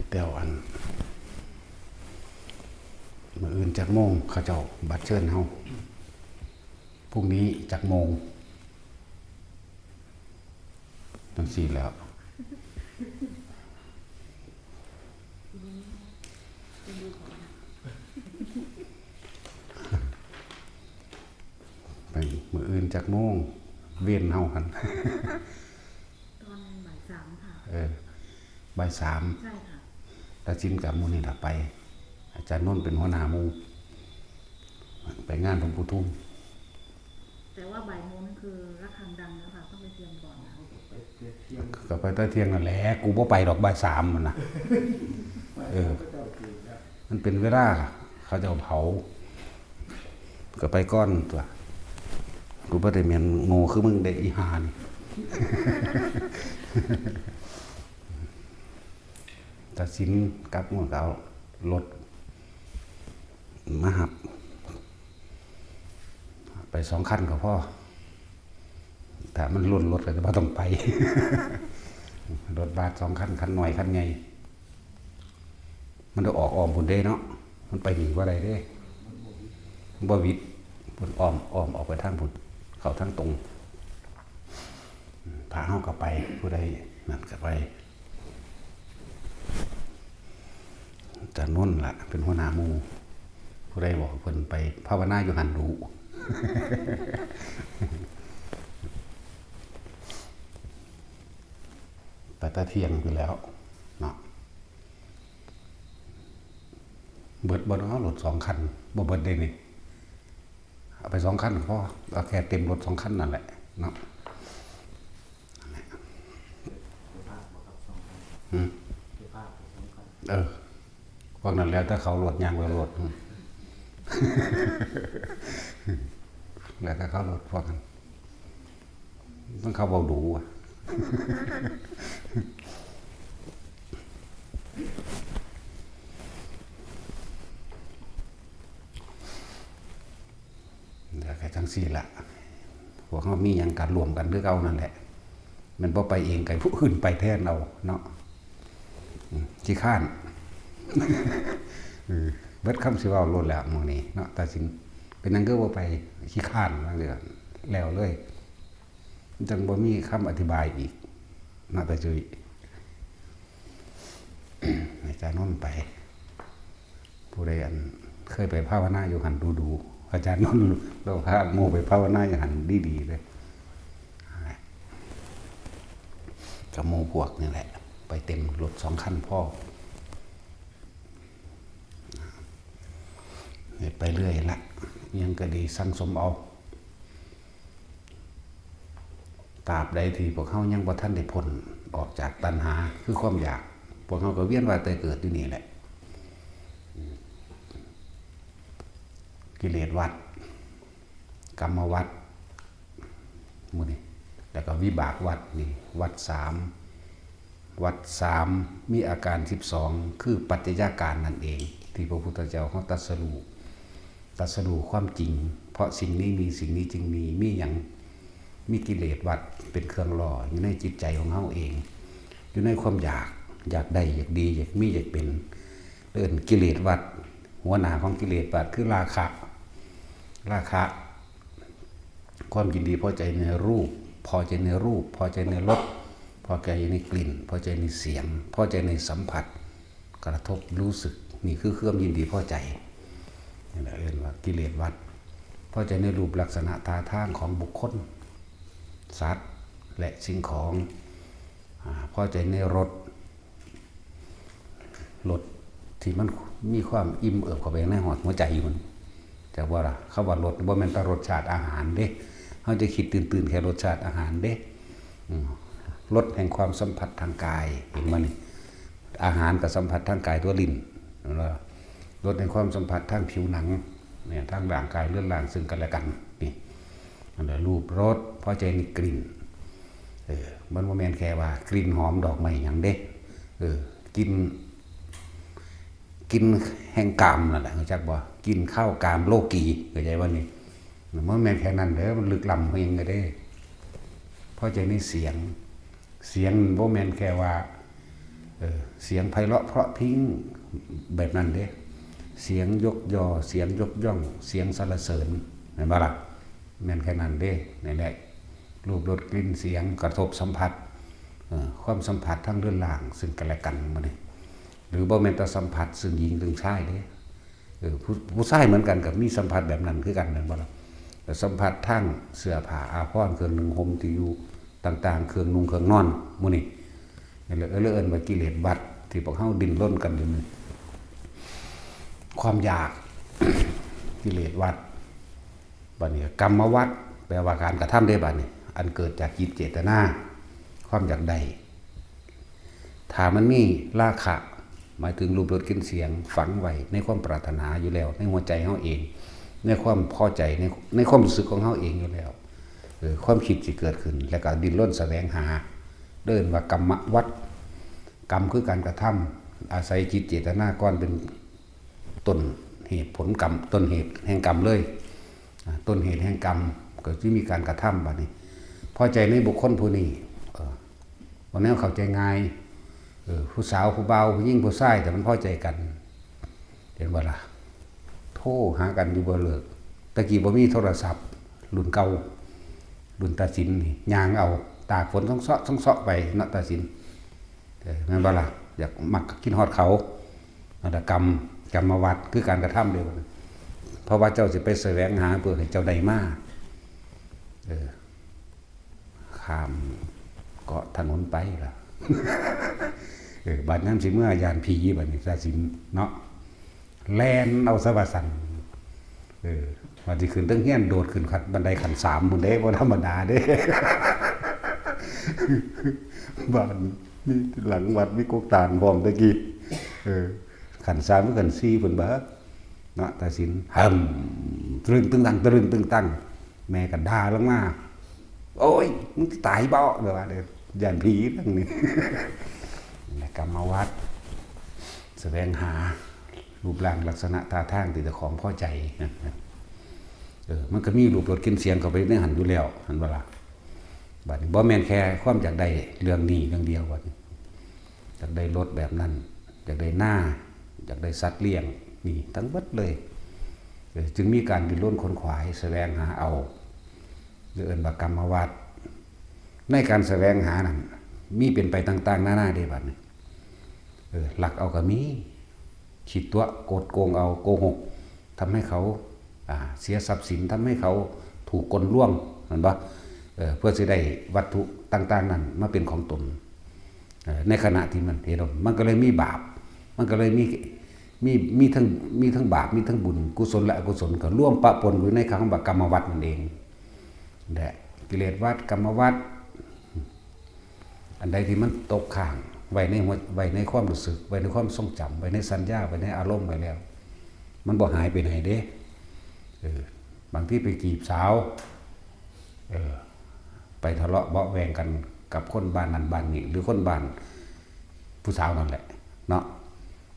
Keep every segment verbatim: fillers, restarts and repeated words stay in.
แต่อัน มื้ออื่นจักโมงเขาเจ้าบัตรเชิญเฮา พรุ่งนี้จักโมง จังซี่แหล้ว ไปมื้ออื่นจักโมง เวรเฮาหั่น ตอนบ่ายสามค่ะ เออ บ่ายสาม ใช่ค่ะ ตัดสินกับหมู่นี่ล่ะไป อาจารย์นนท์เป็นหัวหน้าหมู่ ไปงานหลวงปู่ทุ่ม แต่ว่าบ่ายโมงนั่นคือระฆังดังแล้วค่ะ ต้องไปเตรียมก่อนนะ ก็ไปแต่เที่ยงนั่นแหละ กูบ่ไปดอกบ่ายสามนั่นนะ เออ มันเป็นเวลาเขาเจ้าเผา ก็ไปก่อนตั๊ว กูบ่ได้แม่นโง่คือมึงเด้ อีห่านี่ ตัดสินกลับมื้อก็เอารถมารับ ไปสองคันก็พอ ถ้ามันล้นรถก็จะบ่ต้องไป รถบัสสองคัน คันน้อยคันใหญ่ มันได้ออกอ้อมพุ้นเด้เนาะ มันไปนี่บ่ได้เด้ บ่หวิด พุ้นอ้อม อ้อมออกไปทางพุ้น เข้าทางตรง พระเฮาก็ไป ผู้ใดนั่นก็ไป อาจารย์นนท์ล่ะ เป็นหัวหน้าหมู่ ผู้ใดบอกเพิ่นไปภาวนาอยู่หั่นดู ไปแต่เที่ยงพู้นแหล้วเนาะ เบิดบ่เนาะ รถสองคัน บ่เบิดเด้นี่ เอาไปสองคันก็พอ เอาแค่เต็มรถสองคันนั่นแหละเนาะ อืม เออ พวกนั้นแล้วแต่เขาโลด ย่างไปโลด อืม แล้วแต่เขาโลด พวกนั้น มันเขาเว้าดู๋อะ แล้วก็จั่งซี้ล่ะ พวกเฮามีหยังก็ร่วมกันคือเก่านั่นแหละ แม่นบ่ไปเอง ก็ให้ผู้อื่นไปแทนเอาเนาะ อืม ขี้คร้าน เออ เบิดคำสิเว้าโลดแหละมื้อนี้เนาะ ตัดสิน เป็นหยังคือบ่ไป ขี้คร้าน ว่าจั่งซี้ แล้วเลย มันจั่งบ่มีคำอธิบายอีกเนาะ ตาจุ้ย อาจารย์นนท์ไป ผู้ใดอันเคยไปภาวนาอยู่หั่นดู๋ๆ อาจารย์นนท์ลาวพาหมู่ไปภาวนาอยู่หั่นดีๆ เลย กับหมู่พวกนี่แหละ ไปเต็มรถสองคันพอ ไปเรื่อยละ อิหยังก็ดีสั่งสมเอา ตราบใดที่พวกเฮายังบ่ทันได้พ้นออกจากตัณหา คือความอยาก พวกเฮาก็เวียนว่ายตายเกิดอยู่นี่แหละ กิเลสวัฏ กรรมวัฏ หมู่นี้ แล้วก็วิบากวัฏ นี่ วัฏสาม วัฏสาม มีอาการสิบสอง คือปัจจัยอาการนั่นเอง ที่พระพุทธเจ้าเฮาตรัสรู้ ตรัสรู้ความจริง เพราะสิ่งนี้มี สิ่งนี้จึงมี มีหยัง มีกิเลสวัฏเป็นเครื่องหล่ออยู่ในจิตใจของเฮาเอง อยู่ในความอยาก อยากได้ อยากดี อยากมี อยากเป็น เอิ้นกิเลสวัฏ หัวหน้าของกิเลสวัฏคือราคะ ราคะ ความยินดีพอใจในรูป พอใจในรูป พอใจในรส พอใจในกลิ่น พอใจในเสียง พอใจในสัมผัส กระทบรู้สึก นี่คือความยินดีพอใจ นี่แหละเอิ้นว่ากิเลสวัฏ พอใจในรูปลักษณะท่าทางของบุคคล สัตว์ และสิ่งของ อ่า พอใจในรส รสที่มันมีความอิ่มเอิบเข้าไปในฮอดหัวใจอยู่มัน จักว่าล่ะ คำว่ารสบ่แม่นแต่รสชาติอาหารเด้ เฮาจะคิดตื่นๆ แค่รสชาติอาหารเด้ อืม รสแห่งความสัมผัสทางกาย เห็นบ่นี่ อาหารก็สัมผัสทางกายตั๊ว ลิ้น แม่นบ่ รสแห่งความสัมผัสทางผิวหนัง เนี่ย ทางร่างกายเรือนร่างซึ่งกันและกัน นี่ อันนั้นรูปรส พอใจในกลิ่น เออ มันบ่แม่นแค่ว่ากลิ่นหอมดอกไม้หยังเด้ เออ กลิ่น กลิ่นแห่งกามนั่นแหละ รู้จักบ่ กลิ่นคาวกามโลกี๋ เข้าใจบ่นี่ มันบ่แม่นแค่นั้นเด้อ มันลึกล้ำกว่าหยังเด้ พอใจในเสียง เสียงมันบ่แม่นแค่ว่า เออ เสียงไพเราะเพราะพริ้งแบบนั้นเด้ เสียงยกยอ เสียงยกย่อง เสียงสรรเสริญ แม่นบ่ล่ะ แม่นแค่นั้นเด้ นั่นแหละ รูปรสกลิ่นเสียงกระทบสัมผัส เอ่อ ความสัมผัสทางเรือนร่างซึ่งกันและกันมื้อนี้ หรือบ่แม่นแต่สัมผัสซึ่งหญิงซึ่งชายเด้ เออ ผู้ ผู้ชายเหมือนกันก็มีสัมผัสแบบนั้นคือกันแม่นบ่ล่ะ แต่สัมผัสทางเสื้อผ้าอาภรณ์เครื่องนุ่งห่มที่อยู่ต่างๆ เครื่องนุ่งเครื่องนอนมื้อนี้ นี่แหละ เออ เอิ้นว่ากิเลสวัฏที่พวกเฮาดิ้นรนกันอยู่นี่ ความอยาก กิเลสวัฏ บัดนี้กรรมวัฏ แปลว่าการกระทำเด้บัดนี้ อันเกิดจากจิตเจตนา ความอยากได้ ถ้ามันมีราคะ หมายถึงรูปรสกลิ่นเสียง ฝังไว้ในความปรารถนาอยู่แล้ว ในหัวใจเฮาเอง ในความพอใจ ใน ในความรู้สึกของเฮาเองอยู่แล้ว เออ ความคิดสิเกิดขึ้น แล้วก็ดิ้นรนแสวงหา เอิ้นว่ากรรมวัฏ กรรมคือการกระทำ อาศัยจิตเจตนาก่อนเป็นต้นเหตุผลกรรม ต้นเหตุแห่งกรรมเลย อ่า ต้นเหตุแห่งกรรมก็สิมีการกระทำบัดนี้ พอใจในบุคคลผู้นี้ เออ บ่แนวเข้าใจง่าย เออ ผู้สาวผู้บ่าว ผู้หญิงผู้ชาย แต่มันพอใจกัน เห็นบ่ล่ะ โทรหากันอยู่บ่เลิก แต่กี้บ่มีโทรศัพท์ รุ่นเก่า รุ่นตาสินนี่ ย่างเอา ตากฝนส่องเซาะส่องเซาะไปเนาะตาสิน เออ แม่นบ่ล่ะ อยากมักคิดฮอดเขา นั่นล่ะกรรม กรรมวัฏ คือการกระทำเด้ เพราะว่าเจ้าสิไปแสวงหาเพื่อให้เจ้าได้มา เออ ข้ามเกาะถนนไปล่ะ เออ บัดนั้นสิเมือย้านผีบัดนี้ ซะสิเนาะ แล่นเอาซะว่าซั่น เออ ว่าสิขึ้นเทิงเฮือน โดดขึ้นขั้นบันไดขั้นสามพุ้นเด้ บ่ธรรมดาเด้ บ้านมีหลังวัดมีกกตาลพร้อมแต่กี้ เออ ขั้นสามหรือขั้นสี่พุ้นบ่ เนาะ ตาสิน หึ่ม ตะลึงตึงตัง ตะลึงตึงตัง แม่ก็ด่าลงมา "โอ้ย มึงสิตายบ่" แบบว่าเด้อ ย้านผีทั้งนี้ กรรมวัฏ แสวงหารูปร่างลักษณะท่าทางที่เจ้าของพอใจ เออ มันก็มีรูปรสกลิ่นเสียงเข้าไปในหั้นอยู่แล้ว หั้นบ่ล่ะ บัดนี้บ่แม่นแค่ความอยากได้เรื่องนี้เรื่องเดียว บัดนี้ อยากได้รถแบบนั้น อยากได้นา อยากได้สัตว์เลี้ยง นี่ทั้งหมดเลย เออ จึงมีการดิ้นรนขนขวายแสวงหาเอา เรียกเอิ้นว่ากรรมวัฏ ในการแสวงหานั้น มีเป็นไปต่างๆ นานาเด้บัดนี้ เออ ลักเอาก็มี คิดตั๋ว กดโกงเอา โกหก ทำให้เขา อ่า เสียทรัพย์สิน ทำให้เขาถูกกลลวง แม่นบ่ เออ เพื่อสิได้วัตถุต่างๆ นั้นมาเป็นของตน เอ่อ ในขณะที่มันเห็นว่ามันก็เลยมีบาป มันก็เลยมี มี มีทั้ง มีทั้งบาป มีทั้งบุญ กุศลและอกุศล ก็รวมปะปนอยู่ในคำว่ากรรมวัฏนั่นเอง และกิเลสวัฏ กรรมวัฏ อันใดที่มันตกค้างไว้ในหัว ไว้ในความรู้สึก ไว้ในความทรงจำ ไว้ในสัญญา ไว้ในอารมณ์ไว้แล้ว มันบ่หายไปไหนเด้ เออ บางทีไปจีบสาว เออ ไปทะเลาะเบาะแว้งกันกับคนบ้านนั้นบ้านนี้ หรือคนบ้านผู้สาวนั่นแหละ เนาะ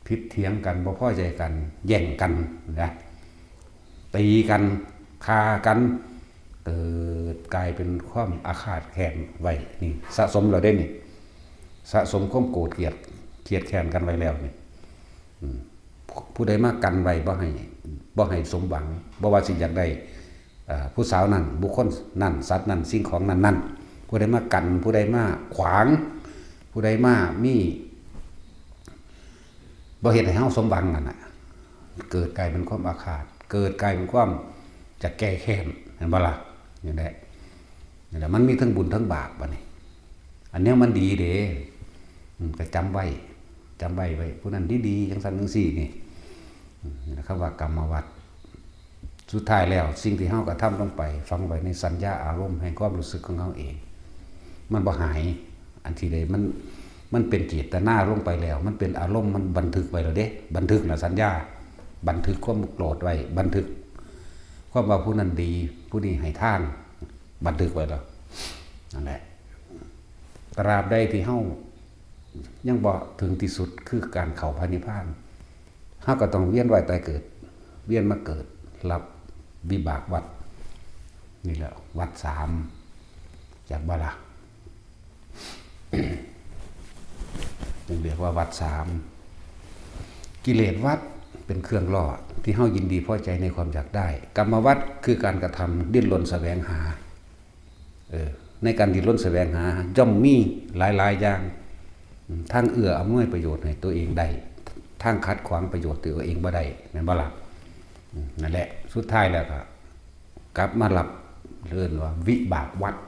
ผิดเถียงกัน บ่พอใจกัน แย่งกันนะ ตีกัน ฆ่ากัน เกิดกลายเป็นความอาฆาตแค้นไว้ นี่สะสมแล้วเด้นี่ สะสมความโกรธเกลียด เกลียดแค้นกันไว้แล้วนี่ อืม ผู้ใดมากันไว้บ่ให้ บ่ให้สมหวัง บ่ว่าสิอยากได้ เอ่อ ผู้สาวนั่น บุคคลนั่น สัตว์นั่น สิ่งของนั่นๆ ผู้ใดมากัน ผู้ใดมาขวาง ผู้ใดมามี บ่เฮ็ดให้เฮาสมหวังนั่นน่ะ เกิดกลายเป็นความอาฆาต เกิดกลายเป็นความจะแก้แค้น เห็นบ่ล่ะ นี่แหละ นี่แหละ มันมีทั้งบุญทั้งบาปบัดนี้ อันเนี้ยมันดีเด้ อืม ก็จำไว้ จำไว้ไว้ ผู้นั้นดีๆ จังซั่นจังซี่นี่ อืม นี่แหละ คำว่ากรรมวัฏ สุดท้ายแล้ว สิ่งที่เฮากระทำลงไป ฝังไว้ในสัญญาอารมณ์แห่งความรู้สึกของเฮาเอง มันบ่หาย อันที่ใดมัน มันเป็นเจตนาลงไปแล้ว มันเป็นอารมณ์ มันบันทึกไว้แล้วเด้ บันทึกนะสัญญา บันทึกความโกรธไว้ บันทึกความว่าผู้นั้นดี ผู้นี้ให้ทาน บันทึกไว้แล้ว นั่นแหละ ตราบใดที่เฮายังบ่ถึงที่สุดคือการเข้าพระนิพพาน เฮาก็ต้องเวียนว่ายตายเกิด เวียนมาเกิด รับวิบากวัฏ นี่แหละ วัฏสาม จักบ่ล่ะ เรียกว่าวัตรสาม กิเลสวัตรเป็นเครื่องล่อที่เฮายินดีพอใจในความอยากได้ กรรมวัตรคือการกระทำดิ้นรนแสวงหา เออ ในการดิ้นรนแสวงหาย่อมมีหลายๆ อย่าง ทางเอื้ออำนวยประโยชน์ให้ตัวเองได้ ทางขัดขวางประโยชน์ตัวเองบ่ได้ แม่นบ่ล่ะ อืม นั่นแหละ สุดท้ายแล้วก็กลับมารับ เอิ้นว่าวิบากวัตร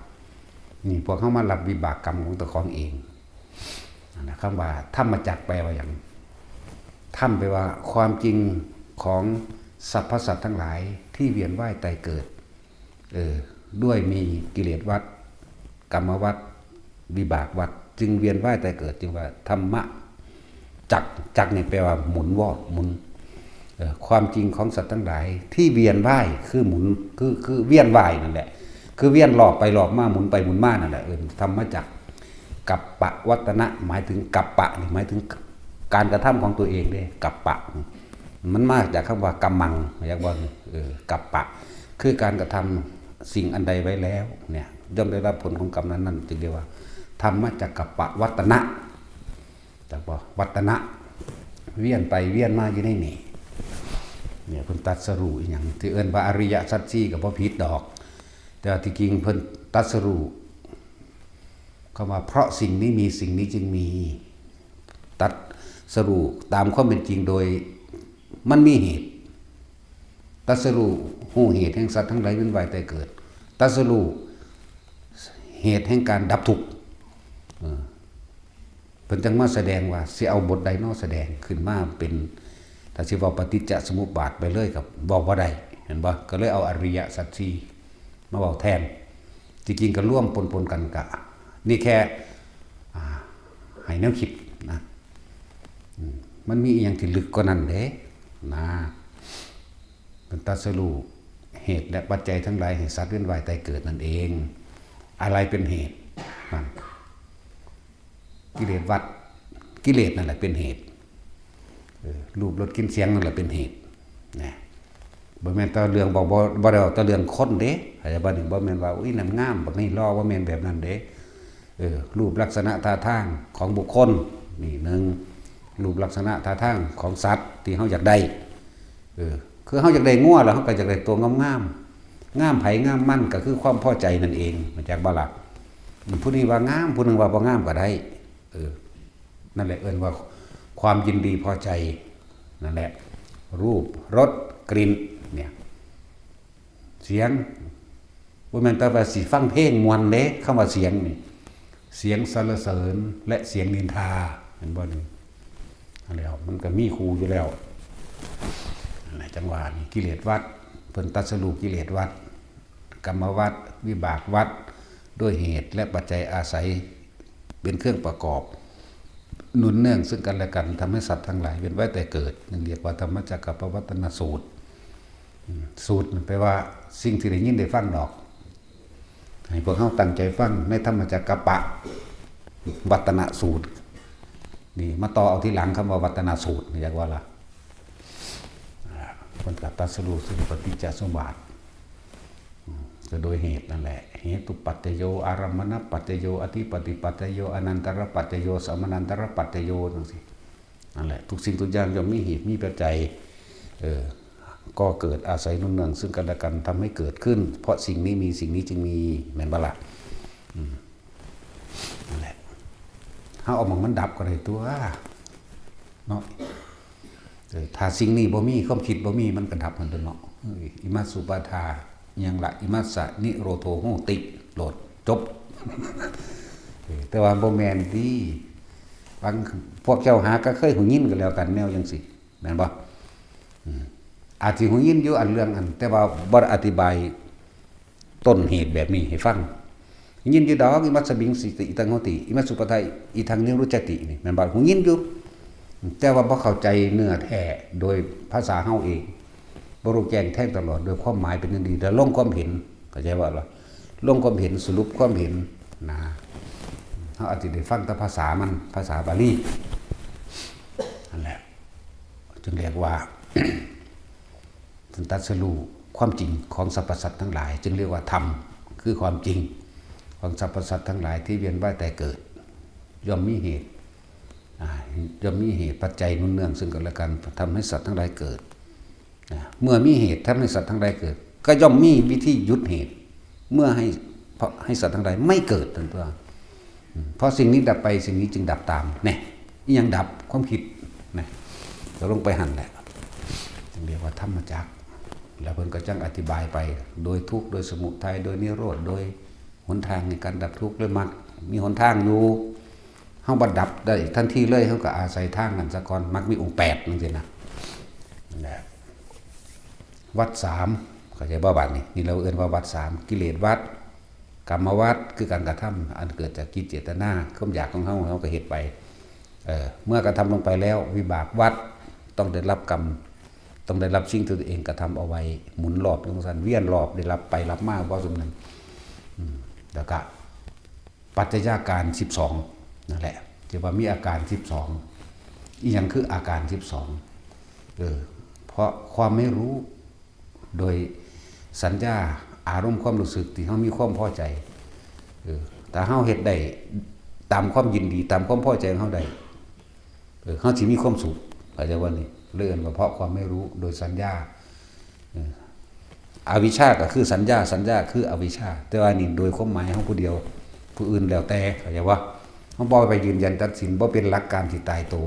นี่พวกเฮามารับวิบากกรรมของเจ้าของเอง นั่นนะคำว่าธรรมจักรแปลว่าหยัง ธรรมแปลว่าความจริงของสรรพสัตว์ทั้งหลายที่เวียนว่ายตายเกิด เออ ด้วยมีกิเลสวัตร กรรมวัตร วิบากวัตร จึงเวียนว่ายตายเกิด จึงว่าธรรมจักร จักรนี่แปลว่าหมุนวอกหมุน เออ ความจริงของสัตว์ทั้งหลายที่เวียนว่ายคือหมุน คือ คือเวียนว่ายนั่นแหละ คือเวียนรอบไปรอบมา หมุนไปหมุนมานั่นแหละ เออ ธรรมจักร กัปปะวัตตนะ หมายถึงกัปปะนี่หมายถึงการกระทำของตัวเองเด้ กัปปะ มันมาจากคำว่ากัมมัง อยากบอก เออ กัปปะ คือการกระทำสิ่งอันใดไว้แล้วเนี่ย ย่อมได้รับผลของกรรมนั้นๆ จึงเรียกว่าธรรมจักกัปปะวัตตนะ จักบ่ วัตตนะ เวียนไปเวียนมาอยู่ในนี่ เนี่ยเพิ่นตรัสรู้อีหยังที่เอิ้นว่าอริยสัจสี่ก็บ่ผิดดอก แต่ว่าที่จริงเพิ่นตรัสรู้ คำว่าเพราะสิ่งนี้มีสิ่งนี้จึงมี ตรัสรู้ตามความเป็นจริงโดยมันมีเหตุ ตรัสรู้ฮู้เหตุแห่งสัตว์ทั้งหลายเวียนว่ายตายเกิด ตรัสรู้เหตุแห่งการดับทุกข์ เออ เพิ่นจั่งมาแสดงว่าสิเอาบทใดน้อแสดงขึ้นมาเป็น ถ้าสิเว้าปฏิจจสมุปบาทไปเลยก็เว้าบ่ได้ เห็นบ่ ก็เลยเอาอริยสัจสี่มาเว้าแทน จริงๆก็รวมปนๆกันกะ นี่แค่ อ่า ให้แนวคิดนะ อืม มันมีอีหยังที่ลึกกว่านั้นเด้ นะ เป็นตรัสรู้เหตุและปัจจัยทั้งหลายให้สัตว์เวียนว่ายตายเกิดนั่นเอง อะไรเป็นเหตุ นั่น กิเลสวัตร กิเลสนั่นแหละเป็นเหตุ เออ รูปรสกลิ่นเสียงนั่นแหละเป็นเหตุ นะ บ่แม่นแต่เรื่อง บ่ บ่ บ่ได้เว้าแต่เรื่องคนเด้ เข้าใจบ่นี่ บ่แม่นว่า อุ้ย นั่นงาม บักนี่หล่อ บ่แม่นแบบนั้นเด้ เออ รูปลักษณะท่าทางของบุคคล นี่หนึ่ง รูปลักษณะท่าทางของสัตว์ที่เฮาอยากได้ เออ คือเฮาอยากได้งัวแล้วเฮาก็อยากได้ตัวงามๆ งามไผงามมันก็คือความพอใจนั่นเอง เข้าใจบ่ล่ะ อืม ผู้นี้ว่างาม ผู้หนึ่งว่าบ่งามก็ได้ เออ นั่นแหละเอิ้นว่าความยินดีพอใจ นั่นแหละ รูป รส กลิ่น เนี่ย เสียง บ่แม่นแต่ว่าสิฟังเพลงม่วนเด้ คำว่าเสียงนี่ เสียงสรรเสริญและเสียงนินทา เห็นบ่นี่ อันแล้วมันก็มีคู่อยู่แล้ว นั่นแหละ จั่งว่านี่ กิเลสวัตร เพิ่นตรัสรู้กิเลสวัตร กรรมวัตร วิบากวัตร ด้วยเหตุและปัจจัยอาศัย เป็นเครื่องประกอบ หนุนเนื่องซึ่งกันและกัน ทำให้สัตว์ทั้งหลายเวียนว่ายตายเกิด นั่นเรียกว่าธรรมจักรกัปปวัตตนสูตร อืม สูตรนั่นแปลว่าสิ่งที่ได้ยินได้ฟังดอก ให้พวกเฮาตั้งใจฟังในธรรมจักรกัปปวัตตนสูตร นี่มาต่อเอาทีหลังคำว่าวัตตนสูตร นี่อยากว่าล่ะ อ่า เพิ่นก็ตรัสรู้ซึ่งปฏิจจสมุปบาท อืม ก็โดยเหตุนั่นแหละ เหตุปัจจโย อารัมมณปัจจโย อธิปติปัจจโย อนันตรปัจจโย สมนันตรปัจจโย จั่งซี้ นั่นแหละ ทุกสิ่งทุกอย่างย่อมมีเหตุมีปัจจัย เออ ก็เกิดอาศัยหนุนเนื่องซึ่งกันและกัน ทำให้เกิดขึ้น เพราะสิ่งนี้มีสิ่งนี้จึงมี แม่นบ่ล่ะ อืม นั่นแหละ เฮาเอาหม่องมันดับก็ได้ตั๊ว เนาะ เออ ถ้าสิ่งนี้บ่มี ความคิดบ่มี มันก็ดับหั่นตั๊วเนาะ เออ อิมัสสุปาทา อิหยังละ อิมัสสะนิโรโธโหติ โลด จบ เออ แต่ว่าบ่แม่นติ บางพวกเจ้าหาก็เคยหูยินก็แล้วกัน แนวจั่งซี้ แม่นบ่ อืม อาจสิหูยินอยู่อันเรื่องอัน แต่ว่าบ่ได้อธิบายต้นเหตุแบบนี้ให้ฟัง ยินอยู่ดอก อิมัสสมิงสิติ อิทังโหติ อิมัสสุปาทา อิทังนิรุจจติ นี่ แม่นบ่ หูยินอยู่ แต่ว่าบ่เข้าใจเนื้อแท้โดยภาษาเฮาเอง บ่รู้แจ้งแทงตลอดโดยความหมายเป็นจั่งใด แต่ลงความเห็น เข้าใจบ่ล่ะ ลงความเห็น สรุปความเห็น นะ เฮาอาจสิได้ฟังแต่ภาษามัน ภาษาบาลี นั่นแหละ จึงเรียกว่า ตรัสรู้ความจริงของสรรพสัตว์ทั้งหลาย จึงเรียกว่าธรรม คือความจริงของสรรพสัตว์ทั้งหลายที่เวียนว่ายตายเกิด ย่อมมีเหตุ อ่า ย่อมมีเหตุปัจจัยหนุนเนื่องซึ่งกันและกัน ทำให้สัตว์ทั้งหลายเกิด นะ เมื่อมีเหตุทำให้สัตว์ทั้งหลายเกิด ก็ย่อมมีวิธีหยุดเหตุ เมื่อให้ เพราะให้สัตว์ทั้งหลายไม่เกิด นั่นตัว อืม เพราะสิ่งนี้ดับไป สิ่งนี้จึงดับตาม เนี่ย อิหยังดับ ความคิด นะ ก็ลงไปหั่นแหละ จึงเรียกว่าธรรมจักร แล้วเพิ่นก็จั่งอธิบายไป โดยทุกข์ โดยสมุทัย โดยนิโรธ โดยหนทางในการดับทุกข์ โดยมรรค มีหนทางอยู่ เฮาบ่ดับได้ทันทีเลย เฮาก็อาศัยทางนั้นซะก่อน มรรคมีองค์แปดจั่งซี้นะ นั่นแหละ วัฏสาม เข้าใจบ่บาดนี้ นี่เราเอิ้นว่าวัฏสาม กิเลสวัฏ กรรมวัฏ คือการกระทำอันเกิดจากจิตเจตนา ความอยากของเฮา เฮาก็เฮ็ดไป เออ เมื่อกระทำลงไปแล้ว วิบากวัฏ ต้องได้รับกรรม ต้องได้รับสิ่งที่ตัวเองกระทำเอาไว้ หมุนรอบอยู่จั่งซั้น เวียนรอบ ได้รับไปรับมา บ่สมนั้น อืม แล้วก็ ปัจจัยอาการสิบสอง นั่นแหละ ที่ว่ามีอาการสิบสอง อีหยังคืออาการสิบสอง เออ เพราะความไม่รู้ โดยสัญญา อารมณ์ความรู้สึกที่เฮามีความพอใจ เออ ถ้าเฮาเฮ็ดได้ตามความยินดี ตามความพอใจของเฮาได้ เออ เฮาสิมีความสุข เข้าใจบ่นี่ เลยเอิ้นว่าเพราะความไม่รู้ โดยสัญญา เออ อวิชชาก็คือสัญญา สัญญาคืออวิชชา แต่ว่านี่โดยความหมายของผู้เดียว ผู้อื่นแล้วแต่ เข้าใจบ่ เฮาบ่ไปยืนยันตัดสิน บ่เป็นหลักการที่ตายตัว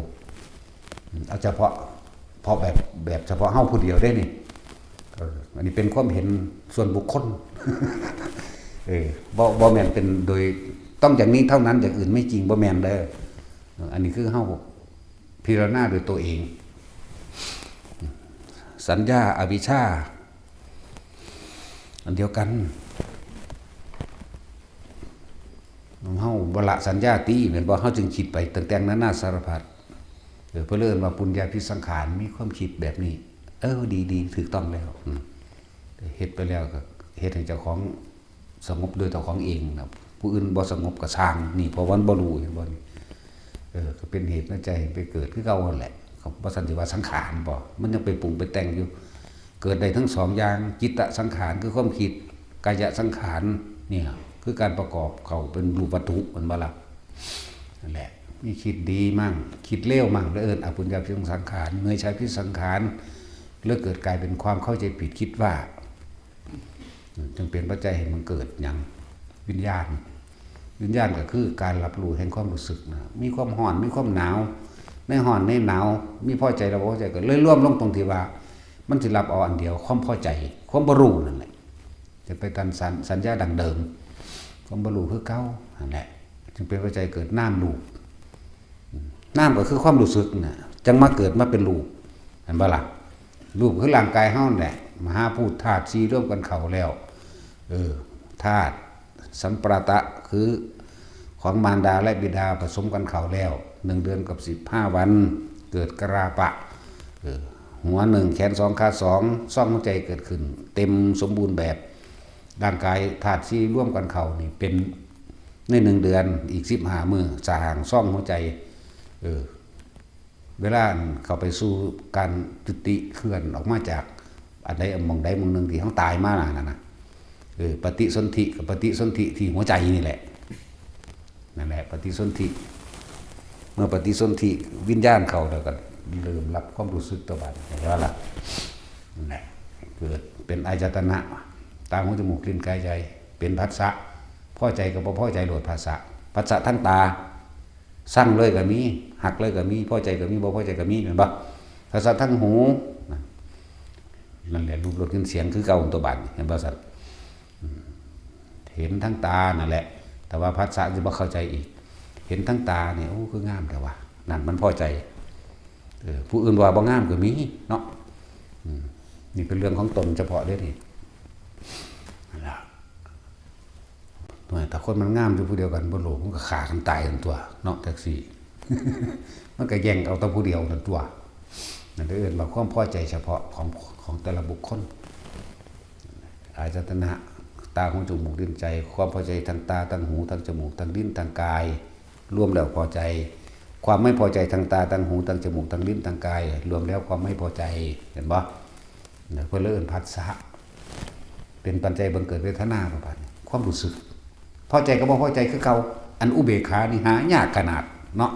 อืม เอาเฉพาะ เพราะแบบ แบบเฉพาะเฮาผู้เดียวเด้นี่ เออ อันนี้เป็นความเห็นส่วนบุคคล เออ บ่ บ่แม่นเป็นโดย ต้องอย่างนี้เท่านั้น อย่างอื่นไม่จริง บ่แม่นเด้อ เออ อันนี้คือเฮาพิจารณาโดยตัวเอง สัญญา อวิชชา อันเดียวกัน เฮาบ่ละสัญญาติ แม่นบ่ เฮาจึงคิดไปต่างๆ นานาสารพัด เออ เพิ่นเลยเอิ้นว่าปุญญาภิสังขาร มีความคิดแบบนี้ เออ ดีๆ ถูกต้องแล้ว อืม เฮ็ดไปแล้วก็เฮ็ดให้เจ้าของสงบโดยเจ้าของเองนะ ผู้อื่นบ่สงบก็ซ่าง นี่ เพราะว่ามันบ่รู้ เห็นบ่นี่ เออ ก็เป็นเหตุปัจจัยให้ไปเกิดคือเก่านั่นแหละ ก็บ่ซั้นสิว่าสังขารบ่ มันยังไปปรุงไปแต่งอยู่ เกิดได้ทั้งสองอย่าง จิตตสังขารคือความคิด กายสังขารเนี่ย คือการประกอบเข้าเป็นรูปวัตถุ แม่นบ่ล่ะ นั่นแหละ มีคิดดีมั่ง คิดเลวมั่ง แล้วเอิ้นอปุญญาภิสังขาร เนยใช้ภิสังขาร แล้วเกิดกลายเป็นความเข้าใจผิดคิดว่า จึงเป็นปัจจัยให้มันเกิดหยัง วิญญาณ วิญญาณก็คือการรับรู้แห่งความรู้สึกนะ มีความร้อน มีความหนาว ในร้อนในหนาว มีพอใจและบ่พอใจ ก็เลยรวมลงตรงที่ว่า มันสิรับเอาอันเดียว ความพอใจ ความบ่รู้นั่นแหละ จะไปตามสัญ สัญญาดั้งเดิม ความบ่รู้คือเก่านั่นแหละ จึงเป็นปัจจัยเกิดนามรูป นามก็คือความรู้สึกน่ะ จั่งมาเกิดมาเป็นรูป เห็นบ่ล่ะ รูปคือร่างกายเฮานั่นแหละ มหาภูตธาตุสี่รวมกันเข้าแล้ว เออ ธาตุสัมปรายตะ คือของมารดาและบิดาผสมกันเข้าแล้ว หนึ่งเดือนกับสิบห้าวัน เกิดกราปะ เออ หัวหนึ่ง แขนสอง ขาสอง ซ่องหัวใจเกิดขึ้น เต็มสมบูรณ์แบบ ร่างกายธาตุสี่รวมกันเข้านี่เป็นในหนึ่งเดือน อีกสิบห้ามื้อ สร้างซ่องหัวใจ เออ เวลาเข้าไปสู่การจุติเคลื่อนออกมาจากอันใดหม่องใดหม่องหนึ่งที่เฮาตายมานั่นน่ะนะ เออ ปฏิสนธิกับปฏิสนธิที่หัวใจนี่แหละ นั่นแหละ ปฏิสนธิ เมื่อปฏิสนธิวิญญาณเข้าแล้วก็เริ่มรับความรู้สึกตัวบัดนี้ เห็นบ่ล่ะ นั่นแหละ เกิดเป็นอายตนะ ตา หู จมูก ลิ้น กาย ใจ เป็นผัสสะ พอใจกับบ่พอใจโลดผัสสะ ผัสสะทางตา ซังเลยก็มี ฮักเลยก็มี พอใจก็มี บ่พอใจก็มี แม่นบ่ ผัสสะทางหู นั่น นั่นแหละ รูป รส กลิ่น เสียง คือเก่าตัวบัดนี้ เห็นบ่ซั่น อืม เห็นทางตานั่นแหละ แต่ว่าผัสสะสิบ่เข้าใจอีก เห็นทางตาเนี่ย โอ้ คืองามแท้วะ นั่นมันพอใจ เออ ผู้อื่นว่าบ่งามก็มีเนาะ อืม นี่เป็นเรื่องของตนเฉพาะเด้นี่ นั่นล่ะ หน่อย ถ้าคนมันงามอยู่ผู้เดียวกัน บ่โลภ มันก็ฆ่ากันตายกันตัว เนาะ จั่งซี้ มันก็แย่งเอาแต่ผู้เดียวนั่นตัว นั่นเอิ้นว่าความพอใจเฉพาะของ ของแต่ละบุคคล อายตนะ ตา หู จมูก ลิ้น ใจ ความพอใจทางตา ทางหู ทางจมูก ทางลิ้น ทางกาย รวมแล้วพอใจ ความไม่พอใจทางตา ทางหู ทางจมูก ทางลิ้น ทางกาย รวมแล้วความไม่พอใจ เห็นบ่ เนี่ย เพิ่นเลยเอิ้นผัสสะ เป็นปัจจัยบังเกิดเวทนา ประมาณนี้ ความรู้สึก พอใจกับบ่พอใจคือเก่า อันอุเบกขานี่หายากขนาดเนาะ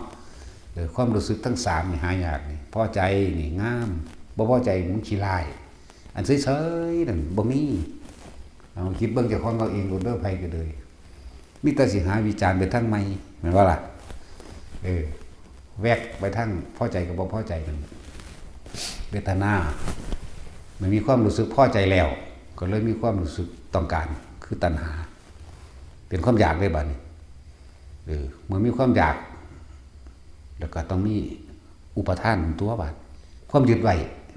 เอ อความรู้สึกทั้งสามนี่หายากนี่ พอใจนี่งาม บ่พอใจมันขี้ร้าย อันเฉยๆนั่นบ่มี เอาคิดเบิ่งเจ้าของเอาเองโลดเด้อ ไผก็เลย มีแต่สิหาวิจารณ์ไปทางใหม่ แม่นบ่ล่ะ เออ แวกไปทางพอใจกับบ่พอใจนั่น เวทนา มันมีความรู้สึกพอใจแล้ว ก็เลยมีความรู้สึกต้องการ คือตัณหา เป็นความอยากได้บัดนี้ เออ เมื่อมีความอยาก แล้วก็ต้องมีอุปาทานตัวบัด ความยึดไว้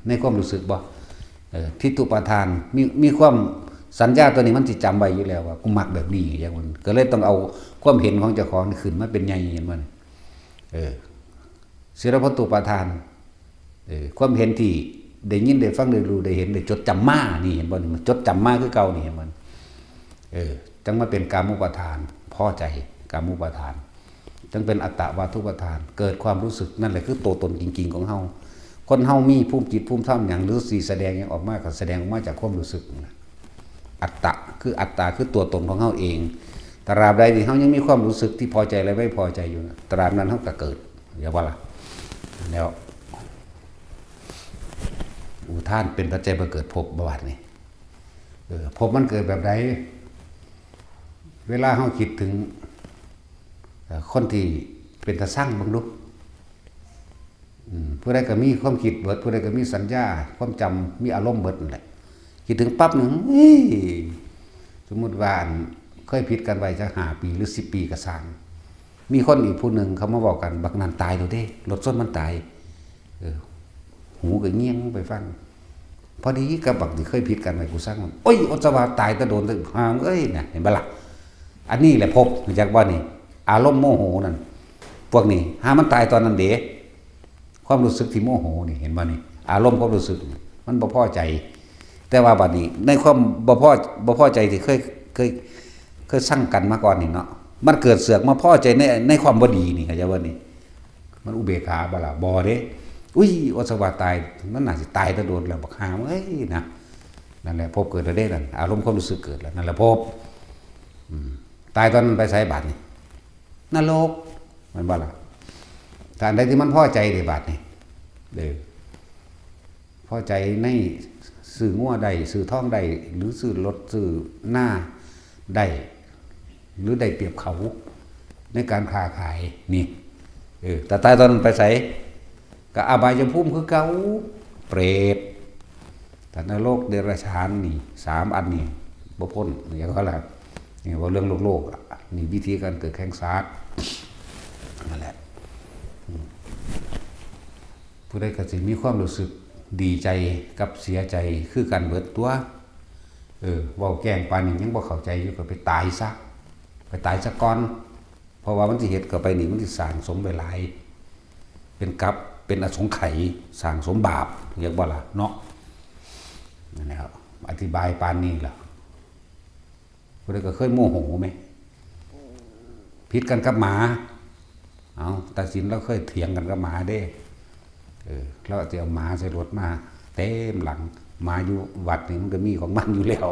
ในความรู้สึกบ่ เออ ทิฏฐุปาทาน มี มีความสัญญาตัวนี้มันสิจำไว้อยู่แล้วว่ากูมักแบบนี้ อย่างมัน ก็เลยต้องเอาความเห็นของเจ้าของนี่ขึ้นมาเป็นใหญ่ เห็นบ่นี่ เออ สีลพัตตุปาทาน เออ ความเห็นที่ได้ยินได้ฟังได้รู้ได้เห็นได้จดจำมา นี่เห็นบ่นี่ มันจดจำมาคือเก่านี่ เห็นบ่นี่ เออ จั่งมาเป็นกามุปาทาน พอใจ กามุปาทาน จั่งเป็นอัตตวาทุปาทาน เกิดความรู้สึก นั่นแหละคือตัวตนจริงๆของเฮา คนเฮามีภูมิจิตภูมิธรรมหยัง หรือสิแสดงหยังออกมา ก็แสดงออกมาจากความรู้สึกนั่นล่ะ อัตตะ คืออัตตา คือตัวตนของเฮาเอง ตราบใดที่เฮายังมีความรู้สึกที่พอใจและไม่พอใจอยู่นะ ตราบนั้นเฮาก็เกิด เรียกว่าล่ะ แล้ว อุทานเป็นปัจจัยบ่เกิดภพ บ่บัดนี้ เออ ภพมันเกิดแบบใด เวลาเฮาคิดถึง เอ่อ คนที่เป็นตาซังเบิ่งดู อืม ผู้ใดก็มีความคิดเบิด ผู้ใดก็มีสัญญา ความจำ มีอารมณ์เบิดนั่นแหละ คิดถึงปั๊บนี่ เฮ้ย สมมุติว่า อัน เคยผิดกันไว้จักห้าปีหรือสิบปีก็ซ่าง มีคนอีกผู้หนึ่งเขามาเว้ากัน บักนั่นตายแล้วเด้ รถชนมันตาย เออ หูก็เงี่ยงไปฟัง พอดีกับบักที่เคยผิดกันไว้ กูซังมัน โอ้ย อดสวาตายแต่โดนแต่ห่างเอ้ย น่ะ เห็นบ่ล่ะ อันนี้แหละภพ รู้จักบ่นี่ อารมณ์โมโหนั่น พวกนี้ หามันตายตอนนั้นเด้ ความรู้สึกที่โมโหนี่ เห็นบ่นี่ อารมณ์ความรู้สึกนี่ มันบ่พอใจ แต่ว่าบัดนี้ ในความบ่พอ บ่พอใจที่เคย เคย เคยซังกันมาก่อนนี่เนาะ มันเกิดเสือกมาพอใจใน ในความบ่ดีนี่ เข้าใจบ่นี่ มันอุเบกขาบ่ล่ะ บ่เด้ อุ้ย อดสวาตาย มันน่าสิตายแต่โดนแล้ว บักห่าเอ้ย นะ นั่นแหละ ภพเกิดแล้วเด้นั่น อารมณ์ความรู้สึกเกิดแล้ว นั่นแหละภพ อืม ตายตอนนั้นไปไสบัดนี่ นรก แม่นบ่ล่ะ ถ้าอันใดที่มันพอใจเด้บัดนี่ เด้อ พอใจในซื้องัวได้ ซื้อทองได้ หรือซื้อรถ ซื้อนาได้ หรือได้เปรียบเขา ในการค้าขาย นี่ เออ แต่ตายตอนนั้นไปไส ก็อบายภูมิคือเก่า เปรต แต่นรก เดรัจฉาน นี่ สามอันนี่ บ่พ้น อย่างว่าล่ะ นี่เว้าเรื่องโลกๆ อะ นี่วิธีการเกิดแห่งสัตว์ นั่นแหละ อืม ผู้ใดก็สิมีความรู้สึกดีใจกับเสียใจคือกันเบิดตั๊ว เออ เว้าแกล้งปานนี้ยังบ่เข้าใจอยู่ ก็ไปตายซะ ไปตายซะก่อน เพราะว่ามันสิเฮ็ดเข้าไปนี่ มันสิสร้างสมไว้หลาย เป็นกรรม เป็นอสงไขย สร้างสมบาป เรียกบ่ล่ะเนาะ นั่นแหละครับ อธิบายปานนี้ล่ะ ผู้ใดก็เคยโมโหไหม ผิดกันกับหมา เอา ตาสินลาวเคยเถียงกันกับหมาเด้ เออ ลาวสิเอาหมาใส่รถมาเต็มหลัง หมาอยู่วัดนี่มันก็มีของมันอยู่แล้ว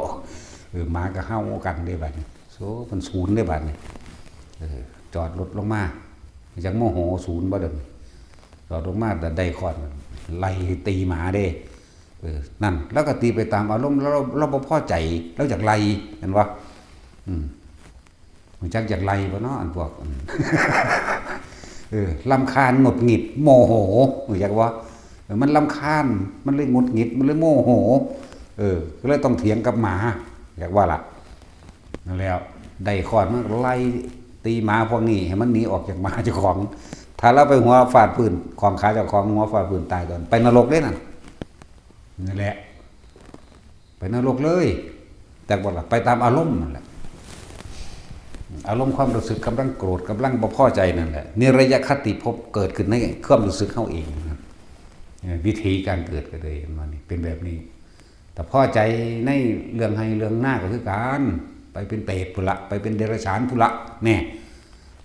เออ หมาก็เห่ากันเด้บัดนี้ โซ มันสูนเด้บัดนี้ เออ จอดรถลงมา จักโมโหสูนบ่เด้อ จอดลงมาแต่ได้ค้อน ไล่ตีหมาเด้ เออ นั่น ลาวก็ตีไปตามอารมณ์ ลาว ลาวบ่พอใจ ลาวอยากไล่ แม่นบ่ อืม รู้จักอยากไล่บ่เนาะ อันพวก อืม เออ รำคาญ หงุดหงิด โมโห รู้จักบ่ เออ มันรำคาญ มันเลยหงุดหงิด มันเลยโมโห เออ ก็เลยต้องเถียงกับหมา อยากว่าล่ะ นั่นแหละ ได้ค้อนมันก็ไล่ตีหมาพวกนี้ ให้มันหนีออกจากหมาเจ้าของ ถ้าลาวไปหัวฟาดพื้น ของขาเจ้าของ หัวฟาดพื้นตายก่อน ไปนรกเด้นั่น นั่นแหละ ไปนรกเลย แต่ว่าล่ะ ไปตามอารมณ์นั่นแหละ อารมณ์ความรู้สึกกำลังโกรธ กำลังบ่พอใจนั่นแหละ นิรยคติภพเกิดขึ้นในความรู้สึกเฮาเองนะ เออ วิธีการเกิดก็เลยมานี่ เป็นแบบนี้ แต่พอใจในเรื่องไฮ่เรื่องนาก็คือกัน ไปเป็นเปรตพุ้นละ ไปเป็นเดรัจฉานพุ้นละ แน่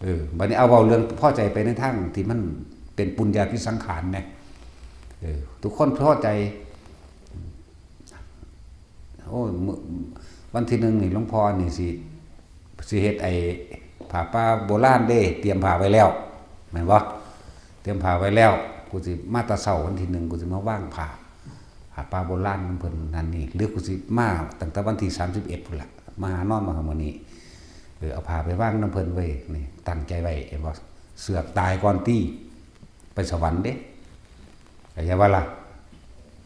เออ บัดนี้เอาเว้าเรื่องพอใจไปในทางที่มันเป็นปุญญาภิสังขารแน่ เออ ทุกคนพอใจ โอ้ย มื้อ วันที่หนึ่งนี่หลวงพ่อนี่สิ สิเฮ็ดไอ้ผ้าป่าโบราณเด้ เตรียมผ้าไว้แล้ว แม่นบ่ เ ตรียมผ้าไว้แล้ว กูสิมาแต่เช้าวันที่หนึ่ง กูสิมาวางผ้า ผ้าป่าโบราณนำเพิ่นนั่นนี่ หรือกูสิมาตั้งแต่วันที่สามสิบเอ็ดพุ้นล่ะ มาหานอนมาหามื้อนี้ เออ เอาผ้าไปวางนำเพิ่นไว้ นี่ ตั้งใจไว้ เห็นบ่ เสือกตายก่อนตี้ ไปสวรรค์เด้ เข้าใจบ่ล่ะ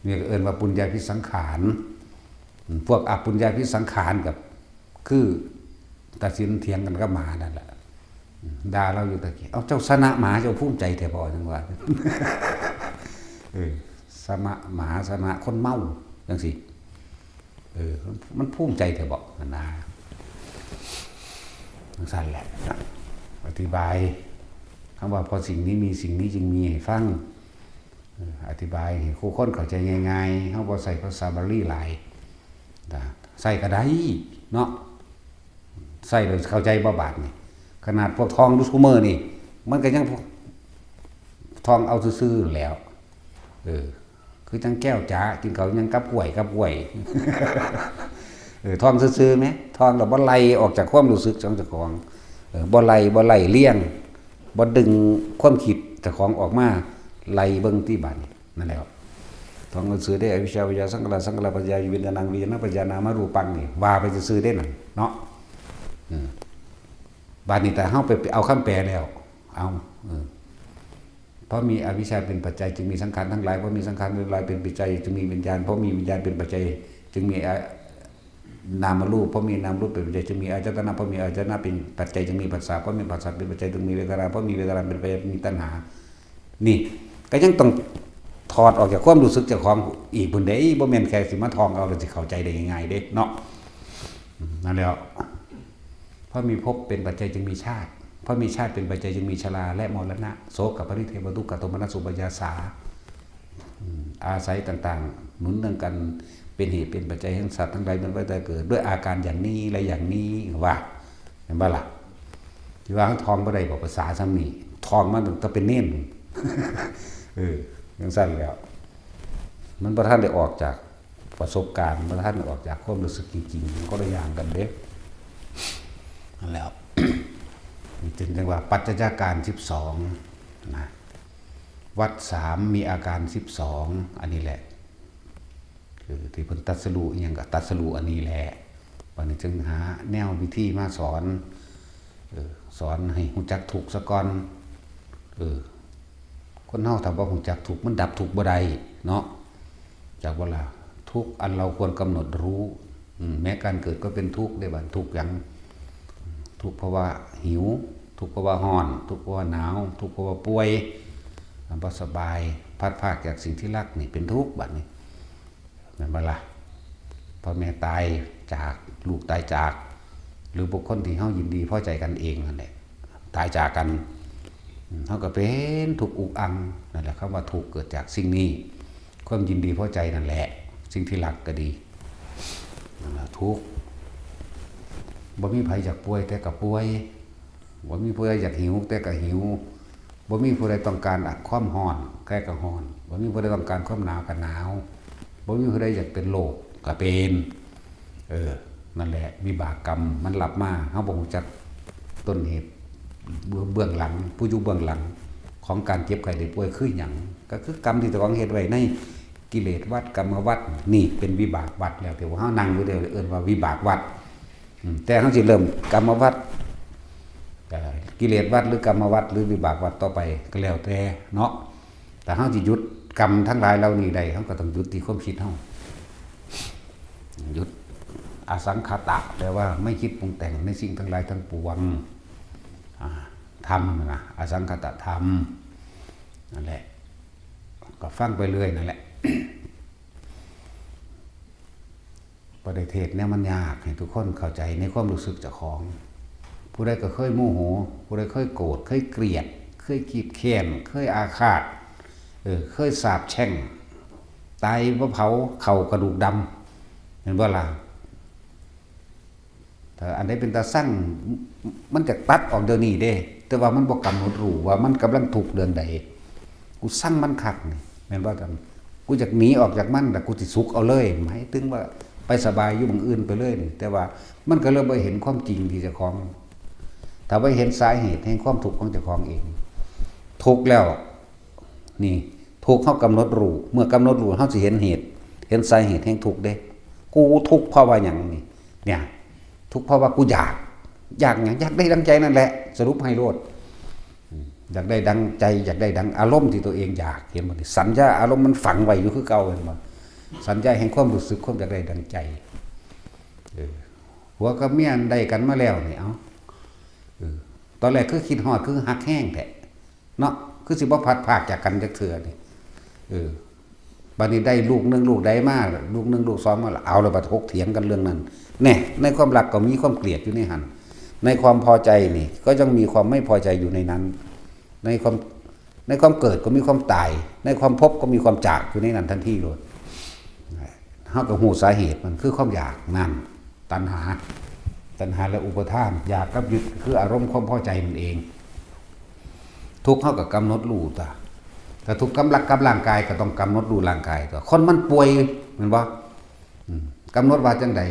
นี่ก็เอิ้นว่าปุญญาภิสังขาร อืม พวกอปุญญาภิสังขารกับ คือตัดสินเถียงกันกับหมานั่นแหละ อืม ด่าลาวอยู่ตะกี้ "เอ้า เจ้าชนะหมา เจ้าภูมิใจแท้บ่" จั่งว่า เออ ชนะหมา ชนะคนเมา จั่งซี้ เออ มัน มันภูมิใจแท้บ่ หั่นนะ จั่งซั้นแหละ อธิบาย คำว่า "เพราะสิ่งนี้มี สิ่งนี้จึงมี" ให้ฟัง เออ อธิบายให้คู่คนเข้าใจง่ายๆ เฮาบ่ใช้ภาษาบาลีหลาย นะ ใช้ก็ได้เนาะ ใช้แล้วเข้าใจบ่บาดนี่ ขนาดพวกท่องอยู่ซุมื้อนี่ มันก็ยังท่องเอาซื่อๆแหล้ว เออ คือจั่งแก้วจ๋า กินข้าวยังกับกล้วย กับกล้วย เออ ท่องซื่อๆแหม ท่องแล้วบ่ไล่ออกจากความรู้สึกของเจ้าของ เออ บ่ไล่ บ่ไล่เลียง บ่ดึงความคิดเจ้าของออกมาไล่เบิ่งติบาดนี่ นั่นแหละครับ ท่องซื่อๆเด้ อวิชชา ปัจจาสังขารา สังขาราปัจจาวิญญาณัง วิญญาณปัจจานามรูปัง นี่ ว่าไปซื่อๆเด้นั่นเนาะ อืม บาดนี้ถ้าเฮาไปเอาคำแปลแล้ว เอา เออ เพราะมีอวิชชาเป็นปัจจัย จึงมีสังขารทั้งหลาย เพราะมีสังขารทั้งหลายเป็นปัจจัย จึงมีวิญญาณ เพราะมีวิญญาณเป็นปัจจัย จึงมีอา- นามรูป เพราะมีนามรูปเป็นปัจจัย จึงมีอายตนะ เพราะมีอายตนะเป็นปัจจัย จึงมีผัสสะ เพราะมีผัสสะเป็นปัจจัย จึงมีเวทนา เพราะมีเวทนาเป็นปัจจัย จึงมีตัณหา นี่ ก็ยังต้องถอดออกจากความรู้สึกเจ้าของอีกพุ้นเด้ บ่แม่นแค่สิมาท่องเอาแล้วสิเข้าใจได้ง่ายๆเด้เนาะ อืม นั่นแหละ เพราะมีภพเป็นปัจจัยจึงมีชาติ เพราะมีชาติเป็นปัจจัยจึงมีชราและมรณะ โสกปริเทวทุกขโทมนัสอุปายาสา อืม อาศัยต่างๆ หนุนเนื่องกัน เป็นเหตุเป็นปัจจัยให้สัตว์ทั้งหลายเวียนว่ายตายเกิด ด้วยอาการอย่างนี้และอย่างนี้ ว่า เห็นบ่ล่ะ ที่ว่าท่องบ่ได้บ่ ภาษาซ้ำนี่ ท่องมาตั้งแต่เป็นเณร เออ จั่งซั้นแหล้ว มันบ่ทันได้ออกจากประสบการณ์ บ่ทันได้ออกจากความรู้สึกจริงๆ มันคนละอย่างกันเด้ นั่นแหละ จึงเรียกว่าปัจจัยอาการสิบสองนะ วัฏสามมีอาการสิบสอง อันนี้แหละ คือที่เพิ่นตรัสรู้อิหยังก็ตรัสรู้อันนี้แหละ บัดนี้จึงหาแนววิธีมาสอน เออ สอนให้รู้จักทุกข์ซะก่อน เออ คนเฮาถ้าบ่รู้จักทุกข์ มันดับทุกข์บ่ได้เนาะ จักบ่ล่ะ ทุกข์อันเราควรกำหนดรู้ อืม แม้การเกิดก็เป็นทุกข์เด้ บัดทุกข์หยัง ทุกข์เพราะว่าหิว ทุกข์เพราะว่าร้อน ทุกข์เพราะว่าหนาว ทุกข์เพราะว่าป่วย บ่สบาย พลัดพรากจากสิ่งที่รักนี่เป็นทุกข์ บัดนี้ แม่นบ่ล่ะ พ่อแม่ตายจาก ลูกตายจาก หรือบุคคลที่เฮายินดีพอใจกันเองนั่นแหละ ตายจากกัน อืม เฮาก็เป็นทุกข์อุกอัง นั่นแหละ คำว่าทุกข์เกิดจากสิ่งนี้ ความยินดีพอใจนั่นแหละ สิ่งที่รักก็ดี นั่นล่ะทุกข์ บ่มีไผอยากป่วยแต่ก็ป่วย บ่มีผู้ใดอยากหิวแต่ก็หิว บ่มีผู้ใดต้องการความร้อนแต่ก็ร้อน บ่มีผู้ใดต้องการความหนาวก็หนาว บ่มีผู้ใดอยากเป็นโรคก็เป็น เออ นั่นแหละ วิบากกรรมมันรับมา เฮาบ่รู้จักต้นเหตุ เบื้อง เบื้องหลัง ผู้อยู่เบื้องหลังของการเจ็บไข้ได้ป่วยคือหยัง ก็คือกรรมที่เจ้าของเฮ็ดไว้ในกิเลสวัฏ กรรมวัฏ นี่เป็นวิบากวัฏแล้ว ที่ว่าเฮานั่งอยู่เดี๋ยวเอิ้นว่าวิบากวัฏ อืม แต่เฮาสิเริ่มกรรมวัฏ เอ่อ กิเลสวัฏ หรือกรรมวัฏ หรือวิบากวัฏต่อไปก็แล้วแต่เนาะ แต่เฮาสิหยุดกรรมทั้งหลายเหล่านี้ได้ เฮาก็ต้องหยุดที่ความคิดเฮา หยุดอสังขตะ แปลว่าไม่คิดปรุงแต่งในสิ่งทั้งหลายทั้งปวง อ่า ธรรมนั่นนะ อสังขตธรรม นั่นแหละ ก็ฟังไปเรื่อยนั่นแหละ บ่ได้เทศน์แนวมันยาก ให้ทุกคนเข้าใจในความรู้สึกเจ้าของ ผู้ใดก็เคยโมโห ผู้ใดเคยโกรธ เคยเกลียด เคยเกลียดแค้น เคยอาฆาต เออ เคยสาปแช่ง ตายบ่เผา เข้ากระดูกดำ เห็นบ่ล่ะ ถ้าอันใดเป็นตาซัง มันจะตัดออกเดี๋ยวนี้เด้ แต่ว่ามันบ่กำหนดรู้ว่ามันกำลังทุกข์เรื่องใด กูซังมันคักนี่ แม่นบ่ท่าน กูอยากหนีออกจากมัน แต่กูสิสุกเอาเลย หมายถึงว่าไปสบายอยู่หม่องอื่นไปเลยนี่ แต่ว่ามันก็เลยบ่เห็นความจริงที่เจ้าของ ถ้าบ่เห็นสาเหตุแห่งความทุกข์ของเจ้าของเอง ทุกข์แล้ว นี่ ทุกข์เฮากำหนดรู้ เมื่อกำหนดรู้เฮาสิเห็นเหตุ เห็นสาเหตุแห่งทุกข์เด้ กูทุกข์เพราะว่าหยังนี่ เนี่ย ทุกข์เพราะว่ากูอยาก อยากหยัง อยากได้ดังใจนั่นแหละ สรุปให้โลด อืม อยากได้ดังใจ อยากได้ดังอารมณ์ที่ตัวเองอยาก เห็นบ่นี่ สัญญาอารมณ์มันฝังไว้อยู่คือเก่า เห็นบ่ สัญญาแห่งความรู้สึก ความอยากได้ดังใจ เออ ผัวกับเมียได้กันมาแล้วนี่ เอ้า เออ ตอนแรกคือคิดฮอด คือฮักแฮงแท้ เนาะ คือสิบ่พลัดพรากจากกันจักเทื่อนี่ เออ บัดนี้ได้ลูกหนึ่งลูกใดมา ลูกหนึ่งลูกสองมาแล้ว เอาแล้วบัดถกเถียงกันเรื่องนั้น แน่ ในความรักก็มีความเกลียดอยู่ในหั่น ในความพอใจนี่ ก็ยังมีความไม่พอใจอยู่ในนั้น ในความ ในความเกิดก็มีความตาย ในความพบก็มีความจากอยู่ในนั้นทันทีโลด เฮาก็ฮู้สาเหตุมันคือความอยากนั่น ตัณหา ตัณหาและอุปาทาน อยากกับยึดคืออารมณ์ความพอใจนั่นเอง ทุกข์เฮาก็กำหนดรู้ตา ถ้าทุกข์กำลังกับร่างกายก็ต้องกำหนดรู้ร่างกายตัว คนมันป่วย แม่นบ่ อืม กำหนดว่าจังใด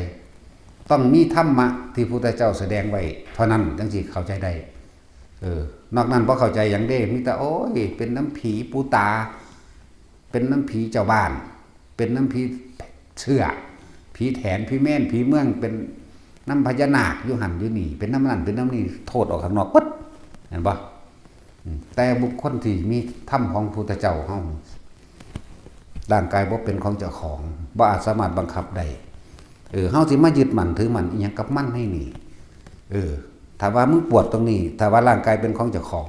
ต้องมีธรรมะที่พุทธเจ้าแสดงไว้เท่านั้นจังสิเข้าใจได้ เออ นอกนั้นบ่เข้าใจหยังเด้ มีแต่ โอ้ย เป็นน้ำผีปูตา เป็นน้ำผีเจ้าบ้าน เป็นน้ำผีเสื้อ ผีแถน ผีแม่น ผีเมือง เป็นน้ำพญานาคอยู่หั่นอยู่นี่ เป็นน้ำนั่น เป็นน้ำนี่ โทษออกข้างนอกปึ๊ด เห็นบ่ อืม แต่บุคคลที่มีธรรมของพุทธเจ้าเฮา ร่างกายบ่เป็นของเจ้าของ บ่อาจสามารถบังคับได้ เออ เฮาสิมายึดมั่นถือมั่นอิหยังกับมันให้นี่ เออ ถ้าว่ามึงปวดตรงนี้ ถ้าว่าร่างกายเป็นของเจ้าของ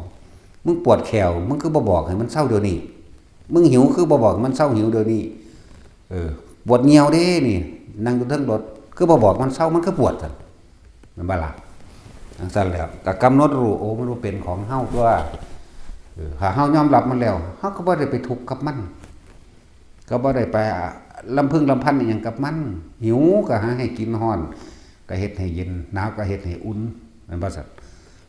มึงปวดแข้ว มึงคือบ่บอกให้มันเซาเดี๋ยวนี้ มึงหิวคือบ่บอกให้มันเซาหิวเดี๋ยวนี้ เออ ปวดเยี่ยวเด้นี่ นั่งอยู่เทิงรถ คือบ่บอกมันเซา มันคือปวดซั่น แม่นบ่ล่ะ จังซั่นแล้ว ก็กำหนดรู้ โอ้ มันบ่เป็นของเฮาตัว เออ ถ้าเฮายอมรับมันแล้ว เฮาก็บ่ได้ไปทุกข์กับมัน ก็บ่ได้ไปลำพึงลำพันอิหยังกับมัน หิวก็หาให้กิน ร้อนก็เฮ็ดให้เย็น หนาวก็เฮ็ดให้อุ่น แม่นบ่ซั่น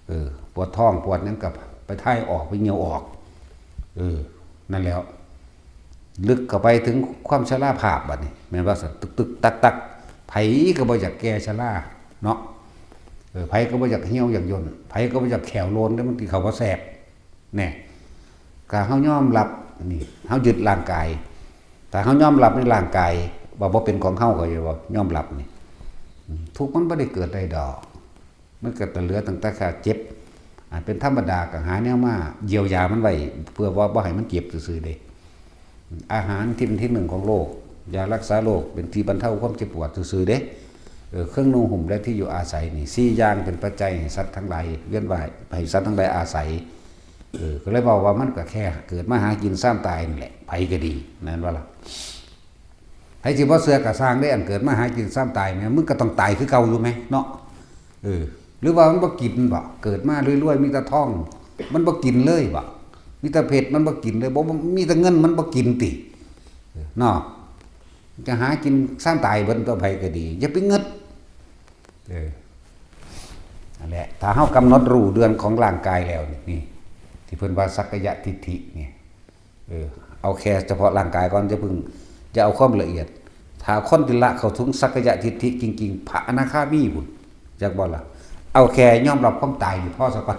เออ ปวดท้องปวดหยังก็ไปถ่ายออก ไปเยี่ยวออก เออ นั่นแหล้ว ลึกเข้าไปถึงความชราภาพบัดนี้ แม่นบ่ซั่น ตึกๆ ตักๆ ไผก็บ่อยากแก่ชราเนาะ เออ ไผก็บ่อยากเหี่ยวอยากย่น ไผก็บ่อยากแข้วโลน แล้วมันกินข้าวบ่แซ่บ แน่ ถ้าเฮายอมรับนี่ เฮายึดร่างกาย ถ้าเฮายอมรับในร่างกาย ว่าบ่เป็นของเฮา เข้าใจบ่ ยอมรับนี่ อืม ทุกข์มันบ่ได้เกิดได้ดอก มันก็เหลือตั้งแต่ค่าเจ็บ อ่า เป็นธรรมดา ก็หาแนวมาเยียวยามันไว้ เพื่อว่าบ่ให้มันเจ็บซื่อๆเด้ อาหารที่เป็นที่หนึ่งของโลก ยารักษาโรค เป็นที่บรรเทาความเจ็บปวดซื่อๆเด้ เออ เครื่องนุ่งห่มและที่อยู่อาศัยนี่ สี่อย่างเป็นปัจจัยให้สัตว์ทั้งหลายเวียนว่าย ให้สัตว์ทั้งหลายอาศัย เออ ก็เลยบอกว่ามันก็แค่เกิดมาหากินซ้ำตายนั่นแหละ ไผก็ดี นั่นว่าล่ะ ไผสิบ่เชื่อก็ซ่างเด้ อันเกิดมาหากินซ้ำตายเนี่ย มึงก็ต้องตายคือเก่าอยู่แหมเนาะ เออ หรือว่ามันบ่กินบ่ เกิดมารวยๆ มีแต่ทอง มันบ่กินเลยบ่ มีแต่เพชร มันบ่กินเลย บ่ บ่ มีแต่เงิน มันบ่กินติ เนาะ จะหากินซ้ำตายเบิ่นตัวไผก็ดี อย่าไปงึด เออ นั่นแหละ ถ้าเฮากำหนดรู้เรื่องของร่างกายแล้วนี่ นี่ ที่เพิ่นว่าสักกายทิฏฐินี่ เออ เอาแค่เฉพาะร่างกายก่อน อย่าเพิ่ง อย่าเอาความละเอียด ถ้าคนที่ละเข้าถึงสักกายทิฏฐิจริงๆ พระอนาคามีพุ้น จักบ่ล่ะ เอาแค่ยอมรับความตายนี่พอซะก่อน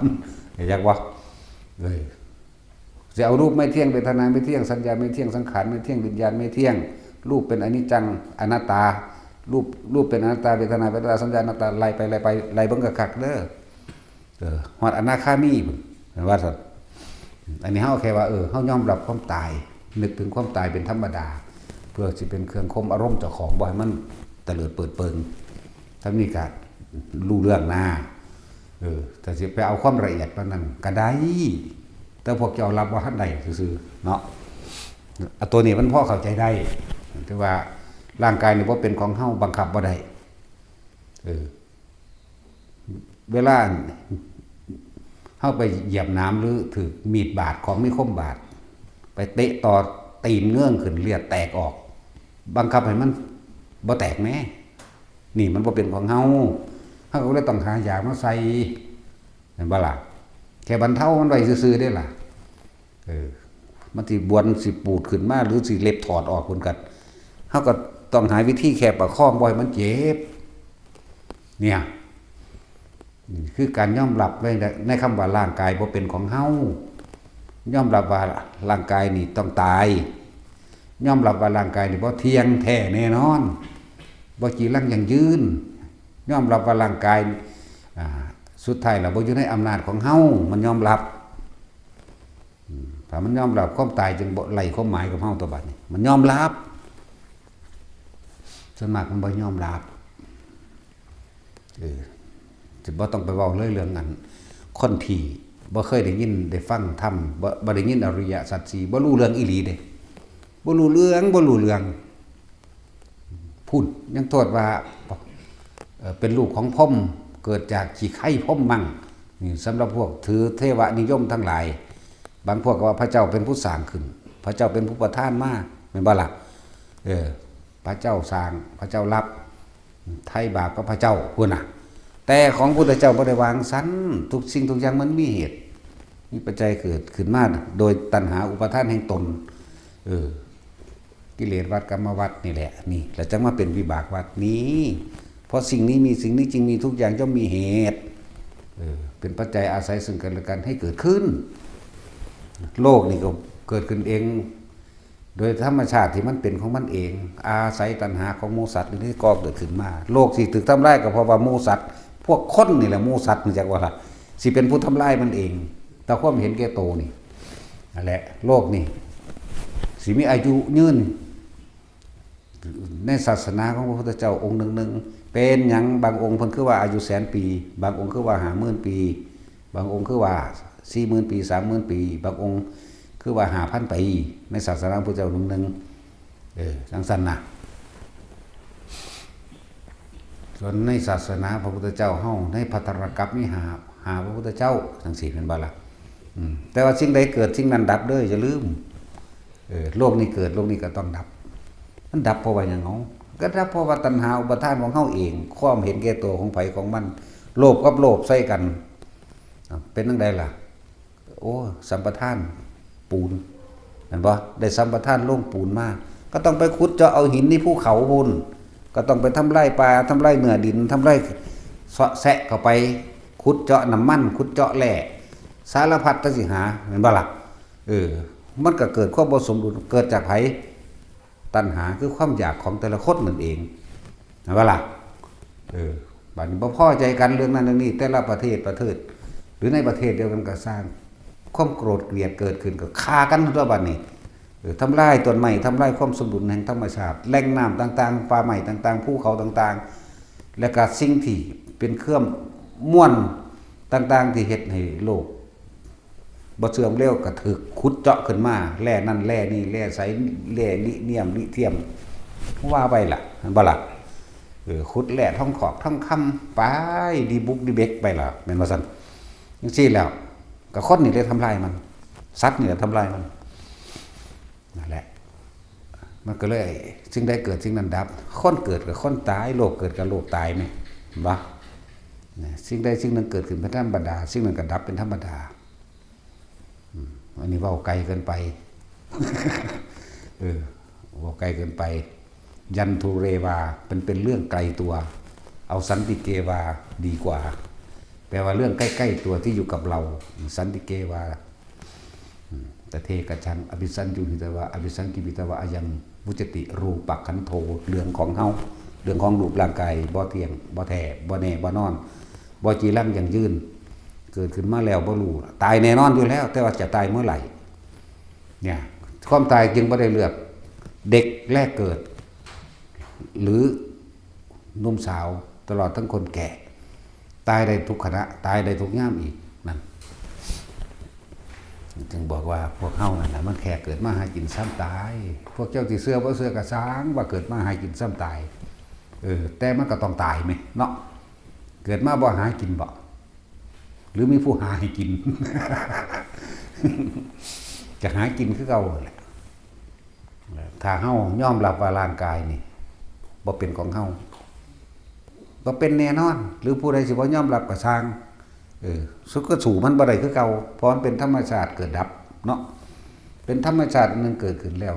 จักบ่ เออ สิเอารูปไม่เที่ยง เวทนาไม่เที่ยง สัญญาไม่เที่ยง สังขารไม่เที่ยง วิญญาณไม่เที่ยง รูปเป็นอนิจจัง อนัตตา รูป รูปเป็นอนัตตา เวทนาเป็นอนัตตา สัญญาอนัตตา ไล่ไป ไล่ไป ไล่เบิ่งคักๆเด้อ เออ ฮอดอนาคามีพุ้น แม่นว่าซั่น อันนี้เฮาแค่ว่า เออ เฮายอมรับความตาย นึกถึงความตายเป็นธรรมดา เพื่อสิเป็นเครื่องข่มอารมณ์เจ้าของ บ่ให้มันเตลิดเปิดเปิง ถ้ามีก็รู้เรื่องนะ เออ ถ้าสิไปเอาความละเอียดปานนั้นก็ได้ แต่พวกเจ้ารับบ่ทันได้ซื่อๆเนาะ อ่ะ ตัวนี้มันพอเข้าใจได้ ถือว่าร่างกายนี่บ่เป็นของเฮา บังคับบ่ได้ เออ เวลาเฮาไปเหยียบหนามหรือถืกมีดบาด ของมีคมบาด ไปเตะต่อตีนเงื้องขึ้น เลือดแตกออก บังคับให้มันบ่แตกแหม นี่มันบ่เป็นของเฮา เฮาก็เลยต้องหายามาใส่ แม่นบ่ล่ะ แค่บรรเทามันไว้ซื่อๆเด้ล่ะ เออ มันสิบวมสิปูดขึ้นมา หรือสิเล็บถอดออกพุ้นก็ เฮาก็ต้องหาวิธีแค่ประคองบ่ให้มันเจ็บ เนี่ย นี่คือการยอมรับใน ในคำว่าร่างกายบ่เป็นของเฮา ยอมรับว่าร่างกายนี่ต้องตาย ยอมรับว่าร่างกายนี่บ่เที่ยงแท้แน่นอน บ่จีรังยั่งยืน ยอมรับว่าร่างกาย อ่า สุดท้ายแล้วบ่อยู่ในอำนาจของเฮา มันยอมรับ อืม ถ้ามันยอมรับความตายจึงบ่ไร้ความหมายกับเฮาตัวบัดนี้ มันยอมรับ ส่วนมากมันบ่ยอมรับ เออ จะบ่ต้องไปเว้าเลยเรื่องอัน คนที่บ่เคยได้ยินได้ฟังธรรม บ่ บ่ได้ยินอริยสัจสี่ บ่รู้เรื่องอีหลีเด้ บ่รู้เรื่อง บ่รู้เรื่อง พุ้น ยังโทษว่า เอ่อ เป็นลูกของพรหม เกิดจากขี้ไคพรหมมั่ง นี่สำหรับพวกถือเทวนิยมทั้งหลาย บางพวกก็ว่าพระเจ้าเป็นผู้สร้างขึ้น พระเจ้าเป็นผู้ประทานมา แม่นบ่ล่ะ เออ พระเจ้าสร้าง พระเจ้ารับ ไถ่บาปกับพระเจ้าพุ้นน่ะ แต่ของพุทธเจ้าบ่ได้ว่าจั่งซั้น ทุกสิ่งทุกอย่างมันมีเหตุ มีปัจจัยเกิดขึ้นมาโดยตัณหาอุปาทานแห่งตน เออ กิเลสวัฏกรรมวัฏนี่แหละ นี่ แล้วจั่งมาเป็นวิบากวัฏ นี่ เพราะสิ่งนี้มี สิ่งนี้จึงมี ทุกอย่างย่อมมีเหตุ เออ เป็นปัจจัยอาศัยซึ่งกันและกันให้เกิดขึ้น โลกนี่ก็เกิดขึ้นเอง โดยธรรมชาติที่มันเป็นของมันเอง อาศัยตัณหาของหมู่สัตว์นี่ก่อเกิดขึ้นมา โลกสิถูกทำลายก็เพราะว่าหมู่สัตว์ พวกคนนี่แหละหมู่สัตว์ รู้จักบ่ล่ะ สิเป็นผู้ทำลายมันเอง แต่ความเห็นแก่โตนี่ นั่นแหละ โลกนี่ สิมีอายุยืน ในศาสนาของพระพุทธเจ้าองค์หนึ่งๆ เป็นหยังบางองค์เพิ่นคือว่าอายุแสนปี บางองค์คือว่าห้าหมื่นปี บางองค์คือว่าสี่หมื่นปี สามหมื่นปี บางองค์คือว่าห้าพันปี ในศาสนาพระพุทธเจ้าหนึ่งๆ เออ จั่งซั้นน่ะ ส่วนในศาสนาพระพุทธเจ้าเฮา ในภัททรกัปปะมีห้า ห้าพระพุทธเจ้า จั่งซี้แม่นบ่ล่ะ อืม แต่ว่าสิ่งใดเกิดสิ่งนั้นดับเด้อ อย่าลืม เออ โลกนี้เกิด โลกนี้ก็ต้องดับ มันดับเพราะว่าหยังเนาะ ก็ดับเพราะว่าตัณหาอุปาทานของเฮาเอง ความเห็นแก่ตัวของไผของมัน โลภกับโลภใส่กัน อ่ะ เป็นจั่งใดล่ะ โอ้ สัมปทานปูน แม่นบ่ ได้สัมปทานโรงปูนมา ก็ต้องไปขุดเจาะเอาหินในภูเขาพุ้น ก็ต้องไปทำลายป่า ทำลายเนื้อดิน ทำลายเซาะแซะเข้าไป ขุดเจาะน้ำมัน ขุดเจาะแร่ สารพัดจั่งซี้หา แม่นบ่ล่ะ เออ มันก็เกิดความบ่สมดุล เกิดจากไผ ตัณหาคือความอยากของแต่ละคนนั่นเอง แม่นบ่ล่ะ เออ บัดนี้บ่พอใจกันเรื่องนั้นเรื่องนี้ แต่ละประเทศประเทศ หรือในประเทศเดียวกันก็ซ่าง ความโกรธเกลียดเกิดขึ้นก็ฆ่ากันตัวบัดนี้ เออ ทำลายต้นไม้ ทำลายความสมดุลแห่งธรรมชาติ แหล่งน้ำต่างๆ ป่าไม้ต่างๆ ภูเขาต่างๆ และก็สิ่งที่เป็นเครื่องมวลต่างๆ ที่เฮ็ดให้โลก บ่เสื่อมเร็วก็ถูกขุดเจาะขึ้นมา แร่นั่นแร่นี่ แร่ใส แร่ลิเนียม ลิเทียม ว่าไปล่ะ แม่นบ่ล่ะ เออ ขุดแร่ทองขอกทองคำไป ดีบุกดีเบกไปล่ะ แม่นบ่ซั่น จั่งซี้แล้ว ก็คนนี่แหละทำลายมัน สัตว์นี่แหละทำลายมัน นั่นแหละ มันก็เลย สิ่งใดเกิดสิ่งนั้นดับ คนเกิดกับคนตาย โลกเกิดกับโลกตายแม่นบ่ นะ สิ่งใดสิ่งหนึ่งเกิดขึ้นเป็นธรรมดา สิ่งนั้นก็ดับเป็นธรรมดา อืม อันนี้เว้าไกลเกินไป เออ เว้าไกลเกินไป ยันทูเรวา มันเป็นเรื่องไกลตัว เอาสันติเกวาดีกว่า แปลว่าเรื่องใกล้ๆตัวที่อยู่กับเรา สันติเกวา อืม ตะเทกะชัง อภิสัญญูหิตวา อภิสังกิปิตวา อายัง วุจจติ รูปะขันโธ เรื่องของเฮา เรื่องของรูปร่างกาย บ่เที่ยง บ่แท้ บ่แน่ บ่นอน บ่จีรังยั่งยืน เกิดขึ้นมาแล้วบ่รู้ ตายแน่นอนอยู่แล้ว แต่ว่าจะตายเมื่อไหร่ เนี่ย ความตายจึงบ่ได้เลือก เด็กแรกเกิด หรือหนุ่มสาว ตลอดทั้งคนแก่ ตายได้ทุกขณะ ตายได้ทุกยามอีก นั่น จึงบอกว่าพวกเฮานั่นน่ะ มันแค่เกิดมาหากินซ้ำตาย พวกเจ้าสิเชื่อบ่เชื่อก็ซ่าง ว่าเกิดมาหากินซ้ำตาย เออ แต่มันก็ต้องตายแหมเนาะ เกิดมาบ่หากินบ่ หรือมีผู้หาให้กิน ก็หากินคือเก่าแหละ ถ้าเฮายอมรับว่าร่างกายนี่บ่เป็นของเฮา บ่เป็นแน่นอน หรือผู้ใดสิบ่ยอมรับก็ซ่าง เออ สุดก็สู้มันบ่ได้คือเก่า เพราะมันเป็นธรรมชาติเกิดดับเนาะ เป็นธรรมชาติอันหนึ่งเกิดขึ้นแล้ว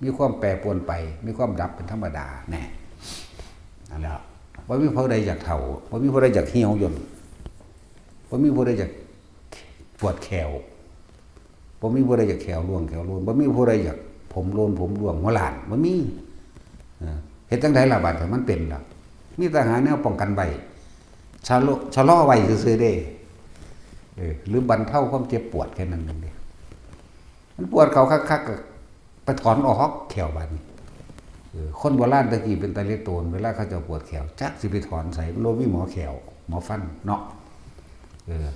มีความแปรปรวนไป มีความดับเป็นธรรมดา แน่ นั่นแหละ บ่มีผู้ใดอยากเฒ่า บ่มีผู้ใดอยากเหี่ยวย่น บ่มีผู้ใดอยากปวดแข้ว บ่มีผู้ใดอยากแข้วร่วงแข้วโลน บ่มีผู้ใดอยากผมโลนผมร่วงหัวล้าน บ่มี เออ เฮ็ดจั่งใดล่ะบัดนี้มันเป็นล่ะ มีแต่หาแนวป้องกันไว้ ชะลอ ชะลอไว้ซื่อๆเด้ เออ หรือบรรเทาความเจ็บปวดแค่นั้นเองเด้ มันปวดเข้าคักๆ ก็ไปถอนออกแข้วบัดนี้ เออ คนโบราณตะกี้เป็นตาเหลือโตน เวลาเขาเจ้าปวดแข้ว จักสิไปถอนไส มันบ่มีหมอแข้ว หมอฟันเนาะ เออ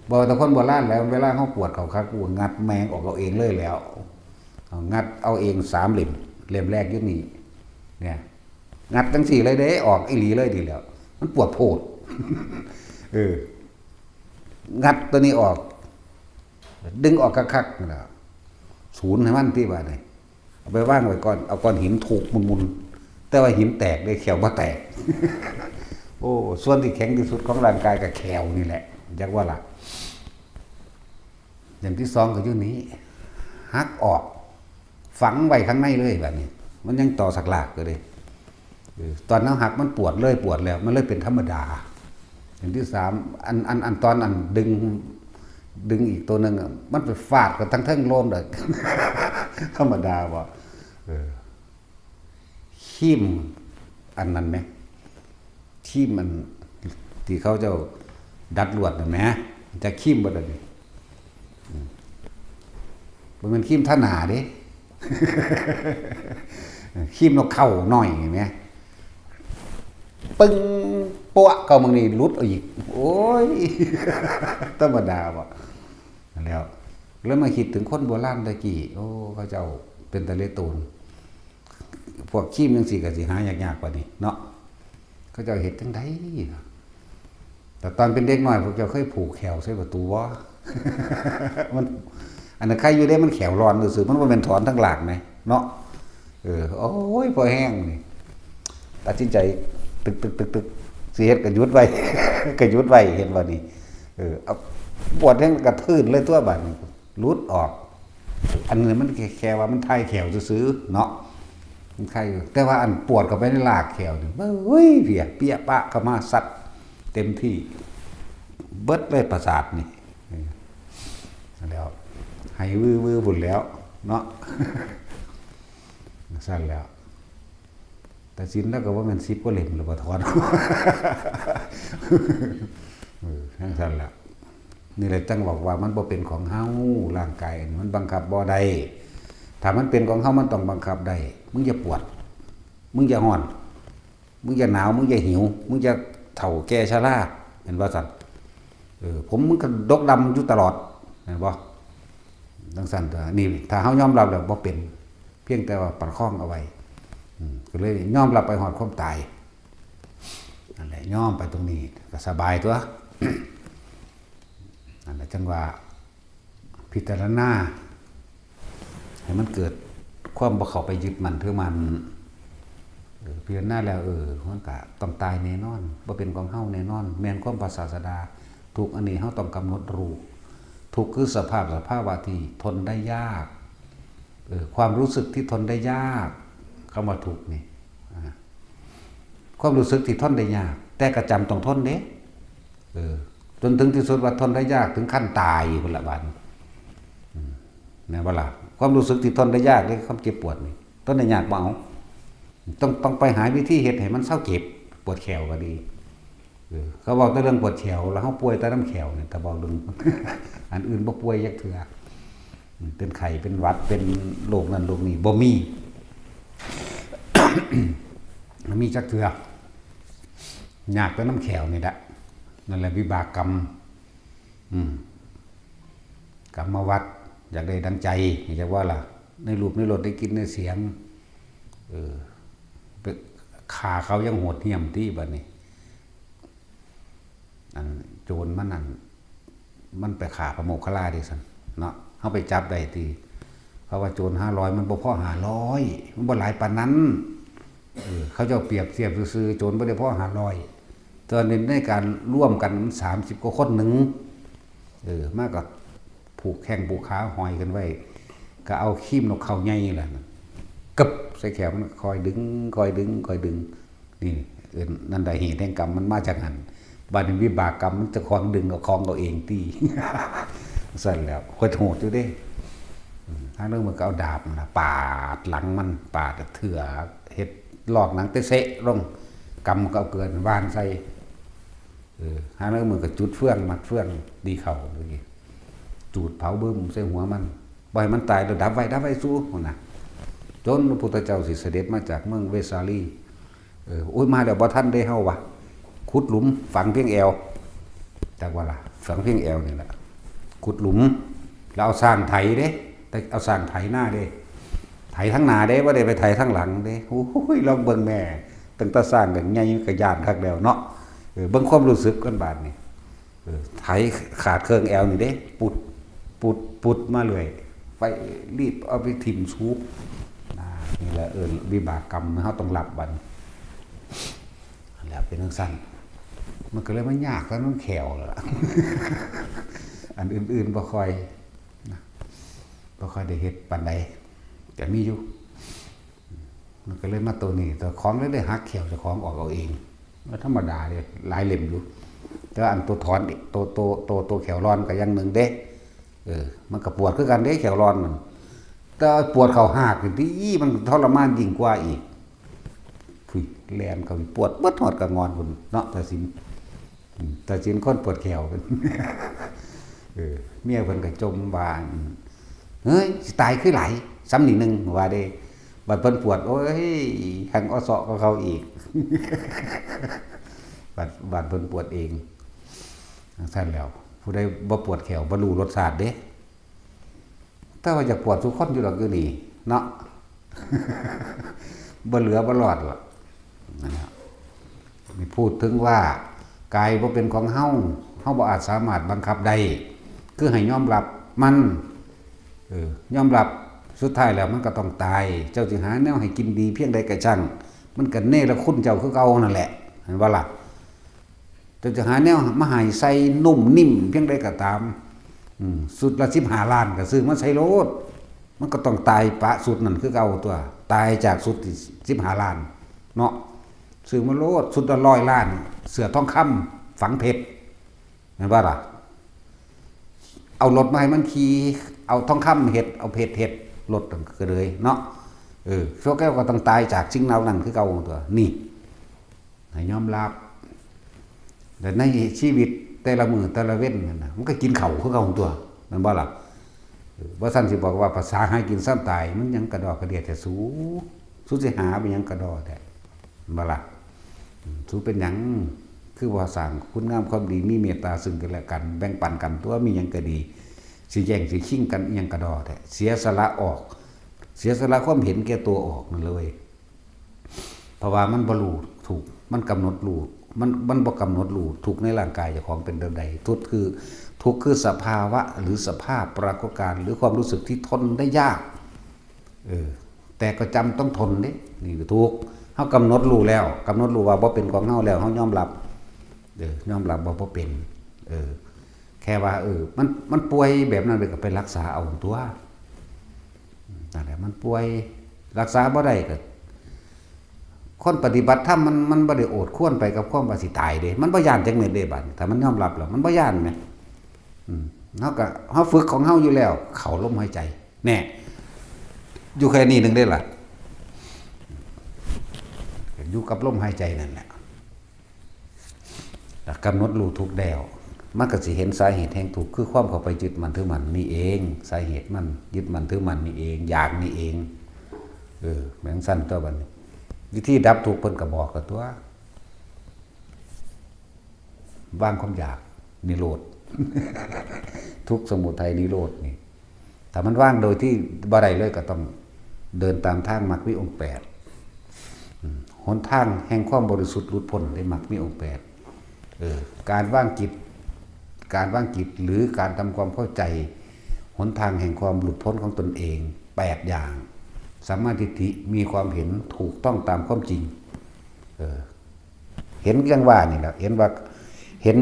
บ่แต่คนโบราณแล้ว เวลาเขาปวดเข้าคัก กูงัดแม่งออกเอาเองเลยแล้ว เอางัดเอาเองสามเล่ม เล่มแรกอยู่นี่ เนี่ย งัดจั่งซี้เลยเด้ ออกอีหลีเลยนี่แหล้ว มันปวดโพด เออ งัดตัวนี้ออก ดึงออกคักๆนั่นล่ะ ศูนย์ให้มันติบัดนี้ เอาไปวางไว้ก่อน เอาก้อนหินทุบมุนๆ แต่ว่าหินแตกเด้ แข้วบ่แตก โอ้ ส่วนที่แข็งที่สุดของร่างกายก็แข้วนี่แหละ จักว่าล่ะ อย่างที่สองก็อยู่นี้ หักออก ฝังไว้ข้างในเลยบัดนี้ มันยังต่อสักหลากอยู่เด้ เออ ตอนนั้นหักมันปวดเลยปวดแล้ว มันเลยเป็นธรรมดา อย่างที่สาม อัน อัน อันตอนอันดึง ดึงอีกตัวหนึ่งอะ มันไปฟาดกับทั้งเทิงโลนเลย ธรรมดาบ่ เออ ครีมอันนั้นไหม ครีมอันที่เขาเจ้าดัดลวดน่ะแหม จะครีมบ่ได้นี่ อืม บ่แม่นครีมทาหน้าเด้ ครีมนกเค้าน้อยนี่แหม ปึ้ง ปัวะ เข้ามึงนี่หลุดเอาอีก โอ้ย ธรรมดาบ่ นั่นแหล้ว แล้วมาคิดถึงคนโบราณตะกี้ โอ้ เขาเจ้าเป็นตาเหลือโตน พวกครีมจั่งซี้ก็สิหายากๆกว่านี้เนาะ เขาเจ้าเฮ็ดจั่งใดล่ะ แต่ตอนเป็นเด็กน้อย พวกเจ้าเคยผูกแข้วใส่ประตูบ่ มัน อันนั้นใครอยู่เด้ มันแข้วร้อนซื่อๆ มันบ่แม่นถอนทั้งหลากไหม เนาะ เออ โอ้ย พอแห้งนี่ ตัดสินใจ ตึกๆๆๆ สิเฮ็ดก็หยุดไว้ ก็หยุดไว้ เห็นบ่นี่ เออ เอา ปวดแฮงกระทืนเลยตัวบัดนี้ หลุดออก อันนี้มันแค่ แค่ว่ามันถ่ายแข้วซื่อๆเนาะ มันไข้อยู่ แต่ว่าอันปวดเข้าไปในรากแข้วนี่ เฮ้ย เพีย เปียปะเข้ามาสัดเต็มที่ เบิดเลยประสาทนี่ เออ แล้ว ให้วื้อๆพุ่นแล้ว เนาะ ซั่นแล้ว แต่ศีลแล้วก็บ่แม่นสิบกว่าเล่มแล้วบ่ถอน เออ จั่งซั่นล่ะ นี่แหละจั่งบอกว่ามันบ่เป็นของเฮา ร่างกายอันนี้มันบังคับบ่ได้ ถ้ามันเป็นของเฮามันต้องบังคับได้ มึงอย่าปวด มึงอย่าฮ้อน มึงอย่าหนาว มึงอย่าหิว มึงอย่าเฒ่าแก่ชรา เห็นบ่ซั่น เออ ผมมึงก็ดกดำอยู่ตลอด เห็นบ่ จั่งซั่นตัว นี่ ถ้าเฮายอมรับแล้วบ่เป็น เพียงแต่ว่าประคองเอาไว้ อืม ก็เลยยอมรับไปฮอดความตาย นั่นแหละ ยอมไปตรงนี้ ก็สบายตัว นั่นแหละ จั่งว่า พิจารณา ให้มันเกิดความบ่เข้าไปยึดมั่นถือมั่น เออ พิจารณาแล้ว เออ มันก็ต้องตายแน่นอน บ่เป็นของเฮาแน่นอน แม่นความพระศาสดา ทุกข์อันนี้เฮาต้องกำหนดรู้ ทุกข์คือสภาพ สภาวะที่ทนได้ยาก เออ ความรู้สึกที่ทนได้ยาก คำว่าทุกข์นี่ อ่า ความรู้สึกที่ทนได้ยาก แต่ก็จำต้องทนเด้ เออ จนถึงที่สุดว่าทนได้ยากถึงขั้นตายพุ้นละบัดนี้ อืม แม่นบ่ล่ะ ความรู้สึกที่ทนได้ยากเด้ ความเจ็บปวดนี่ ทนได้ยากบ่เอา ต้อง ต้องไปหาวิธีเฮ็ดให้มันเซาเจ็บ ปวดแข้วก็ดี เออ เขาเว้าแต่เรื่องปวดแข้ว แล้วเฮาป่วยแต่นำแข้วนี่ ถ้าเว้าเรื่อง อันอื่นบ่ป่วยจักเทื่อ อืม เป็นไข้ เป็นหวัด เป็นโรคนั้นโรคนี้ บ่มี บ่มีจักเทื่อ ยากแต่นำแข้วนี่แหละ นั่นแหละวิบากกรรม อืม กรรมวัฏ อยากได้ดังใจ อยากว่าล่ะ ในรูปในรส ได้กลิ่นได้เสียง เออ ไปฆ่าเขายังโหดเหี้ยมติบัดนี้ อันโจรมันนั่น มันไปฆ่าพระโมคคัลลาเด้ซั่น เนาะ เฮาไปจับได้ติ เขาว่าโจรห้าร้อย มันบ่พอห้าร้อย มันบ่หลายปานนั้น เออ เขาเจ้าเปรียบเทียบซื่อๆ โจรบ่ได้พอห้าร้อย แต่ว่าใน ในการร่วมกันมันสามสิบกว่าคนหนึ่ง เออ มาก็ผูกแข้งผูกขาห้อยกันไว้ ก็เอาครีมนกเค้าใหญ่นั่นล่ะ กึบ ใส่แข้วมัน คอยดึง คอยดึง คอยดึง นี่ เอิ้นนั่นได้เหตุแห่งกรรมมันมาจากหั่น บัดนี้วิบากกรรมมันเจ้าของดึงเอาของเอาเองติ ซั่นแหล้ว โหดอยู่เด้ หาลางมื้อก็เอาดาบนั่นล่ะปาดหลังมัน ปาดเถื่อ เฮ็ดลอกหนังเตะเซะลง กำก็เอาเกลือหว่านใส่ เออ หาลางมื้อก็จุดเฟือง มัดเฟืองดีเข้า จูดเผาบึ้มใส่หัวมัน บ่ให้มันตาย แล้วดับไว้ ดับไว้สู่ หั่นน่ะ จนพระพุทธเจ้าสิเสด็จมาจากเมืองเวสาลี เออ โอ้ย มาแล้ว บ่ทันเด้เฮาว่ะ ขุดหลุมฝังเพียงแอว จักว่าล่ะ ฝังเพียงแอวนี่แหละ ขุดหลุม แล้วเอาช้างไถเด้ แต่เอาช้างไถนาเด้ ไถทางหน้าเด้ บ่ได้ไปไถทางหลังเด้ โอ้ย ลองเบิ่งแม่ ตั้งแต่ช้างก็ใหญ่ก็ย้านคักแล้วเนาะ เออ เบิ่งความรู้สึกกันบาดนี้ เออ ไถขาดเครื่องแอวนี่เด้ ปุด ปุด ปุดมาเรื่อย ไปรีบเอาไปถิ่มสูบ นะ นี่แหละ เออ วิบากกรรมเฮาต้องรับบัด นั่นแหละ เป็นจั่งซั้น มันก็เลยมายากตอนมันแขวล่ะ อันอื่นๆบ่ค่อย นะ บ่ค่อยได้เฮ็ดปานใด แต่มีอยู่ มันก็เลยมาตัวนี้ เจ้าของเลยได้หักแขวเจ้าของออกเอาเอง มันธรรมดาเด้ หลายเล่มอยู่ แต่ว่าอันตัวถอน ตัว ตัว ตัว ตัวแขวร้อนก็อย่างหนึ่งเด้ เออ มันก็ปวดคือกันเด้ แขวร้อนนั่น แต่ว่าปวดเข้าหากนี่ติ มันทรมานยิ่งกว่าอีก พุ้ย แล่นเข้าไปปวดเบิดฮอดกะงอนพุ้นเนาะ ตาสิน อืม ตาสินคนปวดแขว เออ เมียเพิ่นก็จมว่า อืม เฮ้ย สิตายคือหลาย ซ้ำนี่หนึ่ง ว่าเด้ บัดเพิ่นปวด โอ้ย แฮงออเซาะกว่าเขาอีก บัด บัดเพิ่นปวดเอง จั่งซั้นแล้ว ผู้ใดบ่ปวดแขว บ่รู้รสชาติเด้ แต่ว่าอยากปวดทุกคนอยู่ดอกอยู่นี่ เนาะ บ่เหลือบ่รอดหรอก นั่นแหละ นี่พูดถึงว่า กายบ่เป็นของเฮา เฮาบ่อาจสามารถบังคับได้ คือให้ยอมรับมัน เออ ยอมรับ สุดท้ายแล้วมันก็ต้องตาย เจ้าสิหาแนวให้กินดีเพียงใดก็ช่าง มันก็เนรคุณเจ้าคือเก่านั่นแหละ เห็นบ่ล่ะ เจ้าจะหาแนวมาให้ใส่นุ่มนิ่มเพียงใดก็ตาม อืม ชุดละสิบห้าล้านก็ซื้อมาใส่โลด มันก็ต้องตายปะชุดนั่นคือเก่าตัว ตายจากชุดที่สิบห้าล้าน เนาะ ซื้อมาโลด ชุดละร้อยล้าน เสื้อทองคำฝังเพชร แม่นบ่ล่ะ เอารถมาให้มันขี่ เอาทองคำเฮ็ด เอาเพชรเฮ็ด รถนั่นก็เลยเนาะ เออ พวกแกก็ต้องตายจากสิ่งเหล่านั้นคือเก่าตัว นี่ ให้ยอมรับ แต่ในชีวิตแต่ละมื้อแต่ละเว็นนั่นน่ะ มันก็กินข้าวคือเก่าตัว แม่นบ่ล่ะ เออ บ่ซั้นสิบอกว่าภาษาหากินซ้ำตาย มันหยังกะด้อกะเดี้ยแท้สู สูสิหาไปหยังกะด้อแท้ บ่ล่ะ อืม สูเป็นหยัง คือบ่สร้างคุณงามความดี มีเมตตาซึ่งกันและกัน แบ่งปันกันตัว มีหยังก็ดี สิแย่งสิชิงกันอิหยังกะด้อแท้ เสียสละออก เสียสละความเห็นแก่ตัวออกนั่นเลย เพราะว่ามันบ่รู้ทุกข์ มันกำหนดรู้ มัน มันบ่กำหนดรู้ทุกข์ในร่างกายเจ้าของเป็นแบบใด ทุกข์คือ ทุกข์คือสภาวะหรือสภาพปรากฏการณ์ หรือความรู้สึกที่ทนได้ยาก เออ แต่ก็จำต้องทนเด้ นี่ก็ทุกข์ เฮากำหนดรู้แล้ว กำหนดรู้ว่าบ่เป็นของเฮาแล้ว เฮายอมรับ เออ ยอมรับว่าบ่เป็น เออ แค่ว่า เออ มัน มันป่วยแบบนั้นเลยก็ไปรักษาเอาตัว นั่นแหละ มันป่วย รักษาบ่ได้ก็ คนปฏิบัติธรรมมัน มันบ่ได้โอดครวญไปกับความว่าสิตายเด้ มันบ่ย้านจักเม็ดเด้บัดนี้ ถ้ามันยอมรับแล้ว มันบ่ย้านแหม อืม เฮาก็ เฮาฝึกของเฮาอยู่แล้ว เข้าลมหายใจ แน่ อยู่แค่นี้หนึ่งได้ล่ะ อยู่กับลมหายใจนั่นแหละ กำหนดรู้ทุกข์แล้ว มันก็สิเห็นสาเหตุแห่งทุกข์ คือความเข้าไปยึดมั่นถือมั่นนี่เอง สาเหตุมันยึดมั่นถือมั่นนี่เอง อยากนี่เอง เออ แม่นซั่นตัวบัดนี้ วิธีดับทุกข์เพิ่นก็บอกกับตัว วางความอยาก นิโรธ ทุกข์สมุทัยนิโรธนี่ ถ้ามันวางโดยที่บ่ได้เลยก็ต้องเดินตามทางมรรคมีองค์แปด อืม หนทางแห่งความบริสุทธิ์หลุดพ้นได้มรรคมีองค์แปด เออ การวางจิต การวางจิตหรือการทำความเข้าใจ หนทางแห่งความหลุดพ้นของตนเอง แปด อย่าง สัมมาทิฏฐิ มีความเห็นถูกต้องตามความจริง เออ เห็นอย่างว่านี่แหละ เห็นว่า เห็น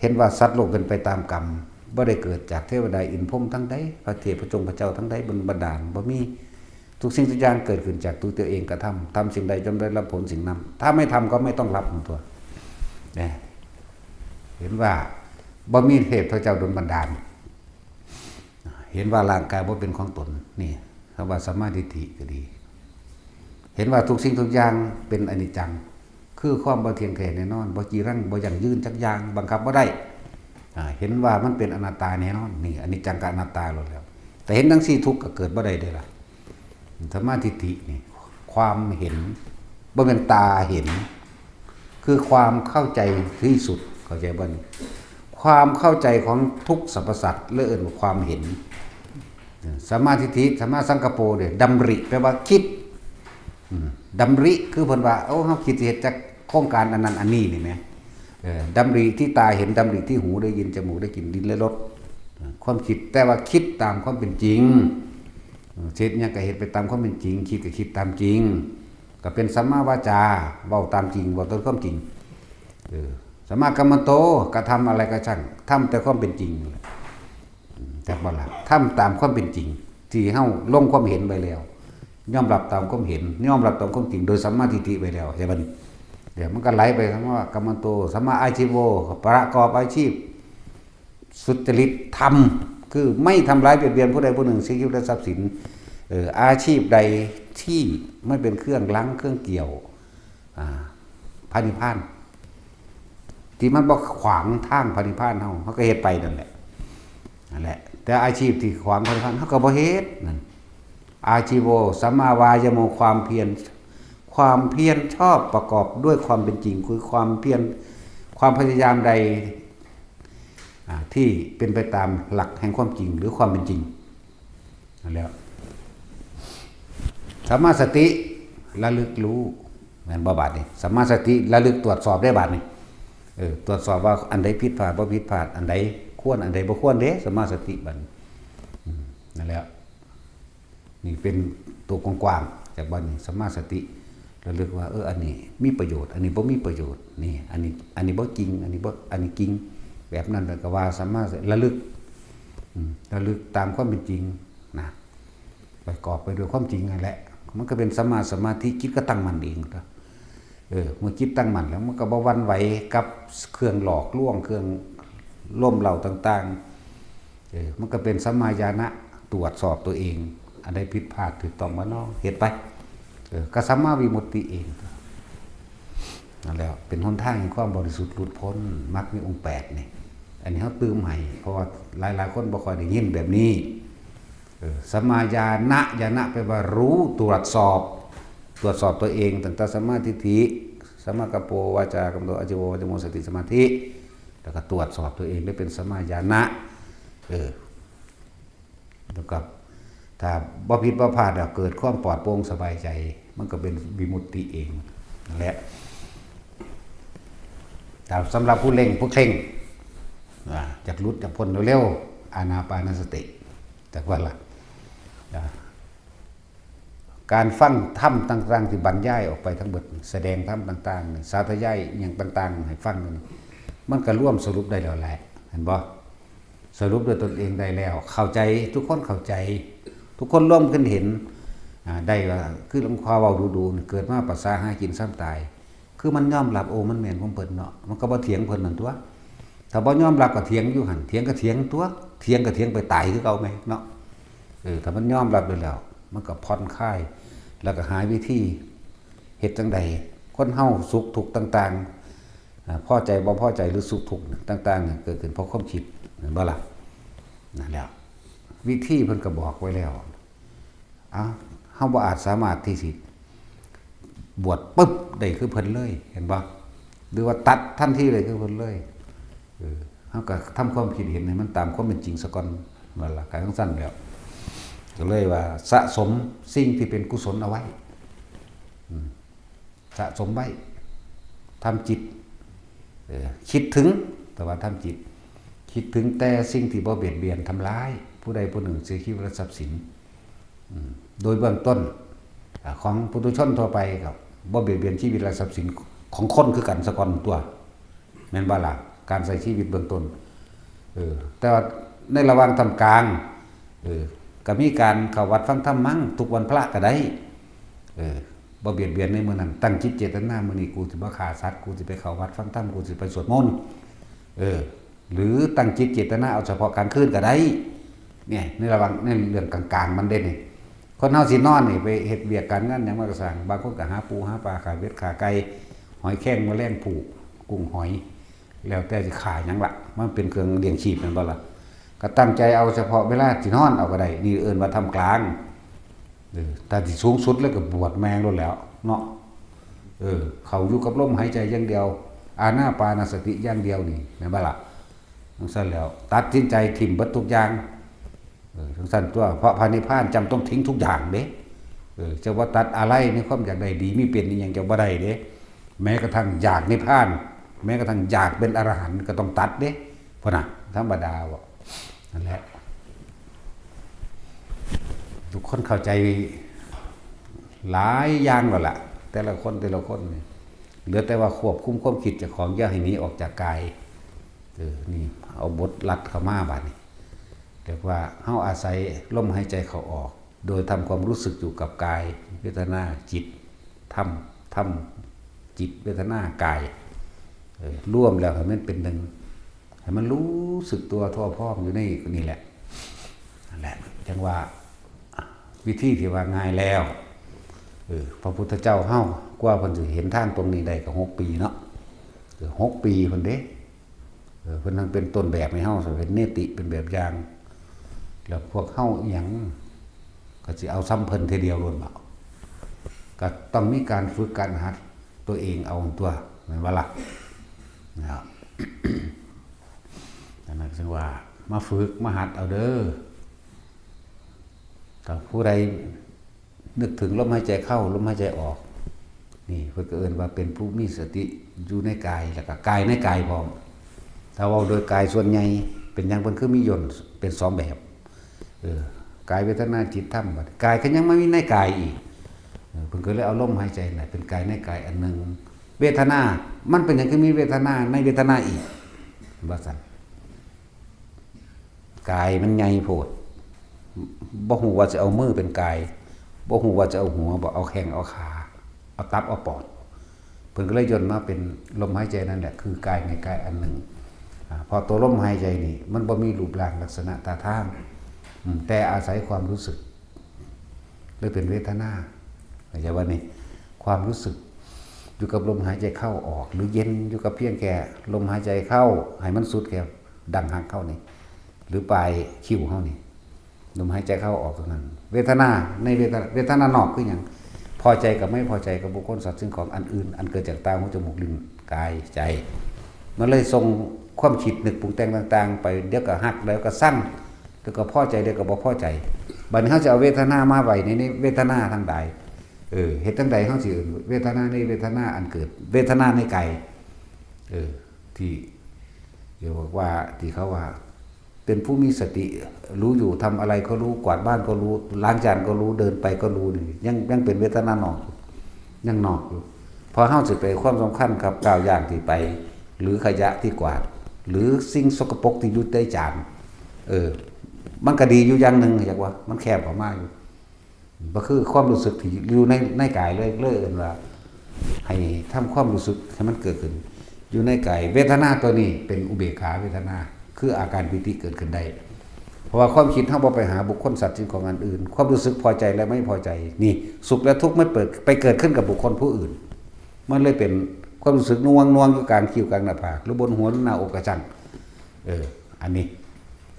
เห็นว่าสัตว์โลกเป็นไปตามกรรม บ่ได้เกิดจากเทวดาอินทร์พรหมทั้งใด พระเทพพระจงพระเจ้าทั้งใดบันดาล บ่มี ทุกสิ่งทุกอย่างเกิดขึ้นจากตัวเองกระทำ ทำสิ่งใดย่อมได้รับผลสิ่งนั้น ถ้าไม่ทำก็ไม่ต้องรับมันตัว เนี่ย เห็นว่าบ่มีเทพเจ้าดลบันดาล เห็นว่าร่างกายบ่เป็นของตน นี่ คำว่าสัมมาทิฏฐิก็ดี เห็นว่าทุกสิ่งทุกอย่างเป็นอนิจจัง คือความบ่เที่ยงแท้แน่นอน บ่จีรัง บ่ยั่งยืนจักอย่าง บังคับบ่ได้ อ่า เห็นว่ามันเป็นอนัตตาแน่นอน นี่ อนิจจังกับอนัตตาโลดแล้ว แต่เห็นจั่งซี้ทุกข์ก็เกิดบ่ได้เด้ล่ะ สัมมาทิฏฐินี่ ความเห็น บ่แม่นตาเห็น คือความเข้าใจที่สุด เข้าใจบ่นี่ ความเข้าใจของทุกสรรพสัตว์ เรียกว่าความเห็น สัมมาทิฏฐิ สัมมาสังกัปโปเนี่ย ดำริ แปลว่าคิด อืม ดำริ คือเพิ่นว่า โอ้ เฮาคิดสิเฮ็ดจักโครงการอันนั้นอันนี้นี่แหม เออ ดำริที่ตาเห็น ดำริที่หูได้ยิน จมูกได้กลิ่น ลิ้นได้รส เออ ความคิด แต่ว่าคิดตามความเป็นจริง เออ เฮ็ดหยังก็เฮ็ดไปตามความเป็นจริง คิดก็คิดตามจริง ก็เป็นสัมมาวาจา เว้าตามจริง เว้าตามความจริง เออ สัมมากัมมันโต กระทำอะไรก็ช่าง ทำแต่ความเป็นจริงนั่นแหละ อืม จักบ่ล่ะ ทำตามความเป็นจริง ที่เฮาลงความเห็นไว้แล้ว ยอมรับตามความเห็น ยอมรับตามความจริง โดยสัมมาทิฏฐิไว้แล้ว เห็นบ่นี่ เดี๋ยวมันก็ไหลไป สัมมากัมมันโต สัมมาอาชีโว ประกอบอาชีพ สุจริตธรรม คือไม่ทำร้ายเบียดเบียนผู้ใดผู้หนึ่ง เสียชีวิตและทรัพย์สิน เอ่อ อาชีพใดที่ไม่เป็นเครื่องรั้งเครื่องเกี่ยว อ่า พระนิพพาน ที่มันบ่ขวางทางพระนิพพานเฮา เฮาก็เฮ็ดไปนั่นแหละ นั่นแหละ แต่อาชีพที่ขวางพระนิพพาน เฮาก็บ่เฮ็ดนั่น อาชีโว สัมมาวายโม ความเพียร ความเพียรชอบประกอบด้วยความเป็นจริง คือความเพียร ความพยายามใด อ่า ที่เป็นไปตามหลักแห่งความจริง หรือความเป็นจริง นั่นแหละ สัมมาสติ ระลึกรู้ แม่นบ่บาดนี้ สัมมาสติ ระลึกตรวจสอบได้บาดนี้ เออ ตรวจสอบว่าอันใดผิดพลาด บ่ผิดพลาด อันใดควร อันใดบ่ควรเด้ สัมมาสติบัดนี้ อืม นั่นแหละ นี่เป็นตัวกว้างๆ จากบัดนี้ สัมมาสติ ระลึกว่า เออ อันนี้มีประโยชน์ อันนี้บ่มีประโยชน์ นี่ อันนี้ อันนี้บ่จริง อันนี้บ่ อันนี้จริง แบบนั้นแล้วก็ว่าสัมมาสติ ระลึก อืม ระลึกตามความเป็นจริงนะ ประกอบไปด้วยความจริงนั่นแหละ มันก็เป็นสัมมาสมาธิ จิตก็ตั้งมั่นเองนะ เออ เมื่อจิตตั้งมั่นแล้ว มันก็บ่หวั่นไหวกับเครื่องหลอกลวง เครื่องโลมเร้าต่างๆ เออ มันก็เป็นสัมมาญาณะ ตรวจสอบตัวเอง อันใดผิดพลาดถูกต้องบ่น้อ เฮ็ดไป เออ ก็สัมมาวิมุตติเอง นั่นแหละ เป็นหนทางแห่งความบริสุทธิ์หลุดพ้น มรรคมีองค์แปดนี่ อันนี้เฮาตื่มให้ เพราะว่าหลายๆ คนบ่ค่อยได้ยินแบบนี้ เออ สัมมาญาณะ ญาณะแปลว่ารู้ ตรวจสอบ ตรวจสอบตัวเอง ตั้งแต่สัมมาทิฏฐิ สัมมากัมโป วาจากัมโต อาชีโว วายโม สติ สมาธิ แล้วก็ตรวจสอบตัวเอง ได้เป็นสัมมาญาณะ เออ แล้วก็ถ้าบ่ผิดบ่พลาดแล้ว เกิดความปลอดโปร่งสบายใจ มันก็เป็นวิมุตติเอง นั่นแหละ แต่สำหรับผู้เร่ง ผู้เคร่ง อ่า อยากหลุดอยากพ้นเร็วๆ อานาปานสติ จักว่าล่ะ อ่า การฟังธรรมต่างๆ ที่บรรยายออกไปทั้งเบิด แสดงธรรมต่างๆ นี่ สาธยายอิหยังต่างๆ ให้ฟังนี่ มันก็รวมสรุปได้แล้วแหละ เห็นบ่ สรุปด้วยตนเองได้แล้ว เข้าใจ ทุกคนเข้าใจ ทุกคนร่วมกันเห็น อ่า ได้ว่า คือหลวงพ่อเว้าดูๆ นี่ เกิดมาประสาหากินซ้ำตาย คือมันยอมรับ โอ้ มันแม่นของเพิ่นเนาะ มันก็บ่เถียงเพิ่นนั่นตั๊ว ถ้าบ่ยอมรับก็เถียงอยู่หั่น เถียงก็เถียงตั๊ว เถียงก็เถียงไปตายคือเก่าแหมเนาะ เออ ถ้ามันยอมรับได้แล้ว มันก็ผ่อนคลาย แล้วก็หาวิธีเฮ็ดจั่งใด คนเฮาสุขทุกข์ต่างๆ อ่า พอใจบ่พอใจหรือสุขทุกข์ต่างๆ เนี่ย เกิดขึ้นเพราะความคิด แม่นบ่ล่ะ นั่นแหละ วิธีเพิ่นก็บอกไว้แล้ว เอ้า เฮาบ่อาจสามารถที่สิบวชปึ๊บได้คือเพิ่นเลย เห็นบ่ หรือว่าตัดทันทีได้คือเพิ่นเลย เออ เฮาก็ทำความคิดเห็นให้มันตามความเป็นจริงซะก่อน นั่นล่ะ ก็จั่งซั้นแหล้ว ก็เลยว่าสะสมสิ่งที่เป็นกุศลเอาไว้ อืม สะสมไว้ ทำจิต เออ คิดถึง แต่ว่าทำจิต คิดถึงแต่สิ่งที่บ่เบียดเบียนทำร้ายผู้ใดผู้หนึ่ง เสียชีวิตและทรัพย์สิน อืม โดยเบื้องต้น อ่า ของปุถุชนทั่วไปก็บ่เบียดเบียนชีวิตและทรัพย์สินของคนคือกันซะก่อนตั๊ว แม่นบ่ล่ะ การใช้ชีวิตเบื้องต้น เออ แต่ว่าในระหว่างท่ามกลาง เออ ก็มีการเข้าวัดฟังธรรมมั้ง ทุกวันพระก็ได้ เออ บ่เบียดเบียนในมื้อนั้น ตั้งจิตเจตนา มื้อนี้กูสิบ่ฆ่าสัตว์ กูสิไปเข้าวัดฟังธรรม กูสิไปสวดมนต์ เออ หรือตั้งจิตเจตนาเอาเฉพาะกลางคืนก็ได้ เนี่ยในระหว่างในเรื่องกลางๆมันเด้นี่ คนเฮาสินอนนี่ไปเฮ็ดเวียกการงานหยังมันก็ซ่าง บางคนก็หาปูหาปลา ฆ่าเบ็ดฆ่าไก่ หอยแครงแมลงภู่ กุ้งหอย แล้วแต่สิฆ่าหยังละ มันเป็นเครื่องเลี้ยงชีพแม่นบ่ล่ะ ก็ตั้งใจเอาเฉพาะเวลาสินอนเอาก็ได้ นี่เอิ้นว่าทำกลาง เออ แต่ที่สูงสุดแล้วก็บวชแม่งโลดแหล้วเนาะ เออ เข้าอยู่กับลมหายใจอย่างเดียว อานาปานสติอย่างเดียวนี่ แม่นบ่ล่ะ จั่งซั้นแล้ว ตัดสินใจถิ่มเบิดทุกอย่าง เออ จั่งซั้นตั๊ว เพราะพระนิพพานจำต้องทิ้งทุกอย่างเด้ เออ จะว่าตัดอะไรในความอยากได้ดีมีเป็นนี่ยังจะบ่ได้เด้ แม้กระทั่งอยากนิพพาน แม้กระทั่งอยากเป็นอรหันต์ก็ต้องตัดเด้ พุ้นน่ะ ธรรมดาบ่ นั่นแหละ ทุกคนเข้าใจหลายอย่างแล้วล่ะ แต่ละคนแต่ละคนนี่ เหลือแต่ว่าควบคุมความคิดเจ้าของอย่าให้หนีออกจากกาย เออ นี่ เอาบทลัดเข้ามาบาดนี้ เรียกว่าเฮาอาศัยลมหายใจเข้าออก โดยทำความรู้สึกอยู่กับกาย เวทนา จิต ธรรม ธรรม จิต เวทนา กาย เออ รวมแล้วให้มันเป็นหนึ่ง ให้มันรู้สึกตัวทั่วพร้อมอยู่ในนี่แหละ นั่นแหละ จั่งว่าวิธีที่ว่าง่ายแล้ว เออ พระพุทธเจ้าเฮากว่าเพิ่นสิเห็นทางตรงนี้ได้ก็หกปีเนาะ เออ หกปีเพิ่นเด้ เออ เพิ่นทั้งเป็นต้นแบบให้เฮา เป็นเนติ เป็นแบบอย่าง แล้วพวกเฮาอิหยัง ก็สิเอาส่ำเพิ่นเทื่อเดียวโลดบ่ ก็ต้องมีการฝึกการหัดตัวเองเอาตั๊ว แม่นบ่ล่ะ นะครับ อันนั้นคือว่ามาฝึกมาหัดเอาเด้อ ถ้าผู้ใดนึกถึงลมหายใจเข้า ลมหายใจออก นี่เพิ่นก็เอิ้นว่าเป็นผู้มีสติอยู่ในกาย แล้วก็กายในกายพร้อม ถ้าเว้าโดยกายส่วนใหญ่ เป็นหยังเพิ่นคือมีย่นเป็นสองแบบ เออ กายเวทนาจิตธรรม บัดกายก็ยังมามีในกายอีก เออ เพิ่นก็เลยเอาลมหายใจน่ะเป็นกายในกายอันหนึ่ง เวทนา มันเป็นหยังคือมีเวทนาในเวทนาอีก ว่าซั่น กายมันใหญ่โพด บ่ฮู้ว่าสิเอามือเป็นกาย บ่ฮู้ว่าสิเอาหัวบ่ เอาแข้งเอาขา เอาตับเอาปอด เพิ่นก็เลยย่นมาเป็นลมหายใจนั่นแหละ คือกายในกายอันหนึ่ง อ่า เพราะตัวลมหายใจนี่ มันบ่มีรูปร่างลักษณะท่าทาง อืม แต่อาศัยความรู้สึก เลยเป็นเวทนา เข้าใจบ่นี่ ความรู้สึกอยู่กับลมหายใจเข้าออก หรือเย็นอยู่กับเพียงแค่ลมหายใจเข้า ให้มันสุดแค่ดั้งหักเฮานี่ หรือปลายคิ้วเฮานี่ ลมหายใจเข้าออกเท่านั้น เวทนา ในเวทนา เวทนานอกคือหยัง พอใจกับไม่พอใจกับบุคคลสัตว์สิ่งของอันอื่น อันเกิดจากตา หู จมูก ลิ้น กาย ใจ มันเลยส่งความคิดนึกปรุงแต่งต่างๆ ไป เดี๋ยวก็ฮัก เดี๋ยวก็ซัง เดี๋ยวก็พอใจ เดี๋ยวก็บ่พอใจ บัดนี้เฮาสิเอาเวทนามาไว้ใน ในเวทนาทั้งหลาย เออ เฮ็ดจั่งใดเฮาสิเอิ้นเวทนาในเวทนาอันเกิด เวทนาในกาย เออ ที่ เรียกว่า ที่เขาว่า เป็นผู้มีสติ รู้อยู่ ทำอะไรก็รู้ กวาดบ้านก็รู้ ล้างจานก็รู้ เดินไปก็รู้นี่ ยัง ยังเป็นเวทนานอกอยู่ ยังนอกอยู่ พอเฮาสิไปความสำคัญกับก้าวย่างที่ไป หรือขยะที่กวาด หรือสิ่งสกปรกที่อยู่ใต้จาน เออ มันก็ดีอยู่อย่างหนึ่ง อยากว่า มันแคบเข้ามาอยู่ บ่คือความรู้สึกที่อยู่ใน ในกายเลย เลยเอิ้นว่า ให้ทำความรู้สึกให้มันเกิดขึ้น อยู่ในกาย เวทนาตัวนี้เป็นอุเบกขาเวทนา คืออาการปีติเกิดขึ้นได้ เพราะว่าความคิดเฮาบ่ไปหาบุคคลสัตว์สิ่งของอันอื่น ความรู้สึกพอใจและไม่พอใจ นี่ สุขและทุกข์มันเปิด ไปเกิดขึ้นกับบุคคลผู้อื่น มันเลยเป็นความรู้สึกหน่วงๆ อยู่กลางคิ้วกลางหน้าผาก หรือบนหัวหรือหน้าอกกระจั่ง เออ อันนี้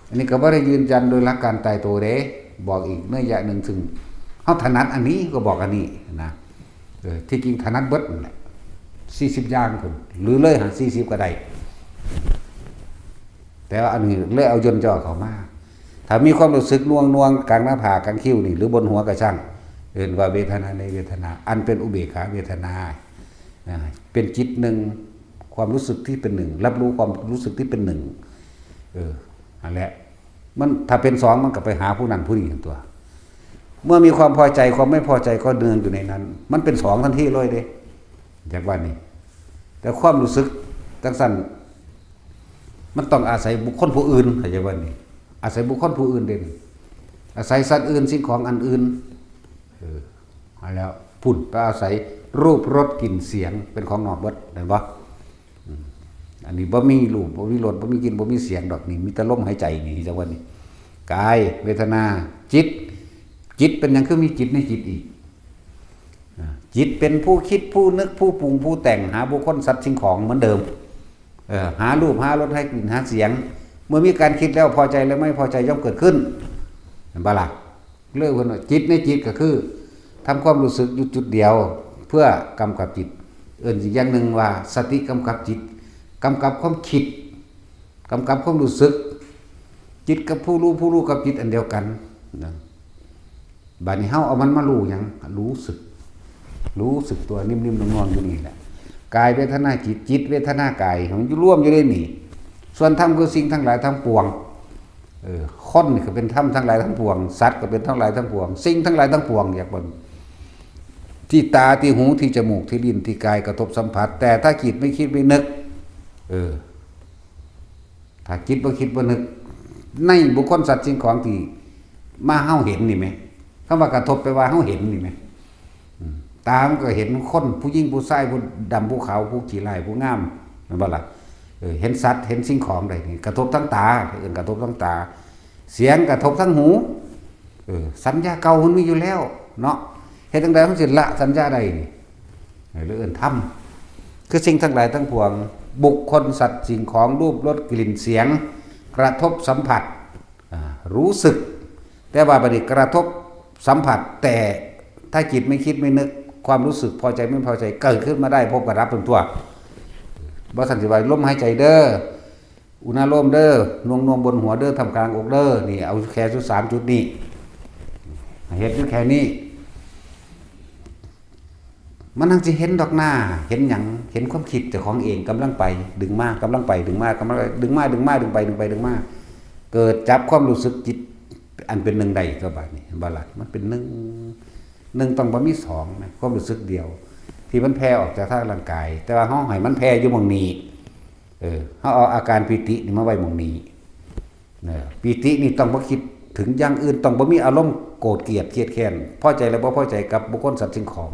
อันนี้ก็บ่ได้ยืนยันโดยหลักการตายตัวเด้ บอกอีกนัยยะหนึ่ง ซึ่งเฮาถนัดอันนี้ก็บอกอันนี้นะ เออ ที่จริงถนัดเบิดนั่นแหละ สี่สิบอย่างพุ้น หรือเลยหาสี่สิบก็ได้ แต่ว่าอันนี้เลยเอาย่นย่อเข้ามา ถ้ามีความรู้สึกหน่วงๆ กลางหน้าผาก กลางคิ้วนี่ หรือบนหัวก็ช่าง เอิ้นว่าเวทนาในเวทนา อันเป็นอุเบกขาเวทนา นะ เป็นจิตหนึ่ง ความรู้สึกที่เป็นหนึ่ง รับรู้ความรู้สึกที่เป็นหนึ่ง เออ นั่นแหละ มัน ถ้าเป็นสอง มันก็ไปหาผู้นั้นผู้นี้ตั๊ว เมื่อมีความพอใจ ความไม่พอใจก็เนืองอยู่ในนั้น มันเป็นสองทันทีเลยเด้ จากว่านี่ แต่ความรู้สึกจั่งซั้น มันต้องอาศัยบุคคลผู้อื่น เข้าใจบ่นี่ อาศัยบุคคลผู้อื่นเด้ อาศัยสัตว์อื่น สิ่งของอันอื่น เออ เอาแล้ว พุ้น ไปอาศัยรูป รส กลิ่น เสียง เป็นของนอกเบิด เห็นบ่ อืม อันนี้บ่มีรูป บ่มีรส บ่มีกลิ่น บ่มีเสียงดอกนี่ มีแต่ลมหายใจนี่ จั่งว่านี่ กาย เวทนา จิต จิตเป็นหยังคือมีจิตในจิตอีก อ่า จิตเป็นผู้คิด ผู้นึก ผู้ปรุง ผู้แต่ง หาบุคคล สัตว์ สิ่งของเหมือนเดิม เออ หารูป หารส หากลิ่น หาเสียง เมื่อมีการคิดแล้ว พอใจและไม่พอใจย่อมเกิดขึ้น เห็นปะล่ะ เลยเพิ่นว่าจิตในจิตก็คือทำความรู้สึกอยู่จุดเดียว เพื่อกำกับจิต เอิ้นอีกอย่างหนึ่งว่าสติกำกับจิต กำกับความคิด กำกับความรู้สึก จิตกับผู้รู้ ผู้รู้กับจิตอันเดียวกันนะ บัดนี้เฮาเอามันมารู้หยัง รู้สึก รู้สึกตัวนิ่มๆนวลๆอยู่นี่แหละ กายเวทนาจิต จิตเวทนากาย มันอยู่รวมอยู่ในนี่ ส่วนธรรมคือสิ่งทั้งหลายทั้งปวง เออ คนนี่ก็เป็นธรรมทั้งหลายทั้งปวง สัตว์ก็เป็นทั้งหลายทั้งปวง สิ่งทั้งหลายทั้งปวง อยากบ่น ที่ตา ที่หู ที่จมูก ที่ลิ้น ที่กายกระทบสัมผัส แต่ถ้าจิตไม่คิดไม่นึก เออ ถ้าจิตบ่คิดบ่นึก ในบุคคล สัตว์ สิ่งของที่มาเฮาเห็นนี่แหม คำว่ากระทบแปลว่าเฮาเห็นนี่แหม อืม ตามันก็เห็นคน ผู้หญิง ผู้ชาย ผู้ดำ ผู้ขาว ผู้ขี้ร้าย ผู้งาม แม่นบ่ล่ะ เออ เห็นสัตว์ เห็นสิ่งของใดนี่ กระทบทางตา เอิ้นกระทบทางตา เสียงกระทบทางหู เออ สัญญาเก่ามันมีอยู่แล้วเนาะ เฮ็ดจั่งใดมันสิละสัญญาได้นี่ เออ หรือเอิ้นธรรม คือสิ่งทั้งหลายทั้งปวง บุคคล สัตว์ สิ่งของ รูป รส กลิ่น เสียง กระทบสัมผัส อ่า รู้สึก แต่ว่าบัดนี้กระทบสัมผัส แต่ถ้าจิตไม่คิดไม่นึก ความรู้สึกพอใจไม่พอใจเกิดขึ้นมาได้ พบกับดับเป็นตัว บ่ซั่นสิว่าลมหายใจเด้อ อุณาโลมเด้อ หน่วงๆบนหัวเด้อ ท่ามกลางอกเด้อ นี่เอาแค่จุดสามจุดนี้ เฮ็ดอยู่แค่นี้ มันจั่งสิเห็นดอกหน้า เห็นหยัง เห็นความคิดเจ้าของเองกำลังไป ดึงมา กำลังไป ดึงมา กำลังไป ดึงมา ดึงมา ดึงไป ดึงไป ดึงมา เกิดจับความรู้สึกจิตอันเป็นหนึ่งได้ ก็บาดนี้ เห็นบ่ล่ะ มันเป็นหนึ่ง หนึ่งต้องบ่มีสองนะ ความรู้สึกเดียว ที่มันแผ่ออกจากทางร่างกาย แต่ว่าเฮาให้มันแผ่อยู่หม่องนี้ เออ เฮาเอาอาการปีตินี่มาไว้หม่องนี้ เออ ปีตินี่ต้องบ่คิดถึงอย่างอื่น ต้องบ่มีอารมณ์โกรธเกลียดเคียดแค้น พอใจและบ่พอใจกับบุคคล สัตว์ สิ่งของ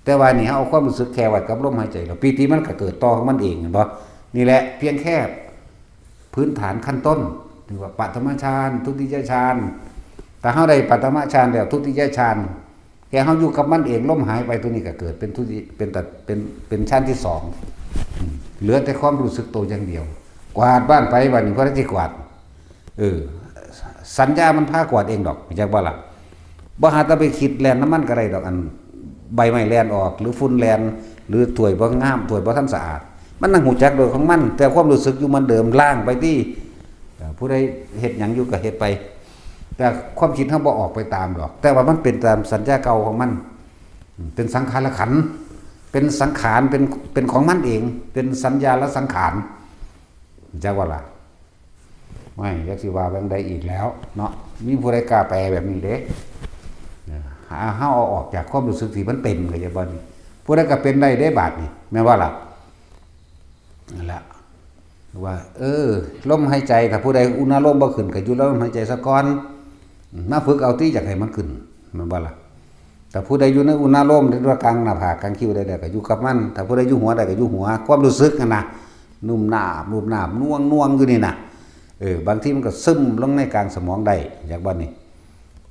แต่ว่านี่เฮาเอาความรู้สึกแค่ไว้กับลมหายใจ แล้วปีติมันก็เกิดต่อของมันเอง เห็นบ่ นี่แหละเพียงแค่พื้นฐานขั้นต้น เรียกว่าปฐมฌาน ทุติยฌาน ถ้าเฮาได้ปฐมฌานแล้ว ทุติยฌาน แค่เฮาอยู่กับมันเอง ลมหายไป ตัวนี้ก็เกิดเป็นทุติ เป็นตัด เป็น เป็นฌานที่สอง อืม เหลือแต่ความรู้สึกตัวอย่างเดียว กวาดบ้านไป บัดนี้พอได้สิกวาด เออ สัญญามันพากวาดเองดอก จักบ่ล่ะ บ่หาแต่ไปคิดแล่นนำมันก็ได้ดอก อันใบไม้แล่นออก หรือฝุ่นแล่น หรือถ้วยบ่งาม ถ้วยบ่ทันสะอาด มันนั่งฮู้จักโดยของมัน แต่ความรู้สึกอยู่เหมือนเดิม ล้างไปติ เอ่อ ผู้ใดเฮ็ดหยังอยู่ก็เฮ็ดไป แต่ความคิดเฮาบ่ออกไปตามดอก แต่ว่ามันเป็นตามสัญญาเก่าของมัน เป็นสังขารขันธ์ เป็นสังขาร เป็น เป็นของมันเอง เป็นสัญญาและสังขาร จักว่าล่ะ ไม่ จักสิว่าแบบใดอีกแล้วเนาะ มีผู้ใดกล้าแปลแบบนี้เด้ เออ หา เฮาเอาออกจากความรู้สึกที่มันเป็น เข้าใจบ่นี่ ผู้ใดก็เป็นได้เด้บาดนี้ แม่นบ่ล่ะ นั่นแหละ ว่า เออ ลมหายใจ ถ้าผู้ใดอุณาโลมบ่ขึ้น ก็หยุดลมหายใจซะก่อน มาฝึกเอาติ อยากให้มันขึ้น แม่นบ่ล่ะ ถ้าผู้ใดอยู่ในอุณาโลม หรือว่ากลางหน้าผาก กลางคิ้วได้แล้ว ก็อยู่กับมัน ถ้าผู้ใดอยู่หัวได้ ก็อยู่หัว ความรู้สึกนั่นน่ะ นุ่มนาบ นุ่มนาบ น่วงๆอยู่นี่น่ะ เออ บางทีมันก็ซึมลงในกลางสมองได้ จักบ่นี่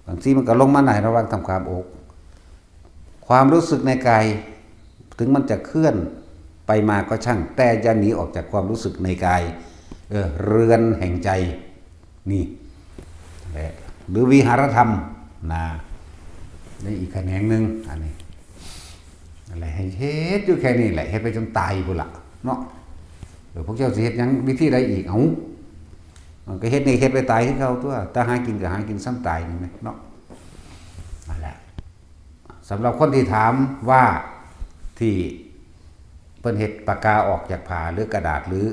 บางทีมันก็ลงมาในระหว่างทำความอก ความรู้สึกในกาย ถึงมันจะเคลื่อนไปมาก็ช่าง แต่อย่าหนีออกจากความรู้สึกในกาย เออ เรือนแห่งใจ นี่แหละ หรือวิหารธรรมนะ นี่อีกแขนงหนึ่ง อันนี้ อะไร ให้เฮ็ดอยู่แค่นี้แหละ เฮ็ดไปจนตายพุ้นละเนาะ เออ พวกเจ้าสิเฮ็ดหยังวิธีใดอีก เอ้า มันก็เฮ็ดนี่เฮ็ดไปตายคือเก่าตัว แต่หากินก็หากินซ้ำตายนี่แหมเนาะ นั่นแหละ สำหรับคนที่ถามว่าที่เพิ่นเฮ็ดปากกาออกจากผ้าหรือกระดาษหรือ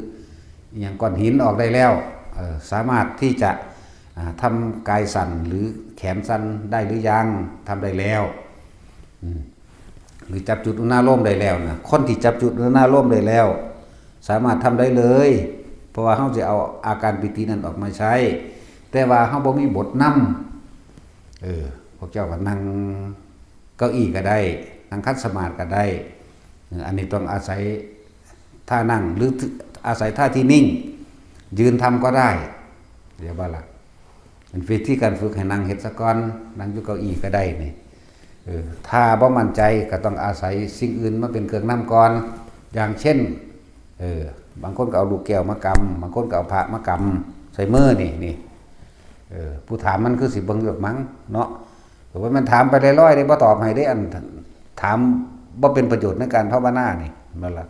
อิหยังก้อนหินออกได้แล้ว เอ่อ สามารถที่จะ อ่า ทำกายสั่นหรือแขนสั่นได้หรือยัง ทำได้แล้ว อืม หรือจับจุดอุณาโลมได้แล้วนะ คนที่จับจุดอุณาโลมได้แล้ว สามารถทำได้เลย เพราะว่าเฮาสิเอาอาการปีตินั้นออกมาใช้ แต่ว่าเฮาบ่มีบทนำ เออ พวกเจ้าก็นั่งเก้าอี้ก็ได้ นั่งขัดสมาธิก็ได้ เออ อันนี้ต้องอาศัยท่านั่ง หรืออาศัยท่าที่นิ่ง ยืนทำก็ได้ เดี๋ยวบ่ล่ะ เป็นวิธีการฝึกให้นั่งเฮ็ดซะก่อน นั่งอยู่เก้าอี้ก็ได้นี่ เออ ถ้าบ่มั่นใจก็ต้องอาศัยสิ่งอื่นมาเป็นเครื่องนำก่อน อย่างเช่น เออ บางคนก็เอาลูกแก้วมากำ บางคนก็เอาพระมากำใส่มือนี่ นี่ เออ ผู้ถามมันคือสิเบิ่งอยู่ดอกมั้งเนาะ แต่ว่ามันถามไปลอยๆ ได้บ่ตอบให้ได้ อันถามบ่เป็นประโยชน์ในการภาวนานี่ นั่นล่ะ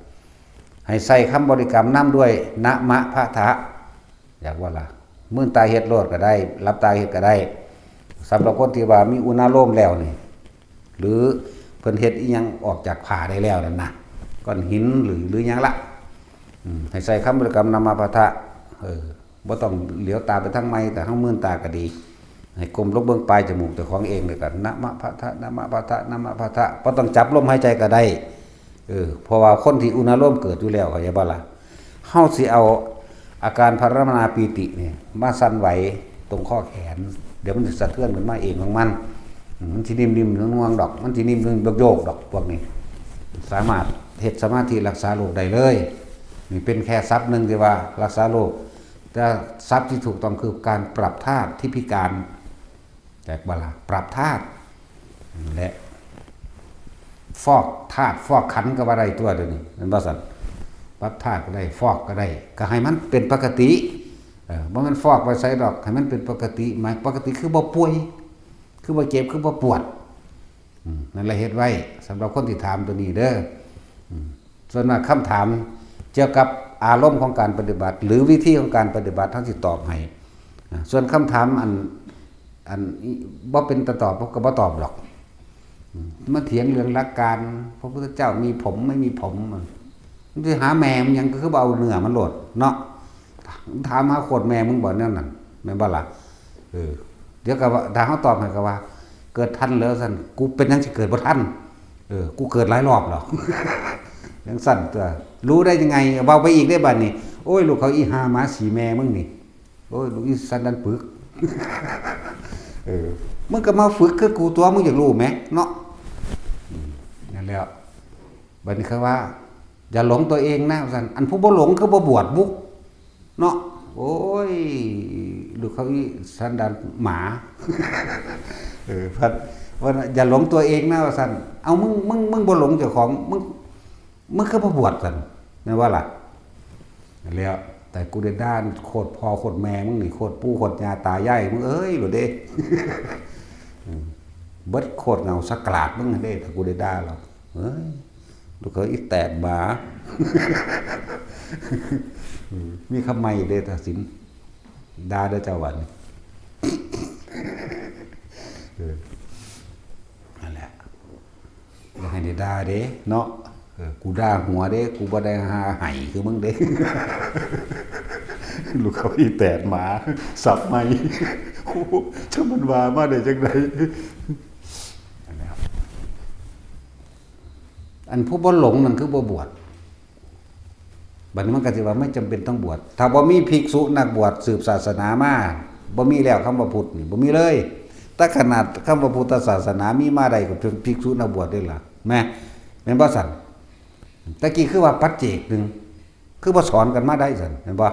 ให้ใส่คำบริกรรมนำด้วย นะมะพะทะ อยากว่าล่ะ มืนตาเฮ็ดโลดก็ได้ หลับตาเฮ็ดก็ได้ สำหรับคนที่ว่ามีอุณาโลมแล้วนี่ หรือเพิ่นเฮ็ดอีหยังออกจากผ้าได้แล้วนั่นนะ ก้อนหินหรือ หรือหยังละ อืม ให้ใส่คำบริกรรม นะมะพะทะ เออ บ่ต้องเหลียวตาไปทางไม้ แต่เฮามืนตาก็ดี ให้ก้มลงเบิ่งปลายจมูกเจ้าของเองเลยกัน นะมะพะทะ นะมะพะทะ นะมะพะทะ บ่ต้องจับลมหายใจก็ได้ เออ เพราะว่าคนที่อุณาโลมเกิดอยู่แล้ว เข้าใจบ่ล่ะ เฮาสิเอาอาการภาวนาปีตินี่มาสั่นไหวตรงข้อแขน เดี๋ยวมันสิสะเทือนขึ้นมาเองของมัน อืม มันสินิ่มๆ นวลๆ ดอก มันสินิ่มๆ โยกๆ ดอก พวกนี้ สามารถเฮ็ดสมาธิรักษาโรคได้เลย นี่เป็นแค่ศัพท์หนึ่งที่ว่ารักษาโรค แต่ศัพท์ที่ถูกต้องคือการปรับธาตุที่พิการ แตกบ่ล่ะ ปรับธาตุ และฟอกธาตุ ฟอกขันธ์ก็ว่าได้ตัวเดี๋ยวนี้ แม่นบ่ซั่น ปรับธาตุก็ได้ ฟอกก็ได้ ก็ให้มันเป็นปกติ เออ บ่แม่นฟอกไปไสดอก ให้มันเป็นปกติ หมายปกติคือบ่ป่วย คือบ่เจ็บ คือบ่ปวด อืม นั่นแหละเฮ็ดไว้ สำหรับคนที่ถามตัวนี้เด้อ อืม ส่วนมากคำถามเกี่ยวกับอารมณ์ของการปฏิบัติ หรือวิธีของการปฏิบัติ เฮาสิตอบให้ อ่า ส่วนคำถามอัน อันบ่เป็นตาตอบ ผมก็บ่ตอบหรอก อืม มาเถียงเรื่องหลักการ พระพุทธเจ้ามีผมไม่มีผม มันสิหาแม่มันหยัง ก็คือบ่เอาเนื้อมันโลดเนาะ ถามหาโคตรแม่มึงบ่แนวนั้น แม่นบ่ล่ะ เออ เดี๋ยวก็ว่า ถ้าเฮาตอบให้ก็ว่า เกิดทันแล้วซั่น กูเป็นหยังสิเกิดบ่ทัน เออ กูเกิดหลายรอบแล้ว จั่งซั่นตัว รู้ได้ยังไง เว้าไปอีกได้บัดนี้ โอ้ย ลูกเขาอีห่าหมาสีแม่มึงนี่ โอ้ย ลูกอีสันดานปึก เออ มึงก็มาฝึกคือกูตัว มึงอยากรู้แหมเนาะ อืม นั่นแหละ บัดนี้เขาว่า อย่าหลงตัวเองนะ ว่าซั่น อันผู้บ่หลงคือบ่บวชบุ เนาะ โอ้ย ลูกเขาอีสันดานหมา เออ พัด ว่าอย่าหลงตัวเองนะ ว่าซั่น เอา มึง มึง มึงบ่หลงเจ้าของ มึง มึงคือบ่บวชซั่น แม่นบ่ล่ะ แล้ว แต่กูได้ด่าโคตรพ่อโคตรแม่มึงนี่ โคตรปู่โคตรย่าตายายมึงเอ้ย โลดเด้ อืม เบิดโคตรเงาสกราดมึงเด้ ถ้ากูได้ด่าแล้ว เอ้ย ลูกเขยอีแตดหมา อืม มีคำใหม่อีกเด้ ตัดสิน ด่าเด้อเจ้าวัน เออ นั่นแหละ อย่าให้ได้ด่าเด้ เนาะ เออ กูด่าหัวเด้ กูบ่ได้หาไห้คือมึงเด้ ลูกเขาอีแตดหมา สับใหม่ โอ้โห ถ้ามันว่ามาได้จังได๋ อันผู้บ่หลงนั่นคือบ่บวช บัดนี้มันก็สิว่าไม่จำเป็นต้องบวช ถ้าบ่มีภิกษุนักบวชสืบศาสนามา บ่มีแล้วคำว่าพุทธนี่ บ่มีเลย แต่ขนาดคำว่าพุทธศาสนามีมาได้ก็เป็นภิกษุนักบวชเด้ล่ะ แม่น แม่นบ่ซั่น ตะกี้คือว่าปัจเจกหนึ่ง คือบ่สอนกันมาได้ซั่น แม่นบ่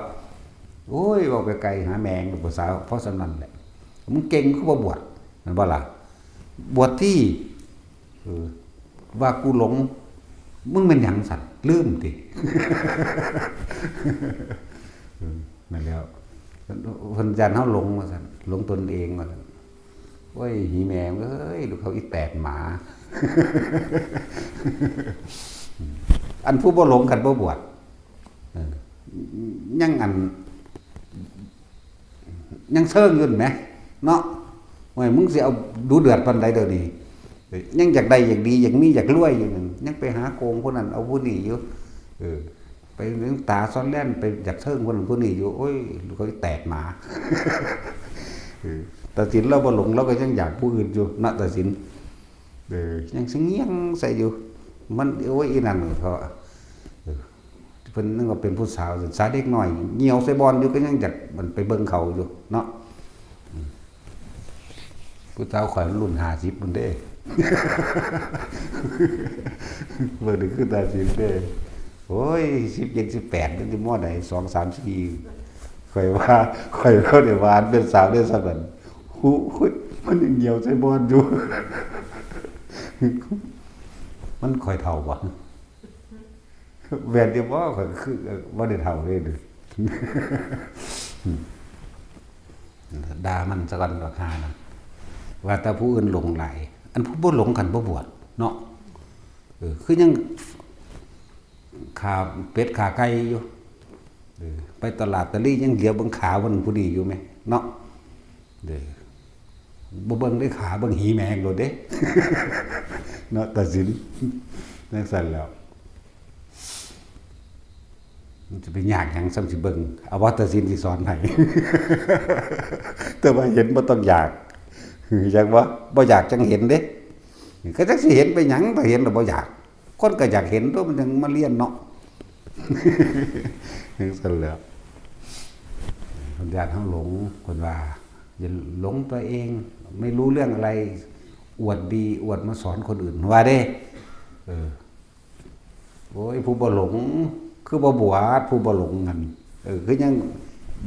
โอ้ย เว้าไปไกลหาแม่งลูกผู้สาว เพราะฉะนั้นแหละ มึงเก่งคือบ่บวช แม่นบ่ล่ะ บวชที่ เออ ว่ากูหลง มึงเป็นหยังซั่น ลืมติ เออ นั่นแหล้ว เพิ่นย้านเฮาหลงว่าซั่น หลงตนเองว่าซั่น โอ้ย หีแม่งเอ้ย ลูกเขาอีแตดหมา อันผู้บ่หลงคันบ่บวช เออ ยังอัน ยังเซิงอยู่นั่นแหม เนาะ โอ้ย มึงสิเอาดุเดือดปานใดเดี๋ยวนี้ ยังอยากได้อยากดีอยากมีอยากรวยอยู่นั่น ยังไปหาโกงผู้นั้นเอาผู้นี้อยู่ เออ ไปเรื่องตาซ้อนแล่นไปอยากเซิงผู้นั้นผู้นี้อยู่ โอ้ย ลูกเขาอีแตดหมา เออ ตัดสินเราบ่หลง เราก็ยังอยากผู้อื่นอยู่ นะ ตัดสิน เออ ยังสิเงี่ยงใส่อยู่ มัน โอ้ย อีนั่นเขา เออ เพิ่นนึกว่าเป็นผู้สาว สาเด็กน้อย เหี่ยวใส่บอนอยู่ก็ยังอยากมันไปเบิ่งเขาอยู่เนาะ อืม ผู้สาวข่อยมันรุ่นห้าสิบพุ้นเด้ เบิ่งนี่คือตาสินเด้ โอ้ย สิบเจ็ด สิบแปด มันสิมอใด สอง สาม สี่ ข่อยว่า ข่อยว่าได้หวานเป็นสาวได้สำนั้น โอ้ย มันยังเหี่ยวใส่บอลอยู่ มันค่อยเฒ่าบ่ แม่นอยู่บ่ ข้อยคือบ่ได้เฒ่าเด้ ด่ามันซะก่อน บักห่านั่น ว่าแต่ผู้อื่นหลงหลาย อันผู้บ่หลงคันบ่บวชเนาะ เออ คือยังฆ่าเป็ดฆ่าไก่อยู่ เออ ไปตลาดตะลี่ยังเหลียวเบิ่งขามันผู้นี้อยู่แหมเนาะ เด้อ บ่เบิ่งได้ขา เบิ่งหีแมงโลดเด้ เนาะ ตัดสินจั่งซั่นแล้ว มันจะไปยากหยัง ส่ำสิเบิ่ง เอาว่าตัดสินสิสอนให้ แต่ว่าเห็นบ่ต้องอยาก อยากบ่ บ่อยากจั่งเห็นเด้ ก็จักสิเห็นไปหยัง ถ้าเห็นแล้วบ่อยาก คนก็อยากเห็นตัว มันจั่งมาเรียนเนาะ จั่งซั่นแหล้ว ญาติเฮาหลง เพิ่นว่า อย่าหลงตัวเอง ไม่รู้เรื่องอะไร อวดดี อวดมาสอนคนอื่น ว่าเด้ เออ โอ้ย ผู้บ่หลง คือบ่บวช ผู้บ่หลงนั่น เออ คือยัง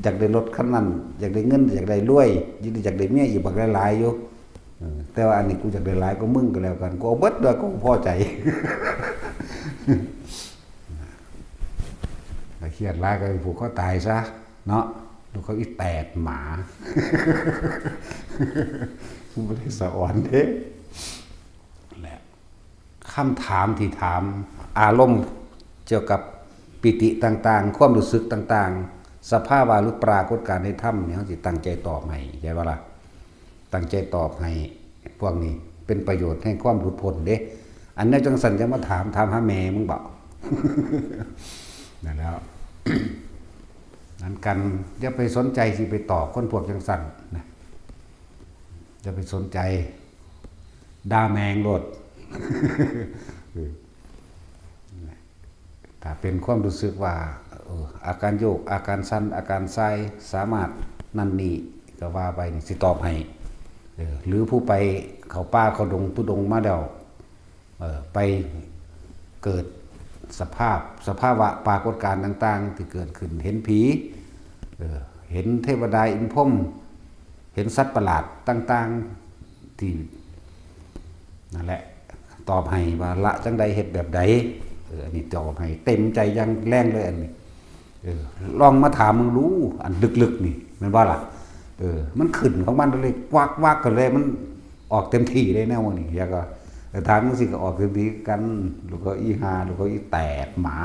อยากได้รถคันนั้น อยากได้เงิน อยากได้รวย อยากได้เมียอีกบักหลายๆอยู่ เออ แต่ว่าอันนี้กูอยากได้หลายกว่ามึงก็แล้วกัน กูเอาเบิดแล้ว กูพอใจ ถ้าเครียดหลายก็ไปผูกคอตายซะ เนาะ ลูกเขาอีแตดหมา บ่ได้สะออนเด้ แหละ คำถามที่ถาม อารมณ์เกี่ยวกับปีติต่างๆ ความรู้สึกต่างๆ สภาวะหรือปรากฏการณ์ในธรรมนี่ เฮาสิตั้งใจตอบให้ ใช่บ่ล่ะ ตั้งใจตอบให้ พวกนี้เป็นประโยชน์แห่งความหลุดพ้นเด้ อันนี้จั่งซั่นจะมาถาม ถามหาแม่มึงบ่ นั่นแหล้ว นั้นกัน อย่าไปสนใจสิไปตอบคนพวกจั่งซั่นนะ อย่าไปสนใจ ด่าแม่งโลด เออ ถ้าเป็นความรู้สึกว่า เออ อาการโยก อาการสั่น อาการส่าย สามารถนั่นนี่ ก็ว่าไปนี่ สิตอบให้ เออ หรือผู้ไปเข้าป่าเข้าดงธุดงค์มาแล้ว เออ ไปเกิดสภาพ สภาวะปรากฏการณ์ต่างๆ ที่เกิดขึ้น เห็นผี เออ เห็นเทวดาอินพรหม เห็นสัตว์ประหลาดต่างๆ ที่ นั่นแหละ ตอบให้ว่าละจั่งใด เฮ็ดแบบใด เออ อันนี้ตอบให้เต็มใจอย่างแรงเลย อันนี้ เออ ลองมาถามมึงดู อันลึกๆนี่ แม่นบ่ล่ะ เออ มันขึ้นของมันเลย วักๆกันเลย มันออกเต็มที่เลยแนวนี้ แล้วก็ เออ ถามจั่งซี้ก็ออกเต็มที่กัน ลูกเขาอีห่า ลูกเขาอีแตดหมา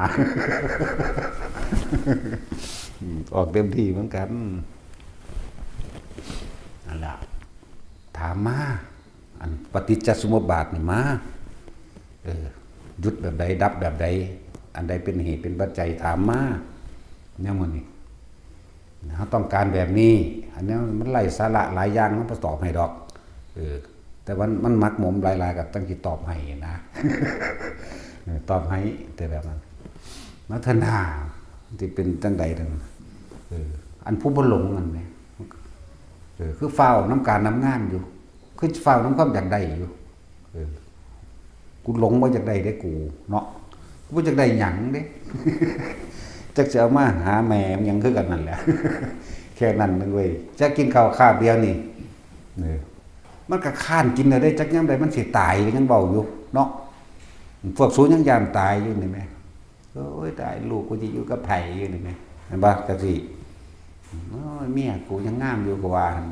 อืม ออกเต็มที่เหมือนกัน นั่นล่ะ ถามมา อันปฏิจจสมุปบาทนี่มา เออ หยุดแบบใด ดับแบบใด อันใดเป็นเหตุเป็นปัจจัย ถามมา แนวหมู่นี้ เฮาต้องการแบบนี้ อันนี้มันไร้สาระหลายอย่าง มันบ่ตอบให้ดอก เออ แต่มัน มันหมักหมมหลายๆ ก็ต้องสิตอบให้นะ เออ ตอบให้ แต่แบบนั้น มัทนา สิเป็นจั่งใดนั่น เออ อันผู้บ่หลงนั่นแหม เออ คือฟ้าวนำการนำงานอยู่ คือฟ้าวนำความอยากได้อยู่ เออ กูหลงบ่อยากได้เด้กูเนาะ กูบ่อยากได้หยังเด้ จักสิเอามาหาแม่มันหยังคือกันนั่นแหละ แค่นั้นนึงเว้ย จักกินข้าวคาบเดียวนี่ เออ มันก็ค้านกินแล้วเด้ จักยามใดมันสิตายก็ยังเว้าอยู่เนาะ พวกสูยังย่านตายอยู่นี่แหม โอ้ย ตาย ลูกกูสิอยู่กับไผอยู่นี่แหม แม่นบ่ จั่งซี้ โอ้ย เมียกูยังงามอยู่ ก็ว่าหั่น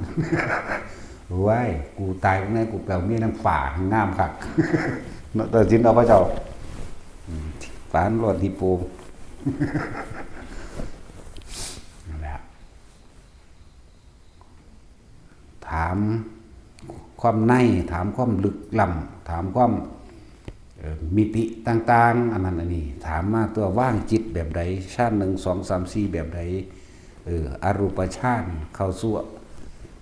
โอ้ย กูตายมื้อนี้ กูไปเอาเมียนางฟ้า งามคัก เนาะ ตัดสินเอาพระเจ้า อืม ปานโลด ฮิปโป นั่นแหละ ถามความใน ถามความลึกล้ำ ถามความ เอ่อ มิติต่างๆ อันนั้นอันนี้ ถามมาตัว วางจิตแบบใด ฌานหนึ่ง สอง สาม สี่ แบบใด เออ อรูปฌาน เข้าสู่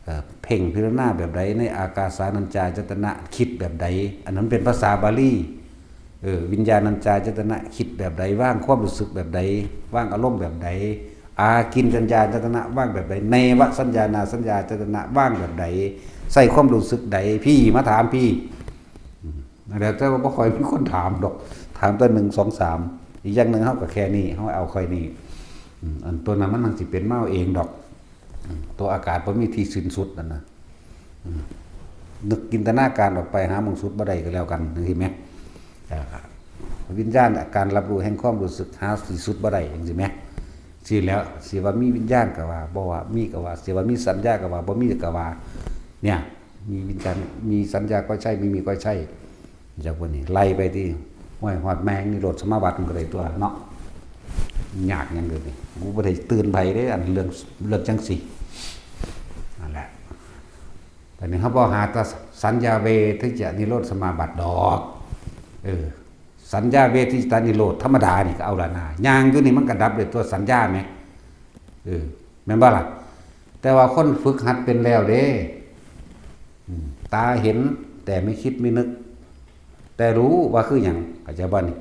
เอ่อ เพ่งพิจารณาแบบใด ในอากาสานัญจายตนะ คิดแบบใด อันนั้นเป็นภาษาบาลี เออ วิญญาณัญจายตนะ คิดแบบใด วางความรู้สึกแบบใด วางอารมณ์แบบใด อากิญจัญญายตนะ วางแบบใด เนวสัญญานาสัญญายตนะ วางแบบใด ใส่ความรู้สึกใด พี่มาถามพี่ อืม แล้วแต่ว่าบ่ค่อยมีคนถามดอก ถามแต่หนึ่ง สอง สาม อีกอย่างหนึ่ง เฮาก็แค่นี้ เฮาเอาแค่นี้ อืม อันตัวนั้นมันสิเป็นมาเองดอก อืม ตัวอากาศบ่มีที่สิ้นสุดนั่นนะ นึกจินตนาการออกไปหาหม่องสุดบ่ได้ก็แล้วกันจังซี้แหม อ่า วิญญาณ อาการรับรู้แห่งความรู้สึกหาที่สุดบ่ได้จังซี้แหม ซี้แหล้ว สิว่ามีวิญญาณก็ว่า บ่ว่ามีก็ว่า สิว่ามีสัญญาก็ว่า บ่มีก็ว่า เนี่ย มีวิญญาณ มีสัญญาก็ใช่ ไม่มีก็ใช่ จากพวกนี้ไล่ไปที่ห้วยฮอดแมงนิโรธสมาบัติมันก็ได้ตัวเนาะ ยากหยังเด้อนี่ กูบ่ได้เตือนไผเด้ อันเรื่อง เรื่องจังซี้ นั่นแหละ แต่นี่เขาบ่หาแต่สัญญาเวทิจจะนิโรธสมาบัติดอก เออ สัญญาเวทิจจะนิโรธธรรมดานี่ก็เอาละนะ ย่างอยู่นี่มันก็ดับเลยตัวสัญญาไหม เออ แม่นบ่ล่ะ แต่ว่าคนฝึกหัดเป็นแล้วเด้ อืม ตาเห็นแต่ไม่คิดไม่นึก แต่รู้ว่าคือหยัง เข้าใจบ่นี่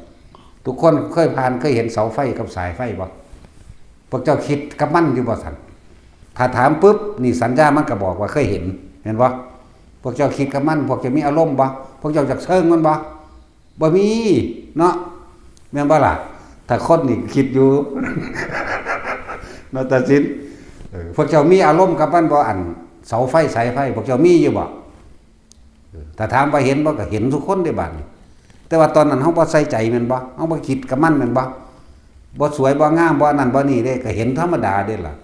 ทุกคนเคยผ่าน เคยเห็นเสาไฟกับสายไฟบ่ พวกเจ้าคิดกับมันอยู่บ่ซั่น ถ้าถามปุ๊บ นี่สัญญามันก็บอกว่าเคยเห็น เห็นบ่ พวกเจ้าคิดกับมัน พวกเจ้ามีอารมณ์บ่ พวกเจ้าจักเซิงมันบ่ บ่มีเนาะ แม่นบ่ล่ะ ถ้าคนนี่คิดอยู่ เนาะ ตัดสิน เออ พวกเจ้ามีอารมณ์กับมันบ่ อันเสาไฟสายไฟ พวกเจ้ามีอยู่บ่ เออ ถ้าถามว่าเห็นบ่ ก็เห็นทุกคนเด้บัดนี้ แต่ว่าตอนนั้นเฮาบ่ใส่ใจแม่นบ่ เฮาบ่คิดกับมันแม่นบ่ บ่สวยบ่งามบ่อันนั้นบ่นี่เด้ ก็เห็นธรรมดาเด้ล่ะ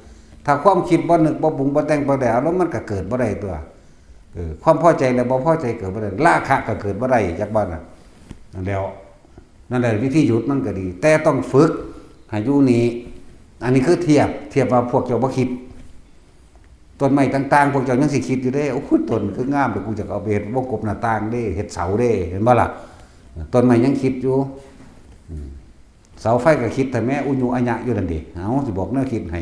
ถ้าความคิดบ่นึกบ่ปรุงบ่แต่งบ่ได้อารมณ์ มันก็เกิดบ่ได้ตัว เออ ความพอใจและบ่พอใจเกิดบ่ได้ ราคะก็เกิดบ่ได้ จักบ่น่ะ นั่นแหล้ว นั่นแหละวิธีหยุดมันก็ดี แต่ต้องฝึกให้อยู่นี่ อันนี้คือเทียบ เทียบว่าพวกเจ้าบ่คิด ต้นไม้ต่างๆ พวกเจ้ายังสิคิดอยู่เด้ โอ้ย ต้นคืองาม เดี๋ยวกูจะเอาไปเฮ็ดวงกบหน้าต่างเด้ เฮ็ดเสาเด้ เห็นบ่ล่ะ ต้นไม้ยังคิดอยู่ อืม เสาไฟก็คิดแต่แม่อุญุอะยะอยู่นั่นเด้ เอ้า สิบอกแนวคิดให้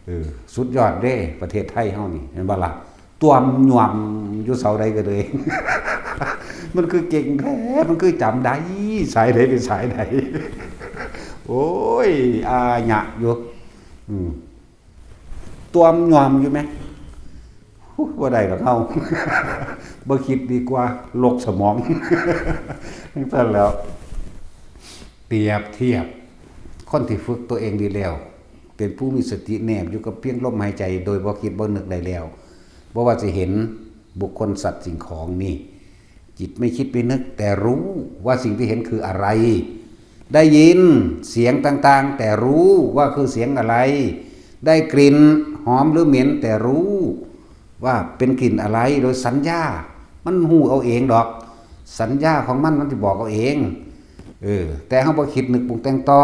เออ สุดยอดเด้ ประเทศไทยเฮานี่ เห็นบ่ล่ะ ต้วมหย่วมอยู่เสาใดก็เลย มันคือเก่งแท้ มันคือจำได้ สายใดเป็นสายใด โอ้ย อาญะอยู่ อืม ต้วมหย่อมอยู่ไหม ฮู้ บ่ได้ดอกเฮา บ่คิดดีกว่า ลกสมอง จั่งซั่นแหล้ว เปรียบเทียบ คนที่ฝึกตัวเองดีแล้ว เป็นผู้มีสติแนบอยู่กับเพียงลมหายใจ โดยบ่คิดบ่นึกได้แล้ว บ่ว่าสิเห็นบุคคลสัตว์สิ่งของนี่ จิตไม่คิดไม่นึก แต่รู้ว่าสิ่งที่เห็นคืออะไร ได้ยินเสียงต่างๆ แต่รู้ว่าคือเสียงอะไร ได้กลิ่นหอมหรือเหม็น แต่รู้ว่าเป็นกลิ่นอะไร โดยสัญญา มันฮู้เอาเองดอก สัญญาของมัน มันสิบอกเอาเอง เออ แต่เฮาบ่คิดนึกปรุงแต่งต่อ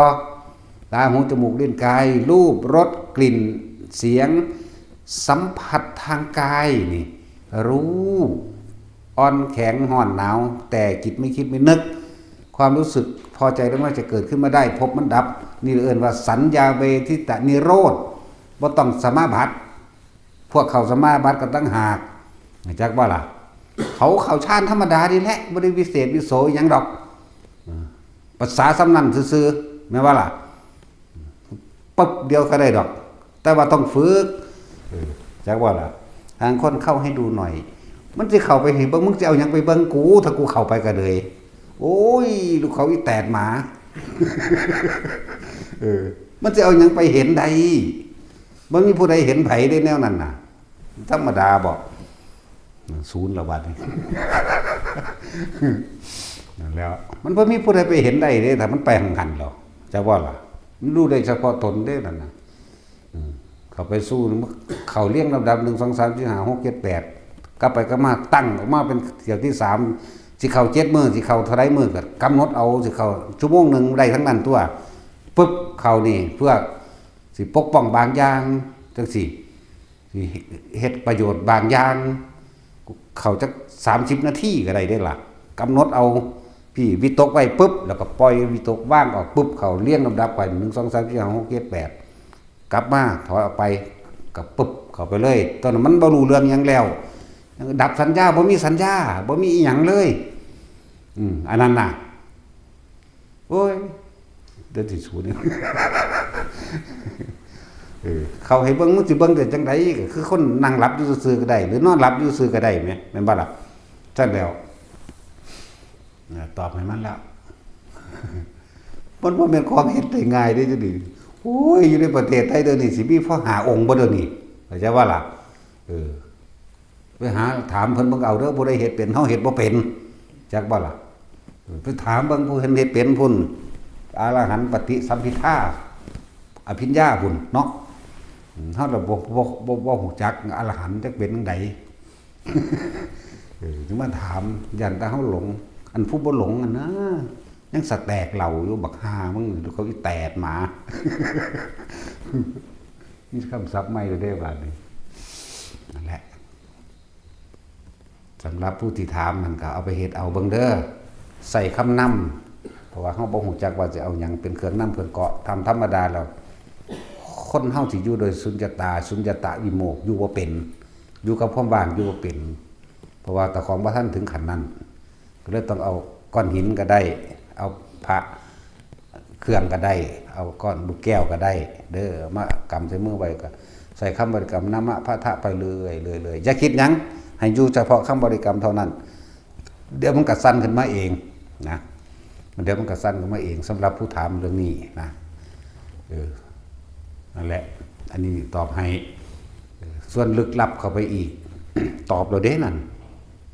ตา หู จมูก ลิ้น กาย รูป รส กลิ่น เสียง สัมผัสทางกายนี่ รู้ อ่อนแข็ง ร้อน หนาว แต่จิตไม่คิดไม่นึก ความรู้สึกพอใจหรือไม่จะเกิดขึ้นมาได้ พบมันดับ นี่เอิ้นว่าสัญญาเวทิตะนิโรธ บ่ต้องสมาบัติ พวกเข้าสมาบัติก็ต่างหาก จักบ่ล่ะ เขาเข้าฌานธรรมดานี่แหละ บ่ได้วิเศษวิโสอิหยังดอก ภาษาส่ำนั้นซื่อๆ แม่นบ่ล่ะ ปึ๊บเดียวก็ได้ดอก แต่ว่าต้องฝึก เออ จักว่าล่ะ ทางคนเข้าให้ดูหน่อย มันสิเข้าไปให้เบิ่ง มึงสิเอาหยังไปเบิ่งกู ถ้ากูเข้าไปก็เลย โอ้ย ลูกเขาอีแตดหมา เออ มันสิเอาหยังไปเห็นได้ บ่มีผู้ใดเห็นไผได้แนวนั้นน่ะ ธรรมดาบ่ ศูนย์ละบัดนี้ นั่นแหล้ว มันบ่มีผู้ใดไปเห็นได้เด้ ถ้ามันไปหั่นๆ แล้ว จักว่าล่ะ มันรู้ได้เฉพาะตนเด้นั่นน่ะ อืม เข้าไปสู่ เข้าเรียงลำดับ หนึ่ง สอง สาม สี่ ห้า หก เจ็ด แปด กลับไปกลับมาตั้งออกมาเป็นเที่ยวที่สาม สิเข้าเจ็ดมื้อ สิเข้าเท่าใดมื้อก็กำหนดเอา สิเข้าชั่วโมงหนึ่งได้ทั้งนั้นตัว ปึ๊บ เข้านี่เพื่อสิปกป้องบางอย่างจังซี้ สิเฮ็ดประโยชน์บางอย่าง เข้าจักสามสิบนาทีก็ได้เด้ล่ะ กำหนดเอา พี่วิตกไว้ปุ๊บ แล้วก็ปล่อยวิตก วางออกปุ๊บ เข้าเรียงลำดับไป หนึ่ง สอง สาม สี่ ห้า หก เจ็ด แปด กลับมาถอยออกไป ก็ปุ๊บ เข้าไปเลย ตอนนั้นมันบ่รู้เรื่องหยังแล้ว ดับสัญญา บ่มีสัญญา บ่มีอีหยังเลย อืม อันนั้นน่ะ โอ้ย เดี๋ยวสิสูนี่ เออ เขาให้เบิ่ง มึงสิเบิ่งได้จังใด ก็คือคนนั่งหลับอยู่ซื่อๆก็ได้ หรือนอนหลับอยู่ซื่อก็ได้แหม แม่นบ่ล่ะ ซั่นแล้ว นะ ตอบให้มันแล้ว มันบ่แม่นของเฮ็ดได้ง่ายเด้ จังซี่ โอ้ย อยู่ในประเทศไทยเดี๋ยวนี้ สิมีพอห้าองค์บ่เดี๋ยวนี้ เข้าใจบ่ล่ะ เออ ไปหาถามเพิ่นเบิ่งเอาเด้อ ผู้ใดเฮ็ดเป็น เฮาเฮ็ดบ่เป็น จักบ่ล่ะ ไปถามเบิ่งผู้เพิ่นเฮ็ดเป็นพุ้น อรหันต์ปฏิสัมภิทา อภิญญาพุ้นเนาะ เฮาละบ่ บ่ บ่ บ่ฮู้จักอรหันต์จักเป็นจั่งใด เออ ถึงมาถาม ย่านแต่เฮาหลง อันผู้บ่หลงหั่นนะ ยังสะแตกเหล่าอยู่ บักห่ามึง เขาอีแตดหมา นี่คำศัพท์ใหม่เลยเด้บาดนี้ นั่นแหละ สำหรับผู้ที่ถามนั่นก็เอาไปเฮ็ดเอาเบิ่งเด้อ ใส่คำนำ เพราะว่าเฮาบ่ฮู้จักว่าสิเอาหยังเป็นเครื่องนำเครื่องเกาะ ตามธรรมดาแล้ว คนเฮาสิอยู่โดยสุญญตา สุญญตวิโมกข์ อยู่บ่เป็น อยู่กับความว่าง อยู่บ่เป็น เพราะว่าเจ้าของบ่ทันถึงขั้นนั้น ก็เลยต้องเอาก้อนหินก็ได้ เอาพระเครื่องก็ได้ เอาก้อนลูกแก้วก็ได้ เด้อ มากำใส่มือไว้ก็ ใส่คำบริกรรมนะมะพะทะไปเรื่อยๆๆ อย่าคิดหยัง ให้อยู่เฉพาะคำบริกรรมเท่านั้น เดี๋ยวมันก็สั่นขึ้นมาเองนะ มัน เดี๋ยวมันก็สั่นขึ้นมาเอง สำหรับผู้ถามเรื่องนี้นะ เออ นั่นแหละ อันนี้ตอบให้ เออ ส่วนลึกลับเข้าไปอีก ตอบแล้วเด้นั่น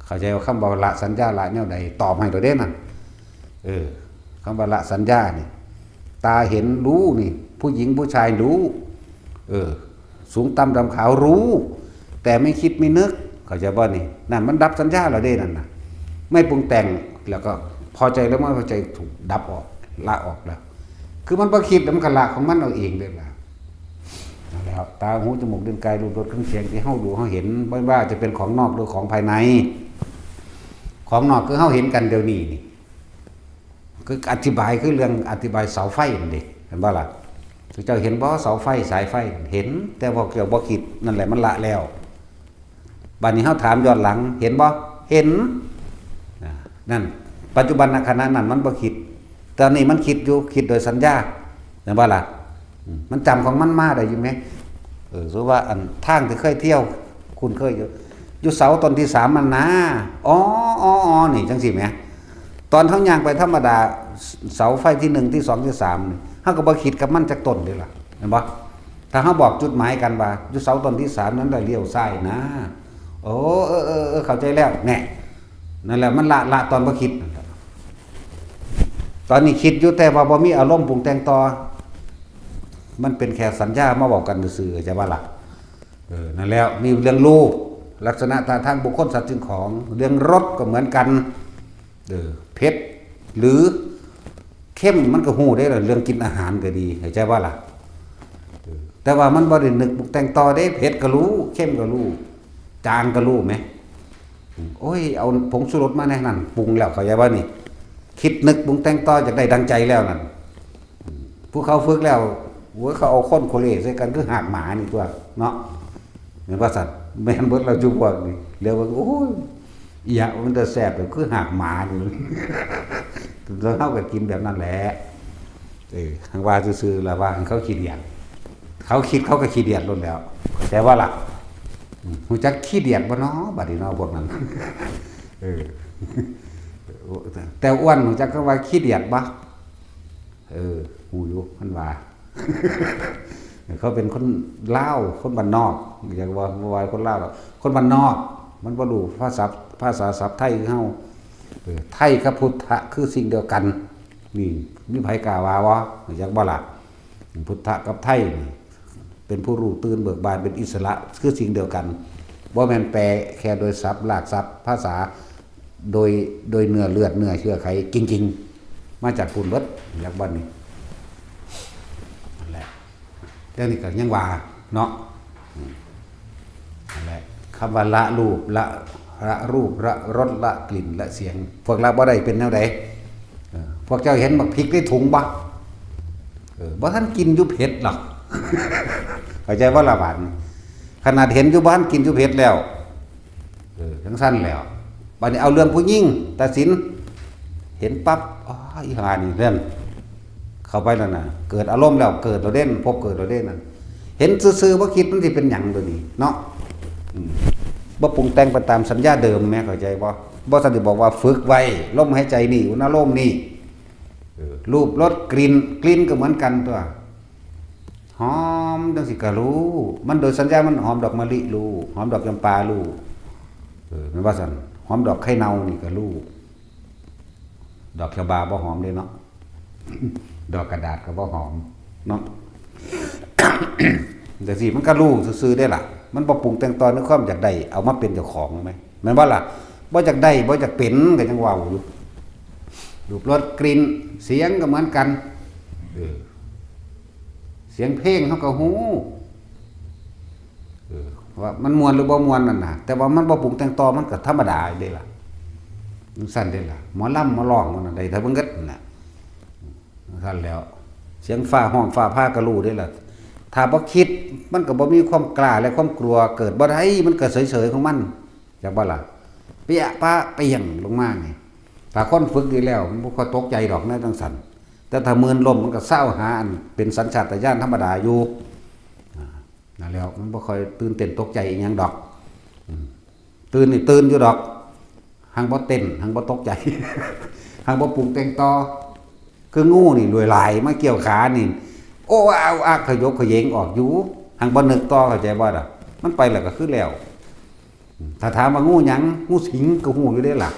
เข้าใจว่าคำว่าละสัญญาละแนวใด ตอบให้แล้วเด้นั่น เออ คำว่าละสัญญานี่ ตาเห็นรู้นี่ ผู้หญิงผู้ชายรู้ เออ สูงต่ำดำขาวรู้ แต่ไม่คิดไม่นึก เข้าใจบ่นี่ นั่นมันดับสัญญาแล้วเด้นั่นน่ะ ไม่ปรุงแต่ง แล้วก็พอใจแล้วไม่พอใจถูกดับออก ละออกแล้ว คือมันบ่คิดแล้วมันก็ละของมันเอาเองเด้ล่ะ นั่นแหละครับ ตาหูจมูกลิ้นกายรูปรสเครื่องเสียงที่เฮาดูเฮาเห็น บ่ว่าจะเป็นของนอกหรือของภายใน ของนอกคือเฮาเห็นกันเดี๋ยวนี้นี่ คืออธิบายคือเรื่องอธิบายเสาไฟนั่นเด้ เห็นบ่ล่ะ เจ้าเห็นบ่เสาไฟสายไฟ เห็น แต่พวกเจ้าบ่คิด นั่นแหละมันละแล้ว บัดนี้เฮาถามย้อนหลัง เห็นบ่ เห็น อ่า นั่น ปัจจุบันขณะนั้นมันบ่คิด ตอนนี้มันคิดอยู่ คิดโดยสัญญา เห็นบ่ล่ะ อืม มันจำของมันมาได้อยู่แหม เออ สมมุติว่าอันทางที่เคยเที่ยว คุ้นเคยอยู่ อยู่เสาต้นที่สามมันนะ อ๋อ อ๋อ อ๋อ นี่จั่งซี้แหม ตอนเฮาย่างไปธรรมดา เสาไฟที่หนึ่ง ที่สอง ที่สาม นี่ เฮาก็บ่คิดกับมันจักต้นเด้ล่ะ เห็นบ่ ถ้าเฮาบอกจุดหมายกันว่า อยู่เสาต้นที่สามนั้น แล้วเลี้ยวซ้ายนะ โอ้ เออ เออ เออ เข้าใจแล้ว แน่ นั่นแหละ มันละ ละตอนบ่คิดนั่นแหละ ตอนนี้คิดอยู่ แต่ว่าบ่มีอารมณ์ปรุงแต่งต่อ มันเป็นแค่สัญญามาเว้ากันซื่อๆ เข้าใจบ่ล่ะ เออ นั่นแล้ว นี่เรื่องรูป ลักษณะท่าทางบุคคลสัตว์สิ่งของ เรื่องรสก็เหมือนกัน เออ เผ็ด หรือเค็มมันก็ฮู้ได้ล่ะ เรื่องกินอาหารก็ดี เข้าใจบ่ล่ะ เออ แต่ว่ามันบ่ได้นึกปรุงแต่งต่อเด้ เผ็ดก็รู้ เค็มก็รู้ จางก็รู้แหม อืม โอ้ย เอาผงชูรสมาแหน่นั่น ปรุงแล้ว เข้าใจบ่นี่ คิดนึกปรุงแต่งต่อ อยากได้ดังใจแล้วนั่น อืม ผู้เขาฝึกแล้ว โอ้ย เขาเอาคนโคเลใส่กันคือหากหมานี่ตั๊ว เนาะ แม่นบ่ซั่น แม่นเบิดแล้วจุพวกนี่ แล้วว่า โอ้ย อีหยังมันจะแซ่บแบบคือหากหมานี่ แล้วเฮาก็กินแบบนั้นแหละ เออ ทางว่าซื่อๆ ล่ะว่าเขาขี้เดียด เขาคิดเขาก็ขี้เดียดโลดแล้ว เข้าใจบ่ล่ะ อืม ฮู้จักขี้เดียดบ่น้อ บัดนี้เนาะ พวกนั้น เออ แต่อ้วนฮู้จักคำว่าขี้เดียดบ่ เออ ฮู้อยู่ มันว่า เขาเป็นคนลาว คนบ้านนอก อยากว่า บ่ว่าคนลาวหรอก คนบ้านนอก มันบ่รู้ภาษา ภาษาศัพท์ไทยคือเฮา เออ ไทยกับพุทธะคือสิ่งเดียวกัน นี่ มีไผกล้าว่าบ่ อยากบ่ล่ะ พุทธะกับไทยนี่ เป็นผู้รู้ตื่นเบิกบาน เป็นอิสระ คือสิ่งเดียวกัน บ่แม่นแปลแค่โดยศัพท์ รากศัพท์ ภาษา โดย โดยเนื้อเลือด เนื้อเชื้อไข จริงๆ มาจากพุ้นเบิด อยากบ่นี่ นั่นแหละ เรื่องนี้ก็ยังว่า เนาะ อืม นั่นแหละ คำว่าละรูป ละ ละรูป ละรส ละกลิ่น ละเสียง พวกละบ่ได้เป็นแนวใด เออ พวกเจ้าเห็นบักพริกในถุงบ่ เออ บ่ทันกินอยู่เผ็ดหรอก เข้าใจบ่ล่ะบาดนี้ ขนาดเห็นอยู่บ่ทันกินอยู่เผ็ดแล้ว เออ จั่งซั่นแล้ว บัดนี้เอาเรื่องผู้หญิงตัดสิน เห็นปั๊บ อ๋อ อีห่านี่เรื่อง เข้าไปแล้วน่ะ เกิดอารมณ์แล้ว เกิดแล้วเด้ พบเกิดแล้วเด้นั่น เห็นซื่อๆ บ่คิดมันสิเป็นหยังโดยนี้เนาะ อืม บ่ปรุงแต่งไปตามสัญญาเดิมแหม เข้าใจบ่ บ่ซั่นสิบอกว่าฝึกไว้ ลมหายใจนี่ อุณาโลมนี่ เออ รูป รส กลิ่น กลิ่นก็เหมือนกันตั๊ว หอมจั่งซี้ก็รู้ มันโดยสัญญามันหอมดอกมะลิรู้ หอมดอกจำปารู้ เออ แม่นว่าซั่น หอมดอกไข่เน่านี่ก็รู้ ดอกชะบาบ่หอมเด้เนาะ ดอกกระดาษก็บ่หอมเนาะ จั่งซี้มันก็รู้ซื่อๆเด้ล่ะ มันบ่ปรุงแต่งต่อในความอยากได้ เอามาเป็นเจ้าของแม่นบ่ล่ะ บ่อยากได้ บ่อยากเป็น ก็ยังเว้าอยู่ รูปรสกลิ่น เสียงก็เหมือนกัน เออ เสียงเพลงเฮาก็ฮู้ เออ ว่ามันม่วนหรือบ่ม่วนนั่นน่ะ แต่ว่ามันบ่ปรุงแต่งต่อ มันก็ธรรมดาเด้ล่ะ จั่งซั้นเด้ล่ะ หมอลำหมอร้องมันน่ะ ได้แต่เบิ่งเงินนั่นน่ะ จั่งซั้นแล้ว เสียงฟ้าฮ้องฟ้าผ่าก็รู้เด้ล่ะ ถ้าบ่คิด มันก็บ่มีความกล้าและความกลัว เกิดบ่ได้ มันก็เฉยๆของมัน จักบ่ล่ะ เปี้ยปะเปี้ยงลงมานี่ ถ้าคนฝึกดีแล้ว มันบ่ค่อยตกใจดอกแนวจั่งซั้น แต่ถ้ามื่นล้มมันก็ซาวหาอันเป็นสัญชาตญาณธรรมดาอยู่ อ่า นั่นแหล้ว มันบ่ค่อยตื่นเต้นตกใจอีหยังดอก อืม ตื่นนี่ตื่นอยู่ดอก หังบ่เต้น หังบ่ตกใจ หังบ่ปรุงแต่งต่อ คืองูนี่รวยหลายมาเกี่ยวขานี่ โอ้ เอา อะ ขยกขยงออกอยู่ หังบ่นึกต่อ เข้าใจบ่ล่ะ มันไปแล้วก็คือแล้ว ถ้าถามว่างูหยัง งูสิงก็ฮู้อยู่เด้ล่ะ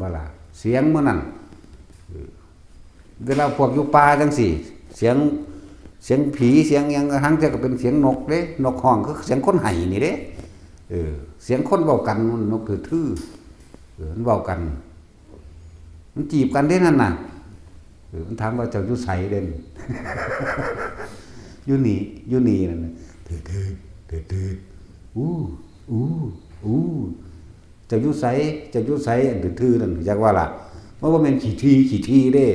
บ่ล่ะ เสียงมื้อนั้น เวลาพวกอยู่ป่าจั่งซี้ เสียง เสียงผี เสียงหยัง ลางเทื่อก็เป็นเสียงนกเด้ นกฮ้อง คือเสียงคนไห้นี่เด้ เออ เสียงคนเว้ากัน นกถือถือ เออ มันเว้ากัน มันจีบกันเด้นั่นน่ะ เออ มันถามว่าเจ้าอยู่ไสเด่น อยู่นี่ อยู่นี่นั่นน่ะ ถือถือถือถืออู้อู้อู้ เจ้าอยู่ไส เจ้าอยู่ไส อันถือถือนั่น จักว่าล่ะ มันบ่แม่นขี้ทีขี้ทีเด้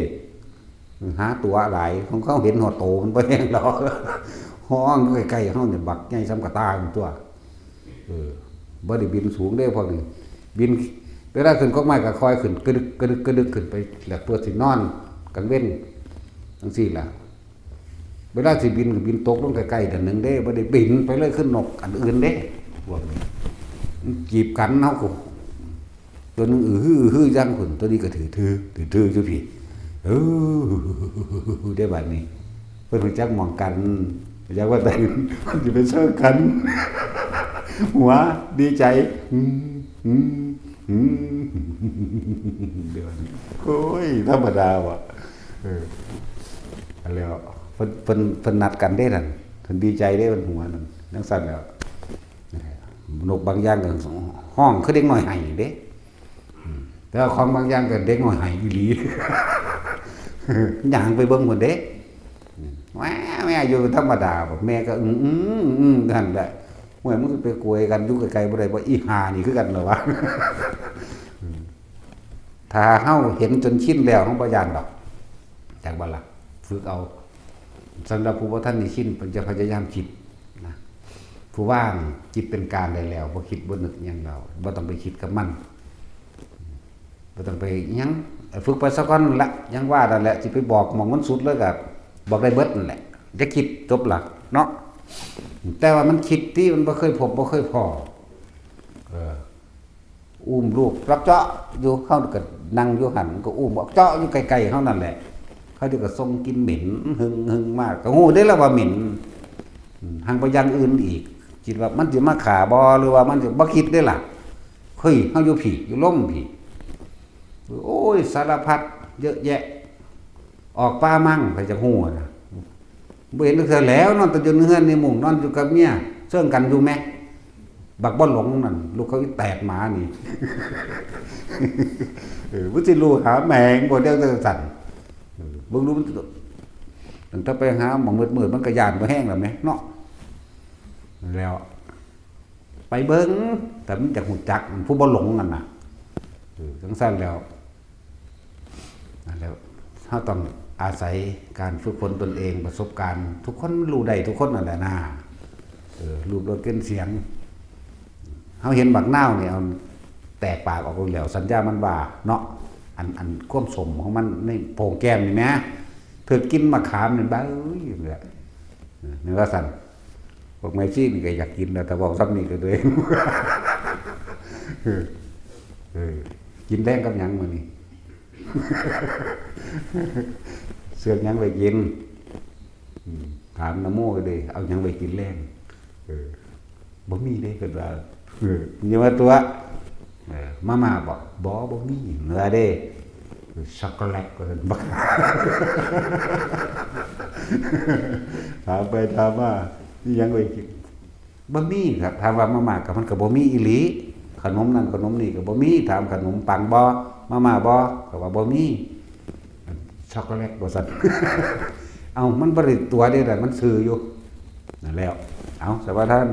หาตั๋วหลาย ของเขาเห็นฮอดโตมันบ่แฮงดอก ฮ้องอยู่ใกล้ๆเฮานี่ บักใหญ่ส่ำกะต่าหั่นตั่ว เออ บ่ได้บินสูงเด้พวกนี้ บิน เวลาขึ้นกกไม้ก็ค่อยขึ้น กระดึก กระดึก กระดึกขึ้นไป แล้วเพื่อสินอนกลางเว็น จั่งซี้ล่ะ เวลาสิบินก็บินตกลงใกล้ๆ เทื่อหนึ่งเด้ บ่ได้บินไปเลยคือนกอันอื่นเด้ พวกนี้ มันจีบกัน เฮาก็ ตัวหนึ่งอื้อหืออื้อหือจั่งพุ้น ตัวนี้ก็ถือถือ ถือถืออยู่พี้ เออ ได้บัดนี้ เพิ่นรู้จักหม่องกัน รู้จักว่าแต่มันสิไปเซิงกัน หัวดีใจ อืม อืม อืม เดี๋ยวนี้ โอ้ย ธรรมดาว่ะ เออ อันแล้ว เพิ่น เพิ่น เพิ่นนัดกันเด้นั่น เพิ่นดีใจเด้ เพิ่นหัวนั่น จั่งซั้นแล้ว นกบางอย่างก็ฮ้องคือเด็กน้อยไห้เด้ อืม แต่ว่าของบางอย่างก็เด็กน้อยไห้อีหลี ย่างไปเบิ่งพุ้นเด้ อืม แหว่แหว่อยู่ธรรมดา บักแม่ก็ อืม อืม อืม นั่นแหละ "โอ้ย มึงไปกวยกันอยู่ไกลๆบ่ได้บ่ อีห่านี่คือกันเหรอวะ" อืม ถ้าเฮาเห็นจนชินแล้ว เฮาบ่ย้านดอก จักบ่ล่ะ ฝึกเอา สำหรับผู้บ่ทันได้ชิน เพิ่นจะพยายามคิดนะ ผู้ว่างจิตเป็นกลางได้แล้ว บ่คิดบ่นึกหยังแล้ว บ่ต้องไปคิดกับมัน บ่ต้องไปหยัง ฝึกไปซะก่อนละ ยังว่านั่นแหละ สิไปบอกหม่องมันสุดเลยก็บอกได้เบิดนั่นแหละ อย่าคิด จบละเนาะ แต่ว่ามันคิดติ มันบ่เคยพบบ่เคยพ้อ เออ อุ้มลูก จอกเจาะอยู่ เฮาก็นั่งอยู่หั่น มันก็อุ้มออกเจาะอยู่ใกล้ๆเฮานั่นแหละ เขาเดี๋ยวก็ส่งกลิ่นเหม็น หึงๆมา ก็ฮู้เด้ล่ะว่าเหม็น อืม หังไปอย่างอื่นอีก คิดว่ามันสิมาฆ่าบ่ หรือว่ามันสิ บ่คิดเด้ล่ะ เฮ้ย เฮาอยู่พี้ อยู่ลมพี้ โอ้ย สารพัด เยอะแยะ ออกป่ามั่ง ไผจะฮู้นะ บ่เห็นจักเทื่อแล้ว นอนแต่อยู่ในเฮือนในมุ้ง นอนอยู่กับเมีย เซิงกันอยู่แหม บักบ่หลงนั่น ลูกเขาอีแตดหมานี่ เออ บ่สิรู้หาแมงบ่ เดี๋ยวจั่งซั้น เออ เบิ่งดูมัน ตั้งแต่ไปหาหม่องมืดๆ มันก็ย้านบ่แฮงแล้วแหมเนาะ แล้ว ไปเบิ่ง แต่มันอยากรู้จัก ผู้บ่หลงนั่นน่ะ เออ จั่งซั้นแล้ว นั่นแหละ เราต้องอาศัยการฝึกฝนตนเอง ประสบการณ์ ทุกคนรู้ได้ทุกคนนั่นแหละนะ เออ รูปรสกลิ่นเสียง เราเห็นบักนาวนี่ เอาแตกปากออกแล้ว สัญญามันว่าเนาะ อัน อันความส้มของมันในโพรงแก้มนี่แหม ถืกกลิ่นมะขามนี่ บ้าเอ้ย นี่แหละ เออ นี่ว่าซั่น พวกไมซี่นี่ก็อยากกินนะ แต่บอกซ้ำนี่ก็ตัวเอง เออ เออ กินแลงกับหยังมื้อนี้ เสือกหยังไปกิน อืม ถามนโมก็เลย เอาหยังไปกินแลง เออ บ่มีเด้ เพิ่นว่า เออ อย่ามาตัว เออ มาม่าบ่ บ่ บ่มีเนื้อเด้ ช็อกโกแลตก็ซั่น บัก ถามไปถามมา นี่ยังไปกิน บ่มีครับ ถามว่ามาม่ากับมันก็บ่มีอีหลี ขนมนั่นขนมนี่ก็บ่มี ถามขนมปังบ่ มาม่าบ่ ก็ว่าบ่มี ช็อกโกแลตบ่ซั่น เอามันบ่ได้ตัวเด้ล่ะ มันซื่ออยู่ นั่นแล้ว เอา สวัสดีท่าน